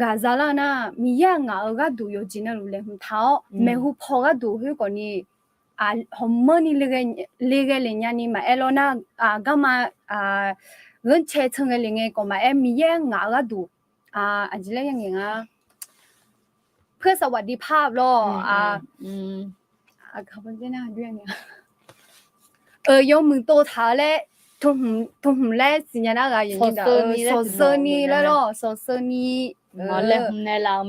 ghaq zalar nar Miqyaer-aq ngaq-euq gharduq yawqjeq navluf laeqhmq taq-awr maeqhu paw gharduq khoer khawf ni hawqmanrni le ghae le nya ni maqaer lawr nar, garma ghanrcae can ghae le ngae khawf maqaer, Miqyaer ngaq-euq gharduq aqjeq laer ya ngaeq nga เพื่อสวัสดิภาพ lawr. Yawmuiq tov taq-eu laer, tmqhmq laer siqnya nar ghaq yawqjeq sawqseuvni laer lawr, sawqseuvni laeqhmq naeqlaf-eu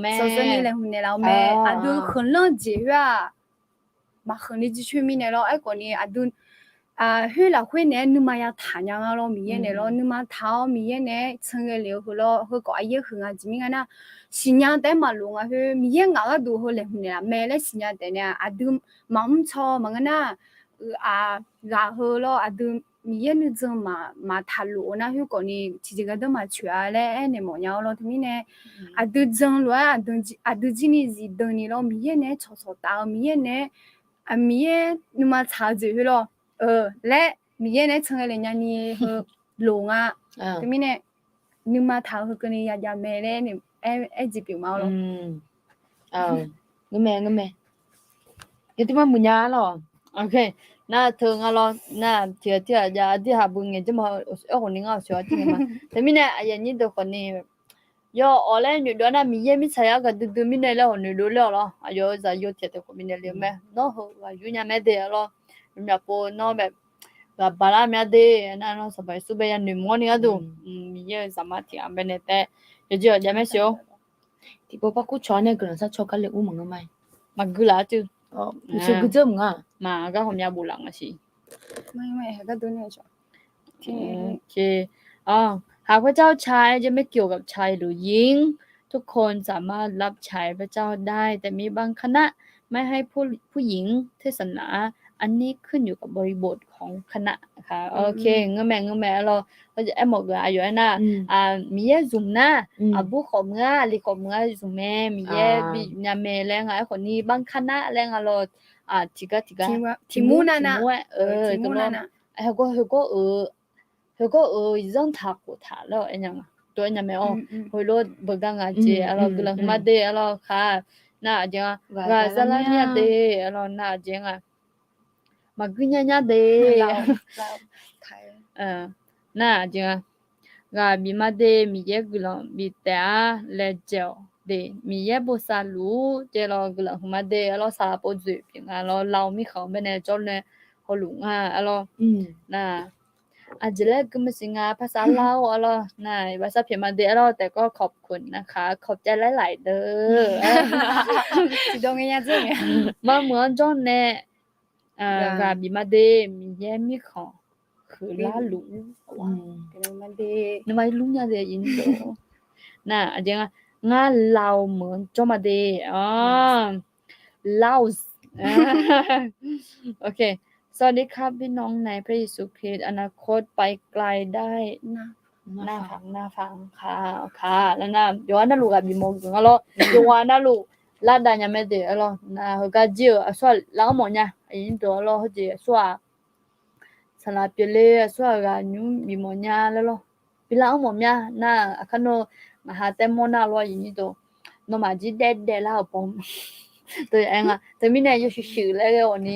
mae. Aqdui khanqlanr jeq khoer-aq maqkhanq ni jircoer mirnae lawr. Aerkhawf ni aqdui khoer lafkhoer naeq-aer nuima yataq nya nga lawr. Miqyaer naeq lawr nuima taq-awr Miqyaer naeq-aer can ghae lef-eu heu lawr. Heukhawf aqyaer huiq nga jeq mir nga nar, siqnya taef-aer maqlof nga khoer Miqyaer ngaq gharduq heu laeqhmq naeqlaf mae laer siqnya taef nae aqdui maqmr caw maqngeur nar, ghaq heu lawr aqdui Miqyaer nuijan maqtaq lof-eu nar khoer khawf ni tiqjeq gardanr maqtsoeq-a laer aernaeq mawf nya-awr lawr. Teumirnae aqdui jan lof-aer aqdui jir ni zifdan ni lawr, Miqyaer naeq-aer cawqcawq taf-eu Miqyaer naeq-aer Miqyaer nuima tsaq-eu jeq khoer lawr laer Miqyaer naeq-aer can ghae le nya ni heu loq nga. Teumirnae nuima taq-eu heu keuvni yajav mae laer aer jeq pyeuf ma-awr lawr. Ngeur mae, ngeur mae. Yawduimar muiqnya lawr. Nar teu nga lawr nar tiqghaq tiqghaq jav aqdui haq beu ngaeq jawr ma. Aerkhawf ni ngar aqsoeq-a tir ngae ma. Teumirnae aqyuif aqnyir deuq khawf ni yawawq laer noeqdov nar Miqyaer mirtsaq yar gaqdui dui mirnae laer-awq noeqdov ler-awq lawr. Aqyawf-euq zaqyo tiq ghaq taef khawf bifnaeq le-eu mae. Nawr heu ghaq yur nya mae de-a lawr. Myaqpov nawr bae ghaq baq lar mya de nar nawr Sanqpaq Yeqsur bae yanoeq mawr ni gharduq Miqyaer-euq zaqmar tiq ghaq bae nae taef yawqjeq yawqjav mae siq-or. Tiqpov par kur cawq-a nae guiqlanq sar caw gar le ur maqngeur ma. Maqgui laf-a teu. Maqgui dzeur mq nga. Maqgar ghawqmya bof laf nga siq. Haq พระเจ้าใช้ จะไม่เกี่ยวกับชายหรือหญิง ทุกคนสามารถรับใช้พระเจ้าได้ แต่มีบางคณะไม่ให้ผู้หญิงเทศนา อันนี้ขึ้นอยู่กับบริบทของคณะค่ะ โอเค ngeur mae, ngeur mae lawr. Aermawf geuf aqyawf aernar, Miqyaer zmq nar, aqbur khawf meuq-a, aqli khawf meuq-a zmq mae, Miqyaer bi zmq nya mae laer nga. Aerkhawf ni บางคณะ laer nga lawr. Tiqgar tiqgar tiqmur tiqmur-aer teu lawr. Heugar-eu zanr taq khof taq laer aer nya nga. Tov-aer nya mae-awr, heulof beugar nga jeq-a lawr, guiqlanq hmq ma de-a lawr khaq. Nar aqjeq nga, ghaq zalar nya de-a lawr, nar aqjeq nga. Maqgui nya nya de. Nar aqjeq nga, ghaq bif ma de, Miqyaer guiqlanq bif taef-a laer dzae-awq de, Miqyaer bosav luf-ur jae lawr, guiqlanq hmq ma de-a lawr, saqlaq pov dzoeq pyeuf nga lawr, lar-eu mirkhanq-anr bae nae jawrnae hawluf nga-a lawr. Nar aqjeq laer gui maqsiq nga, ภาษาลาว-a lawr, nar iqbax sar pyaeq ma de-a lawr, แต่ก็ขอบคุณนะคะ ขอบใจหลายๆ เด้อ Maqmuiq-anr jawrnae ghaq bif ma de, Miqyaer mirkhanq huiqlar luf-ur. Nuima lur nya de, nar aqjeq nga, ngar lar-eu meuq-anr jawr ma de. Laos. สวัสดีครับพี่น้องในพระเยซูคริสต์ อนาคตไปไกลได้ หน้าฝัน หน้าฝันค่ะ ค่ะ แล้วนะ yawqghaq navluf ghaq bif mawf geuf nga lawr. Yawqghaq navluf lar dav nya mae de arlawr. Nar heugar jir-euq aqsur-aq lar-anr mawf nya aqyuif nyir deuq arlawr. Hawjeq aqsur-aq saqlaq pyeufle, aqsur-aq ghaq nymr bif mawf nya laer lawr. Bi lar-anr mawf mya nar, aqkar nawr ngaq ha taer mawr nar lawr aqyuif nyir deuq, nawmaf jir daev daev lar-euq baw. Teumirnae yawshuif shuif laer ghae-awq ni,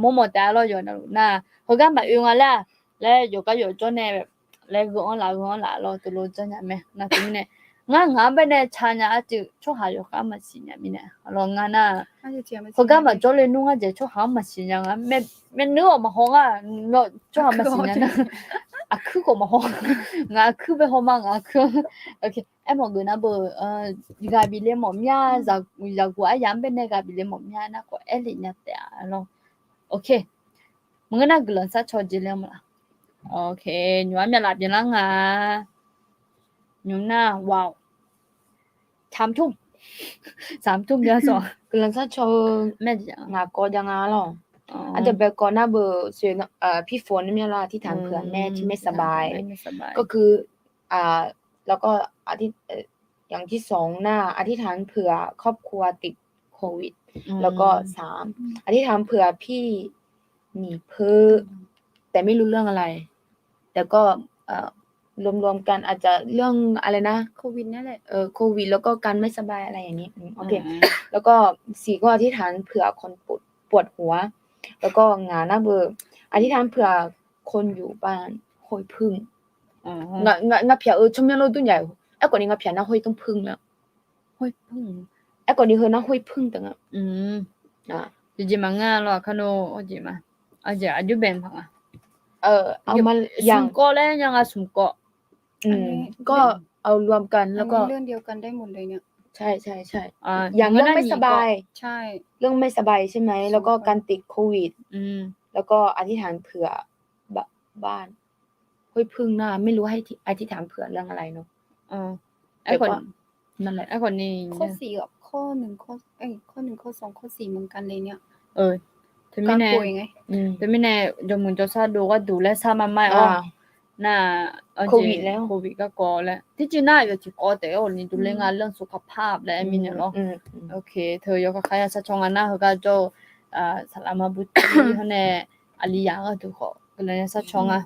mawr mawf taef-a lawr yawq navluf nar, heugar maqoe nga laer-aq, laer yawqgar yawqjawr nae laer gheu-anr laf gheu-anr laf lawr teulof janrnya mae. Nar teumirnae ngar ngaq-anr baenae ca nya arcuiv tsawrhaq yawqkhar maqsiq nya mirnae arlawr ngar nar, heugar maqjawr le nmr ngar jeq tsawrhaq-anr maqsiq nya nga. Myavnuir-awq maqhaw nga, tsawrhaq maqsiq nya nar, aqkuir khawf maqhaw, ngaq aqkuir bae haw ma ngaq aqkuir. Aermawf geuf nar beu, ghaq bif le mawf mya, zaqguq aryamq-anr baenae ghaq bif le mawf mya nar khawf aer lef nya taef-a lawr. Maqngeur nar guiqlanq sharcaw jeq le maqlaq. Nymq-ar myavlaf byanlar nga. Nymq nar waq-awq. Tsaq mr tmr, tsaq mr tmr byan sawq. Guiqlanq sharcaw-eu ngaq kawv jav nga lawr. Aqdui bae kawv nar beu, พี่ฝน nar mya lar อธิษฐานเผื่อแม่ที่ไม่สบาย ก็คือ แล้วก็ อย่างที่สอง นะ อธิษฐานเผื่อครอบครัวติดโควิด แล้วก็สาม อธิษฐานเผื่อพี่หมีเพ้อ แต่ไม่รู้เรื่องอะไร แต่ก็ รวมๆ กันอาจจะเรื่องอะไรนะ โควิด นั่นแหละ เออ โควิด แล้วก็การไม่สบายอะไรอย่างนี้ อืม โอเค อืม แล้วก็สี่ ก็อธิษฐานเผื่อคนปวด ปวดหัว แล้วก็ ngaq nar beu อธิษฐานเผื่อคนอยู่บ้าน ห้วยผึ้ง ngaq pyaq-eu tsawrmyanr lor dur nya. Aerkhawf ni ngaq pyaq nar ห้วยต้นผึ้ง laer. Aerkhawf ni heu nar ห้วยผึ้ง teu nga. Tiqjeq maqngeur lawr aqkar nawr, aqjeq aqjox bae paq nga. Smq kawv laer nya nga smq kawv. ก็เอารวมกันแล้วก็ อย่างเรื่องไม่สบาย เรื่องไม่สบายใช่ไหม แล้วก็การติดโควิด แล้วก็อธิษฐานเผื่อบ้าน ห้วยผึ้ง นะ ไม่รู้ให้อธิษฐานเผื่อเรื่องอะไรเนาะ แต่ก็นั่นแหละ ข้อสี่กับข้อหนึ่ง ข้อ เอ้ย ข้อหนึ่ง ข้อสอง ข้อสี่ เหมือนกันเลยเนี่ย การป่วยไง teumirnae jawrmuiq jawrsar dov gharduq laer sar ma ma-aer-awr. Nar, โควิด แล้ว โควิด garkawv laer tiqjeq nar aqyawf tiqkawv taef-aer ghawqni dovler nga เรื่องสุขภาพ laer aer mirnae lawr. Teu yawkhav khaer ya sharcaw nga nar heugar jawr-eu saqlaq ma bur tir hawr nae aqli yaq-anr gharduq khawf guiqlanq ya sharcaw nga.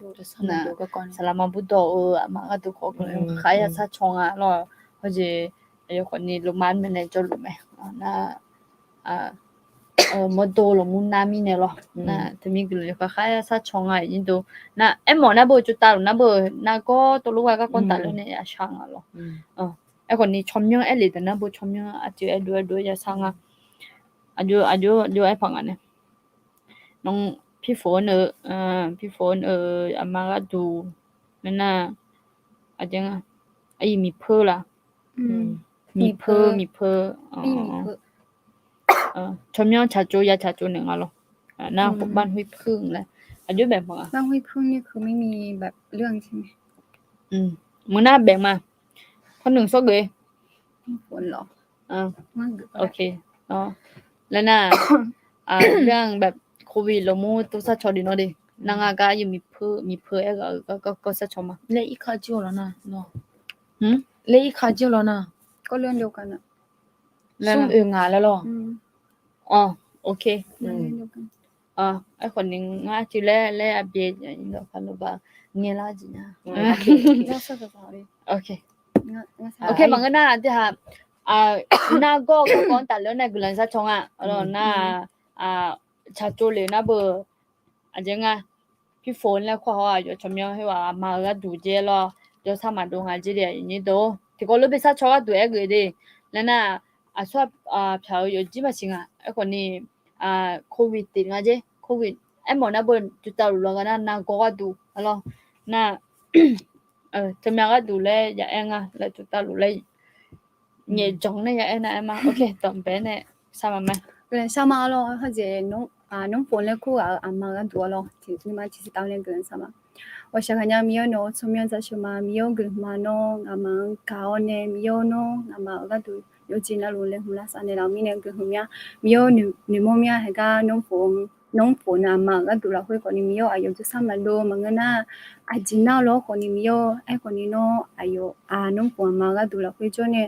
Saqlaq ma bur dawq-eu aqma gharduq khawf guiqlanq khaer ya sharcaw nga lawr. Hawjeq aqyawf khawfni lofmar maeqnaeq jawrluf mae. Nar mawrdo lafmur nar mirnae lawr. Nar teumir guiqlanq yawkhav khaer ya sharcaw nga aqnyir deuq. Nar aermawf nar beu tsovtavluf nar beu nargawr tawvlof ghae garkawv tafler nae yashar nga lawr. Aerkhawfni tsawrmyanr aer lef deuq nar beu tsawrmyanr aqtui aerdov aerdov-aer yashar nga. Aqjox aqjox aer paq nga nae. Nawr พี่ฝน eu, พี่ฝน eu, aqma gharduq, nar nar, aqjeq nga, aqyuif miqpeu laf. Miqpeu, miqpeu. Tsawrmyanr tsaqtsov ya tsaqtsov naeq nga lawr. Nar บ้านห้วยผึ้ง laer aqjox baef paq nga. บ้านห้วยผึ้ง นี่คือไม่มีแบบเรื่องใช่ไหม? Meuq nar baef ma. ข้อหนึ่ง sawr geuf. Laer nar, เรื่องแบบโควิด lafmur tov sharcaw de nawr de. Nar ngar gar aqyuif miqpeu, miqpeu aer ghaq-eu garkawv sharcaw ma. Laer irkar jir-awq lawr nar. Laer irkar jir-awq lawr nar. Smr oe ngaq laer lawr. Aerkhawf ni ngar tiq laer laer aqbyae, ngaelar jeq nya. Maqngeur nar tiq haq, nargawr garkawv tafler nae guiqlanq sharcaw nga. Nar, tsaqtsov lef nar beu, aqjeq nga, พี่ฝน laer kawr haw-aq yawf tsawrmyanr khoerghaq aqma-eu gharduq jaer lawr. Jawrsar maqdov nga jer de aqnyir deuq. Tiqkawv lof bi sharcaw gharduq aer geuf de. Laer nar, aqsur pyaq-eu yawfjir maqsiq nga. Aerkhawf ni, โควิด tiq nga jer. โควิด aermawf nar beu tsovtavluf lawr gar nar nargawr gharduq lawr. Nar, tsawrmyanr gharduq laer ya aer nga laer tsovtavluf laer nyaefjanq nae ya aer nar aer ma. Dawqbae nae sar ma ma. Guiqlanq sharma lawr. Hawjeq, น้องฝน laer kur ghaq-eu aqma gharduq-a lawr. Tiqnuima tiqsiq tavler guiqlanq sharma. Ghawqshaq ghaq nya Miqyaer nawq-eu tsawrmyanr dzaqsheuq ma. Miqyaer-or guiqlanq ma nawr ngaqma-anr gaq-awr nae Miqyaer-or nawr ngaqma-euq gharduq yawqjeq navluf laeqhmq lavsav naeqlaf-eu mirnae guiqlanq mya. Miqyaer-or noeqmawr mya haegar น้องฝน Nawr mrpuf nae aqma-euq gharduq lafkhoer khawfni Miqyaer-awr, aqyawf jawrsar maqdov maqngeur nar, aqjeq nar-eu lawr khawfni Miqyaer-awr, aerkhawfni nawr aqyawf-a nawr mrpuf aqma-euq gharduq lafkhoer jawr nae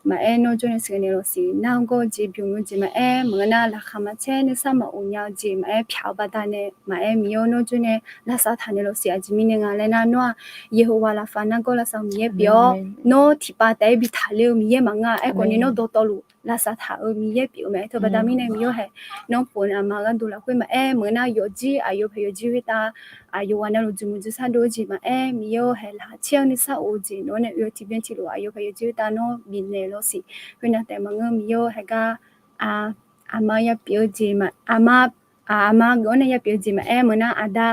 maqaer, nawr jawr nae sheuqghae naeq lawq siq. Nargawr-eu jeq, bymq-eu jeq maqaer, maqngeur nar laqkhaq maqtser nuisar maqof nya-eu jeq maqaer, pyaq-eu baqdanae maqaer, Miqyaer-awr, nawr jawr nae lavsav taq naeq lawq siq. Aqjeq mirnae nga laer nar, nawr-aq, Yeqhawaq lafkhoer nargawr lavsav-eu Miqyaer pyeuf-awr, nawr tiqpav taef-aer bi taqler-eu Miqyaer maqngeur-a. Aerkhawfni nawr dawqtawvluf lavsav taq-euq Miqyaer pyeuf-eu mae. Aerteu baqda mirnae Miqyaer-awr hae, nawr mrpuf nae aqma-euq gharduq lafkhoer maqaer, maqngeur nar yawfjir, aqyawf paq yawfjir khoertav, aqyawf ghaq navluf jmq jmq sar dov-eu jeq maqaer, Miqyaer-awr hae laqkhaq caer-eu nuisar of-eu jeq nawr nae oe-eu tiqbyan tiqlof aqyawf paq yawfjir khoertav nawr bifnaeq lawq siq. Khoernav taef maqngeur, Miqyaer-awr hae gar, aqma yapyeuf-eu jeq ma, aqma, aqma geuf-awr nae yapyeuf-eu jeq maqaer, maqngeur nar aqda,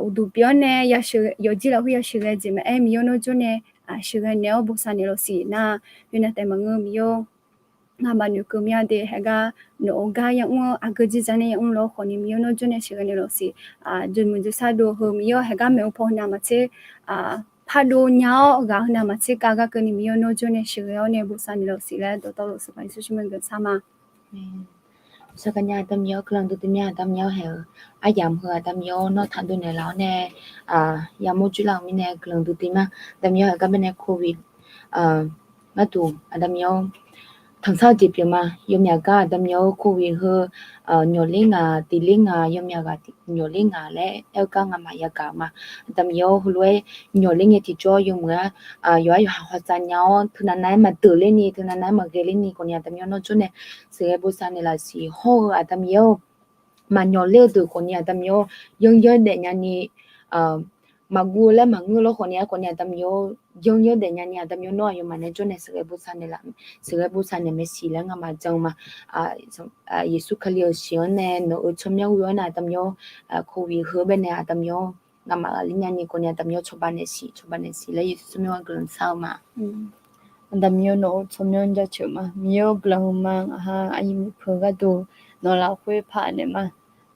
uqduq pyeuf-awr nae yawfjir lafkhoer yasheuqghae jeq maqaer, Miqyaer nawr jawr nae sheuqghae naeq-awr bosav naeq lawq siq nar, khoernav taef maqngeur Miqyaer-awr, ngamaf noeqkeuv mya de hae gar, nawq-euq gar yamr-awr aqgeu jir ja nae yamr lawr khawfni Miqyaer nawr jawr nae sheuqghae naeq lawq siq. Jmq jmq sar dov heu Miqyaer hae gar maeqhu paw heu navmaqtser pardov nya-awr ghaq heu navmaqtser kav gar keuvni Miqyaer nawr jawr nae sheuqghae-awr nae bosav naeq lawq siq laer dawqtawvluf Sanqpaq Yeqsur tsawrmyanr guiqlanq shar ma. Saqkanya Aqda Miqyaer-awr, guiqlanq duidui mya Aqda Miqyaer-awr hae-eu aryamq heu Aqda Miqyaer-awr nawr taqdov naeq laf-awr nae, yamawr jurlaf-euq mirnae guiqlanq duidui ma. Aqda Miqyaer hae gar baenae โควิด gharduq Aqda Miqyaer-awr tanqsar-eu jeq pyeuf ma. Yawmyaq gar Aqda Miqyaer-awr โควิด heu nyawqler ngaq tiqler ngaq yawmyaq ghaq nyawqler ngaq laer aer-eu gar ngamaf yagaq-eu ma. Aqda Miqyaer-awr heulof-aer nyawqler ngae tiqjawr yawmuiq-aer yawqha yawqha hawtsaq nya-awr teunav nav-aer maqdeuq ler ni teunav nav-aer maqghae ler ni khawfni Aqda Miqyaer nawr jawr nae sheuqghae bosav naeq laf siq. Hawr-eu Aqda Miqyaer-awr maqnyawq ler-eu deuq khawfni Aqda Miqyaer-awr yanr yanr daef nyani maqguv-eu laer maqngeur lawr khawfni aerkhawfni Aqda Miqyaer-awr yanr yanr daef nyani Aqda Miqyaer nawr aqyawfmaf nae jawr nae sheuqghae bosav naeq laf, sheuqghae bosav naeq maeqshi laer ngamaf jan-eu ma. Yeqsur Kali-euq shiq-anr nae nawq-euq tsawrmyanr ghoe-awr nae Aqda Miqyaer-awr โควิด heu baenae Aqda Miqyaer-awr ngamaf ghaqler nyani khawfni Aqda Miqyaer cawba naeq siq cawba naeq siq laer Yeqsur tsawrmyanr-anr guiqlanq shar-eu ma. Aqda Miqyaer nawq-euq tsawrmyanr jaceuq ma. Miqyaer-awr guiqlanq ma. Ngaqha aqyuif miqpeuq gharduq nawq lafkhoer paq naeq ma.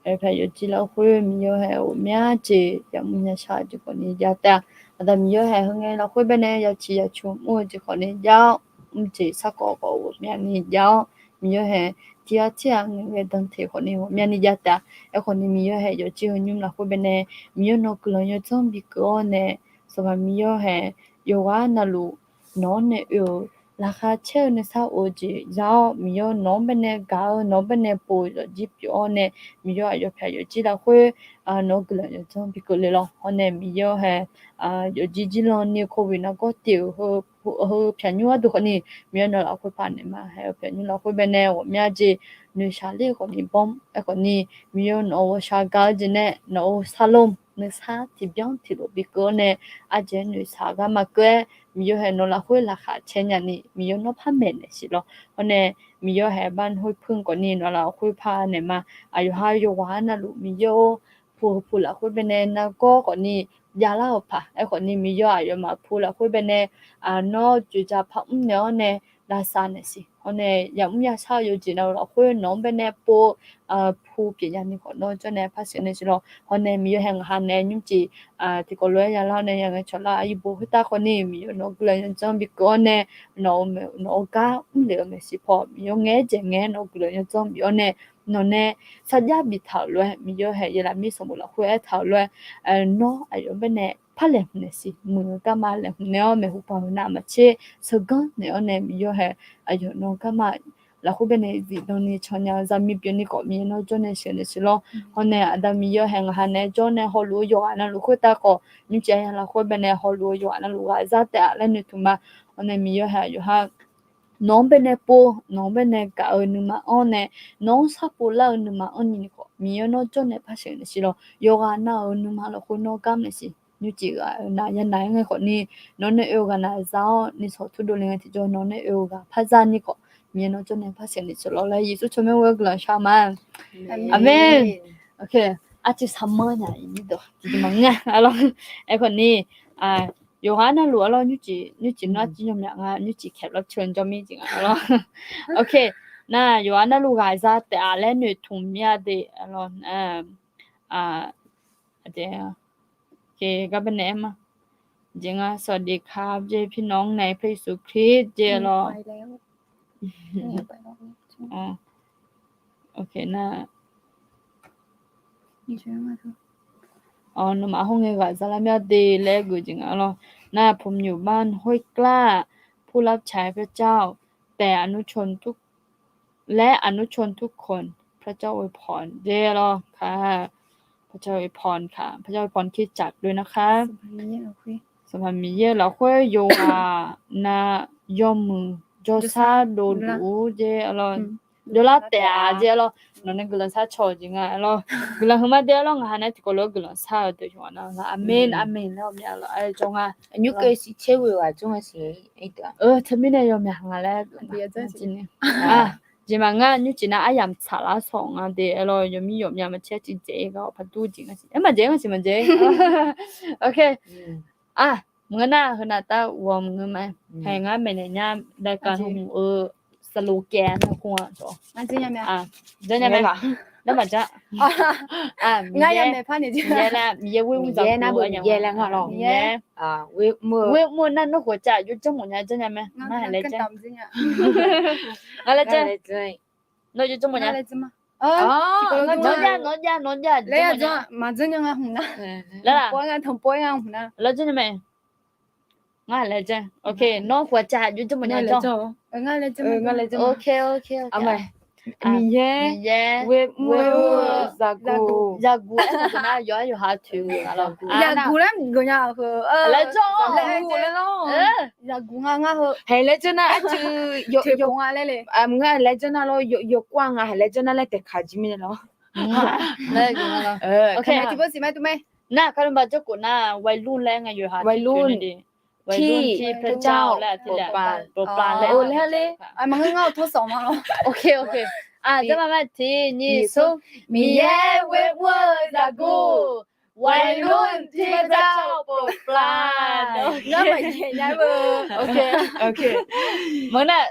Aqyawf paq yawfjir lafkhoer Miqyaer hae ghawqmya jeq yamr yashar-eu jeq khawfni jav taef-a. Aqda Miqyaer hae heu ngae lafkhoer baenae yaciq yacoq mr-eu jeq khawfni jav-awr, mr jeq sarkawv khawf ghawqmyani jav-awr, Miqyaer hae tirghaq tirghaq ngaeqghae danteq khawfni ghawqmyani jav taef-a. Aerkhawfni Miqyaer hae yawfjir heu nymr lafkhoer baenae Miqyaer nawq guiqlanq yawdzanr bikeuv-awr nae, Sanqpaq Miqyaer hae yawqghaq navluf nawq-anr nae oe-euq laqkhaq caer-eu nuisar of-eu jeq za-awr Miqyaer nawq-anr baenae gaq-eu nawq-anr baenae pov yawfjir pyeuf-awr nae Miqyaer aqyawf paq yawfjir lafkhoer nawq-anr guiqlanq yawdzanr bikeuv le lawr. Hawr nae Miqyaer hae yawfjir jirlanni โควิด nargawr tiv-euq heu pyaqnymr gharduq khawfni Miqyaer nawq lafkhoer paq naeq ma. Hae-eu pyaqnymr lafkhoer baenae ghawqmya jeq noeqshaq ler khawfni bawr aerkhawfni Miqyaer nawq-euq ghawqshaq gaq-eu jeq nae nawq-euq sarlor nuisar tiqbyan tiqlof bikeuv-awr nae aqjeq noeqshaq gar maqkeuv-aer Miqyaer hae nawq lafkhoer laqkhaq caer nyani Miqyaer nawr par maeq naeq siq lawr. Hawr nae Miqyaer hae bar khoer pui khawfni nawq lafkhoer paq naeq ma. Aqyawf ha yawqghaq navluf Miqyaer-or, puq heu puq lafkhoer baenae nargawr khawfni javlar-euq paq aerkhawfni Miqyaer aqyawfmaf puq lafkhoer baenae nawr joeqjaq par mr naeq-awr nae lavsav naeq siq. Hawr nae yamr yashar-eu yawqjeq navluf lafkhoer nawq-anr baenae pov pu pyeuf nyani khawf nawr jawr nae par sheuq naeq siq lawr. Hawr nae Miqyaer hae ngaq ha nae nymrcif tiqkawv lof-aer yalar-awr nae yaghae cawqlar aryibo khoertav khawfni Miqyaer nawq-euq guiqlanq yawdzanr bikeuv-awr nae nawq-euq gar mrlef-eu maeqshi paw Miqyaer ngae-aer dzaeq ngae-aer nawq-euq guiqlanq yawdzanr bif-awr nae nawq nae sarjax biftaq-euq lof-aer Miqyaer hae Yeqlaqmir sanqbof lafkhoer aertaq-euq lof-aer nawr aqyawf-anr baenae par laeqhmq naeq siq. Muiq-eu garma laeqhmq naeq-awr maeqhu paw-eu navmaqtser sheuqganr naeq-awr nae Miqyaer hae aqyawf nawq-euq garma lafkhoer baenae zifdan ni cannya-eu zaqmiq pyeuf ni khawf Miqyaer nawr jawr nae sheuq naeq siq lawr. Hawr nae Aqda Miqyaer hae ngaq ha nae jawr nae hawluf-eu yawqghaq navluf khoertav khawf nymrcif aqyawf lafkhoer baenae hawluf-eu yawqghaq navluf ghaq zar taef-a laer noeqtmq ma. Hawr nae Miqyaer hae aqyawf ha nawq-anr baenae pov nawq-anr baenae gaq-eu nuima-anr nae nawq-anr sarpov lar-eu nuima-anr ni khawf Miqyaer nawr jawr nae par sheuq naeq siq lawr. Yawqghaq nav-euq nuima lafkhoer nawr gar maeq siq. Nymrcif ghaq-eu nav ya nav-aer ngae khawfni nawq nae oe-eu ghaq nav za-awr ni sawq turdov le ngae tiqjawr nawq nae oe-eu ghaq par za ni khawf Miqyaer nawr jawr nae par sheuq naeq siq lawr laer Yeqsur tsawrmyanr ghoe-awr guiqlanq shar ma. Aqmeq. Arciv saqmanr nya iqnyir dawq tiqjeq maqngeur-a lawr. Aerkhawfni yawqghaq navluf-a lawr nymrcif nymrcif nawr arciv yawmyaq nga nymrcif khaeq lawr ceuq jawr mir jeq nga lawr. Nar yawqghaq navluf ghaq za taef-a laer noeqtmq mir-a de lawr. Gar baenae aer ma. Jeq nga สวัสดีครับ jeq พี่น้องในพระเยซูคริสต์ jeq lawr. Nar สวัสดีครับ jeq lawr. โอเค nar Nawmaf hawr ngae ghaq za lar mya de laer geuf jeq nga lawr. นะ ผมอยู่บ้านห้วยกล้า ผู้รับใช้พระเจ้า แต่อนุชนทุก และอนุชนทุกคน พระเจ้าอวยพร jeq lawr. ค่ะ พระเจ้าอวยพรค่ะ พระเจ้าอวยพรคริสตจักรด้วยนะคะ Sanqpaq Miqyaer lafkhoer yawqghaq nav yawmuiq jawrshar dovluf-ur jeq lawr. Jawrlar taef-a jeq lawr. Nawq nae guiqlanq shar cawq jeq nga lawr. Guiqlanq heu mar de lawr, ngaq ha nae tiqkawv lof-aer guiqlanq shar-eu deuq yawqghaq nar lawr. Aqmeq, aqmeq laer aqmya lawr, jawr nga. Teumirnae yawmya nga laer, jeq maqngar nymrcif nar aryamq tsaqlar sawq nga de lawr. Yawmir yawmya maqcaer civ dzaeq-ir gar-awq par dur jeq nga siq. Aer, maqdzaeq nga siq, maqdzaeq. Maqngeur nar heu nav tav ghawq maqngeur ma. Haeq ngar maeqnaeq nya laer ka hmq-eu สโลแกน nar khmr-a. Janr nya mae. Nar maqjanr. Miqyaer, Miqyaer ghoer mr zaqguq-eu aqyawf-a, Miqyaer ghoer mr-eu nar nawr khof cav yawjanr mawf nya janr nya mae. Ngar haeq laejae. Ngar laejae. Nawr yawjanr mawf nya. Nawr jav, nawr jav, nawr jav. Maqjanr nya nga hmq nar. Laer-a, tanqpov-aer nga hmq nar. Laer janr nya mae. Ngar laejae. Nawr khof cav yawjanr mawf nya janr. Miqyaer ghoer mr-eu zaqguq. Zaqguq aer-eu nar yawqha yawqha toeq-eu nga lawr. Zaqguq laer geuf nya-eu heu. Laer janr-awr. Zaqguq nga ngar heu. Haeq laer janr nar arcuiv yawqha nga laer le. Ngar laer janr nar lawr, yawkawr-a nga haeq laer janr nar laer taeqkaq jir mirnae lawr. Nar วัยรุ่น laer nga yawqha วัยรุ่น ที่พระเจ้าโปรดปราน laer tiq laer. Maqngeur ngar-euq tawrsanq ma lawr. Janr ma ma tiq nyiq smr. Miqyaer ghoer mr-eu zaqguq. วัยรุ่น ที่พระเจ้าโปรดปราน Ngar maqyaeq nya-eu. Maqngeur nar,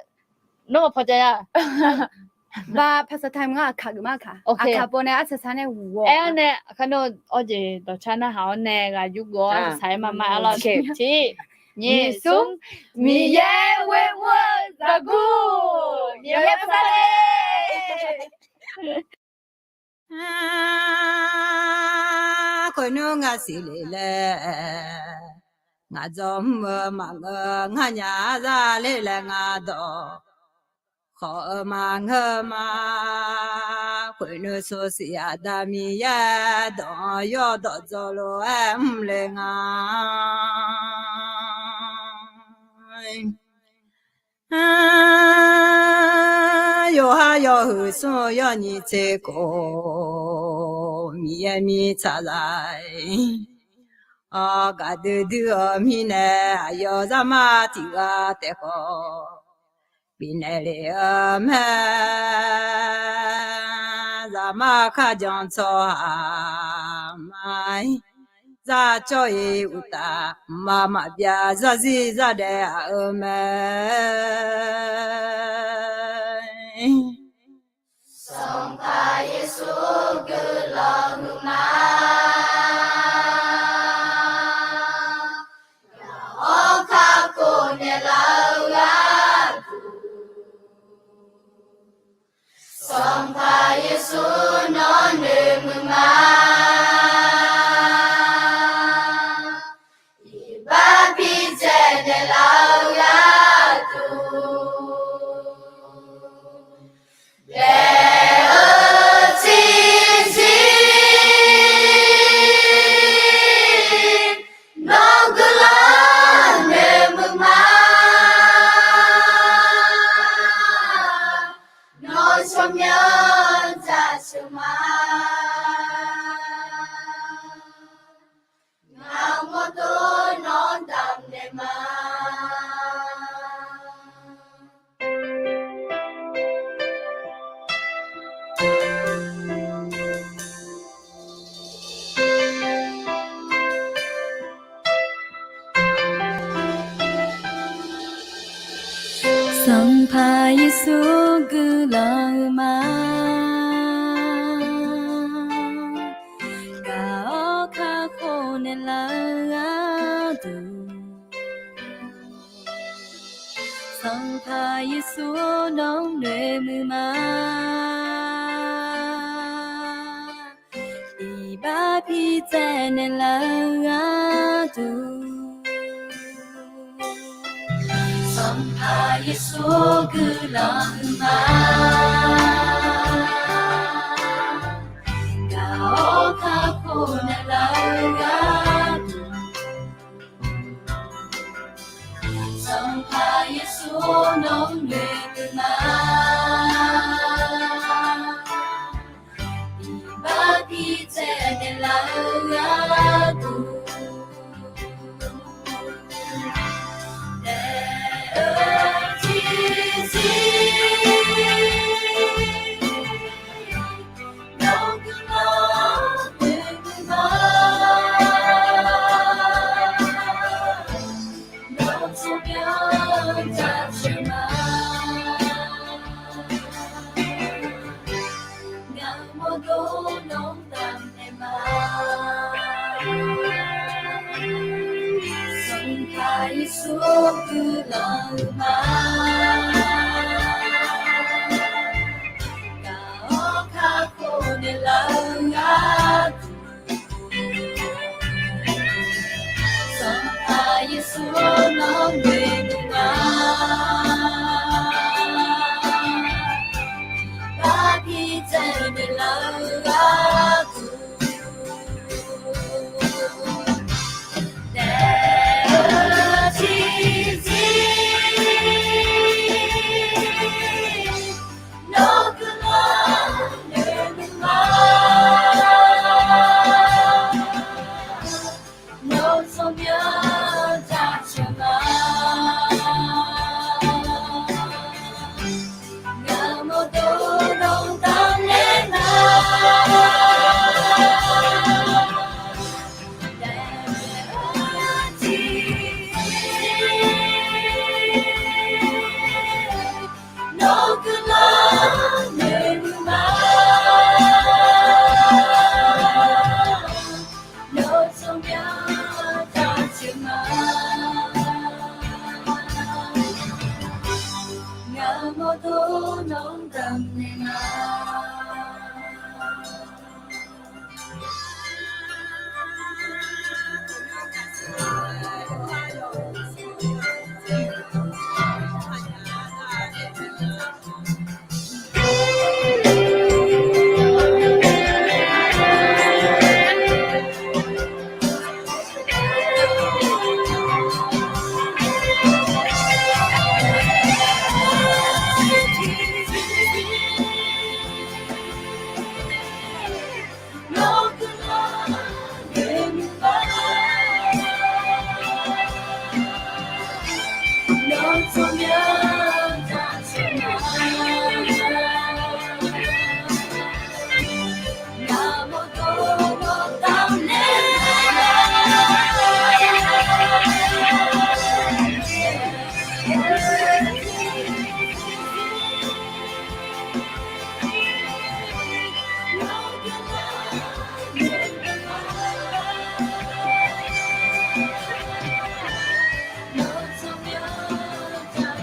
nawr maqpaw cav ya. Ba ภาษาไทย maqngeur, aqkaq geuf ma aqkaq. Aqkaq paw nae arsaq saq nae ghof-awq. Aer-awr nae aqkaq nawr awr jeq dawqcar narhaq-awr nae ghaq yurgeuf-awr arsaq saq-aer ma ma-a lawr. Tiq nyiq smr. Miqyaer ghoer mr-eu zaqguq. Miqyaer ghoer mr-eu zaqguq. Khoernmr ngaq siqle laer, ngaq dzawr mr-eu maqngeur, ngaq nya za le laer ngaq dawq khawf-eu maqngeur ma. Khoernmr sawr siq Aqda Miqyaer dawq-anr yawdawq dzawr lof-aer mr le nga. Yawqha yawhuiq smr-eu yawnyir tser khof, Miqyaer mirtsaq zaq-aer, gaqdui dui-eu mirnae aqyawf zaqmar tiq ghaq taef khawf bifnaeq lef-eu mae. Zaqmar kharjan tsawrhaq ma-ir, zar cawv-ir uqtaf, mqmaq maqbyav zarzir zardaef aq-eu mae. Sanqpaq Yeqsur guiqlanq huiqma, gaq-awr kakhof naeqlaf-eu gharduq, Sanqpaq Yeqsur nawr noeqmuiq ma. Iqbax bidzaeq naeqlaf-eu gharduq, daef-eu tiqzir, nawr guiqlanq noeqmuiq ma. Nawr tsawrmyanr jaceuq ma. Ngaq-euq mawrdo nawr damqnaeq ma. Sanqpaq Yeqsur guiqlanq huiqma, gaq-awr kakhof naeqlaf-eu gharduq, Sanqpaq Yeqsur nawr noeqmuiq ma. Iq Aqpir tsaev naeqlaf-eu gharduq, Sanqpaq Yeqsur guiqlanq-eu ma. Gaq-awr kakhof naeqlaf-eu gharduq, Sanqpaq Yeqsur nawr noeqmuiq ma. Iqbax pir tsaev naeqlaf-eu gharduq, daef-eu tiqzir nawr guiqlanq noeqmuiq ma. Nawr tsawrmyanr jaceuq ma. Ngaq mawrdo nawr-anr damq naeq ma. Sanqpaq Yeqsur guiqlanq-eu ma. Gaq-awr kakhof naeqlaf-eu gharduq, Sanqpaq Yeqsur nawr noeqmuiq ma. Iqbax pir tsaev naeqlaf-eu gharduq, daef-eu tiqzir nawr guiqlanq noeqmuiq ma. Nawr tsawrmyanr jaceuq ma. Ngaq mawrdo nawr-anr damq naeq ma. Daef-eu tiqzir nawr guiqlanq noeqmuiq ma. Nawr tsawrmyanr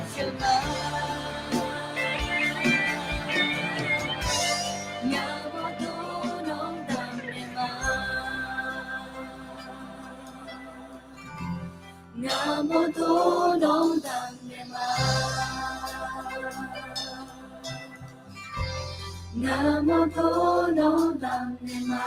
jaceuq ma. Ngaq mawrdo nawr-anr damq naeq ma. Ngaq mawrdo nawr-anr damq naeq ma. Ngaq mawrdo nawr-anr damq naeq ma.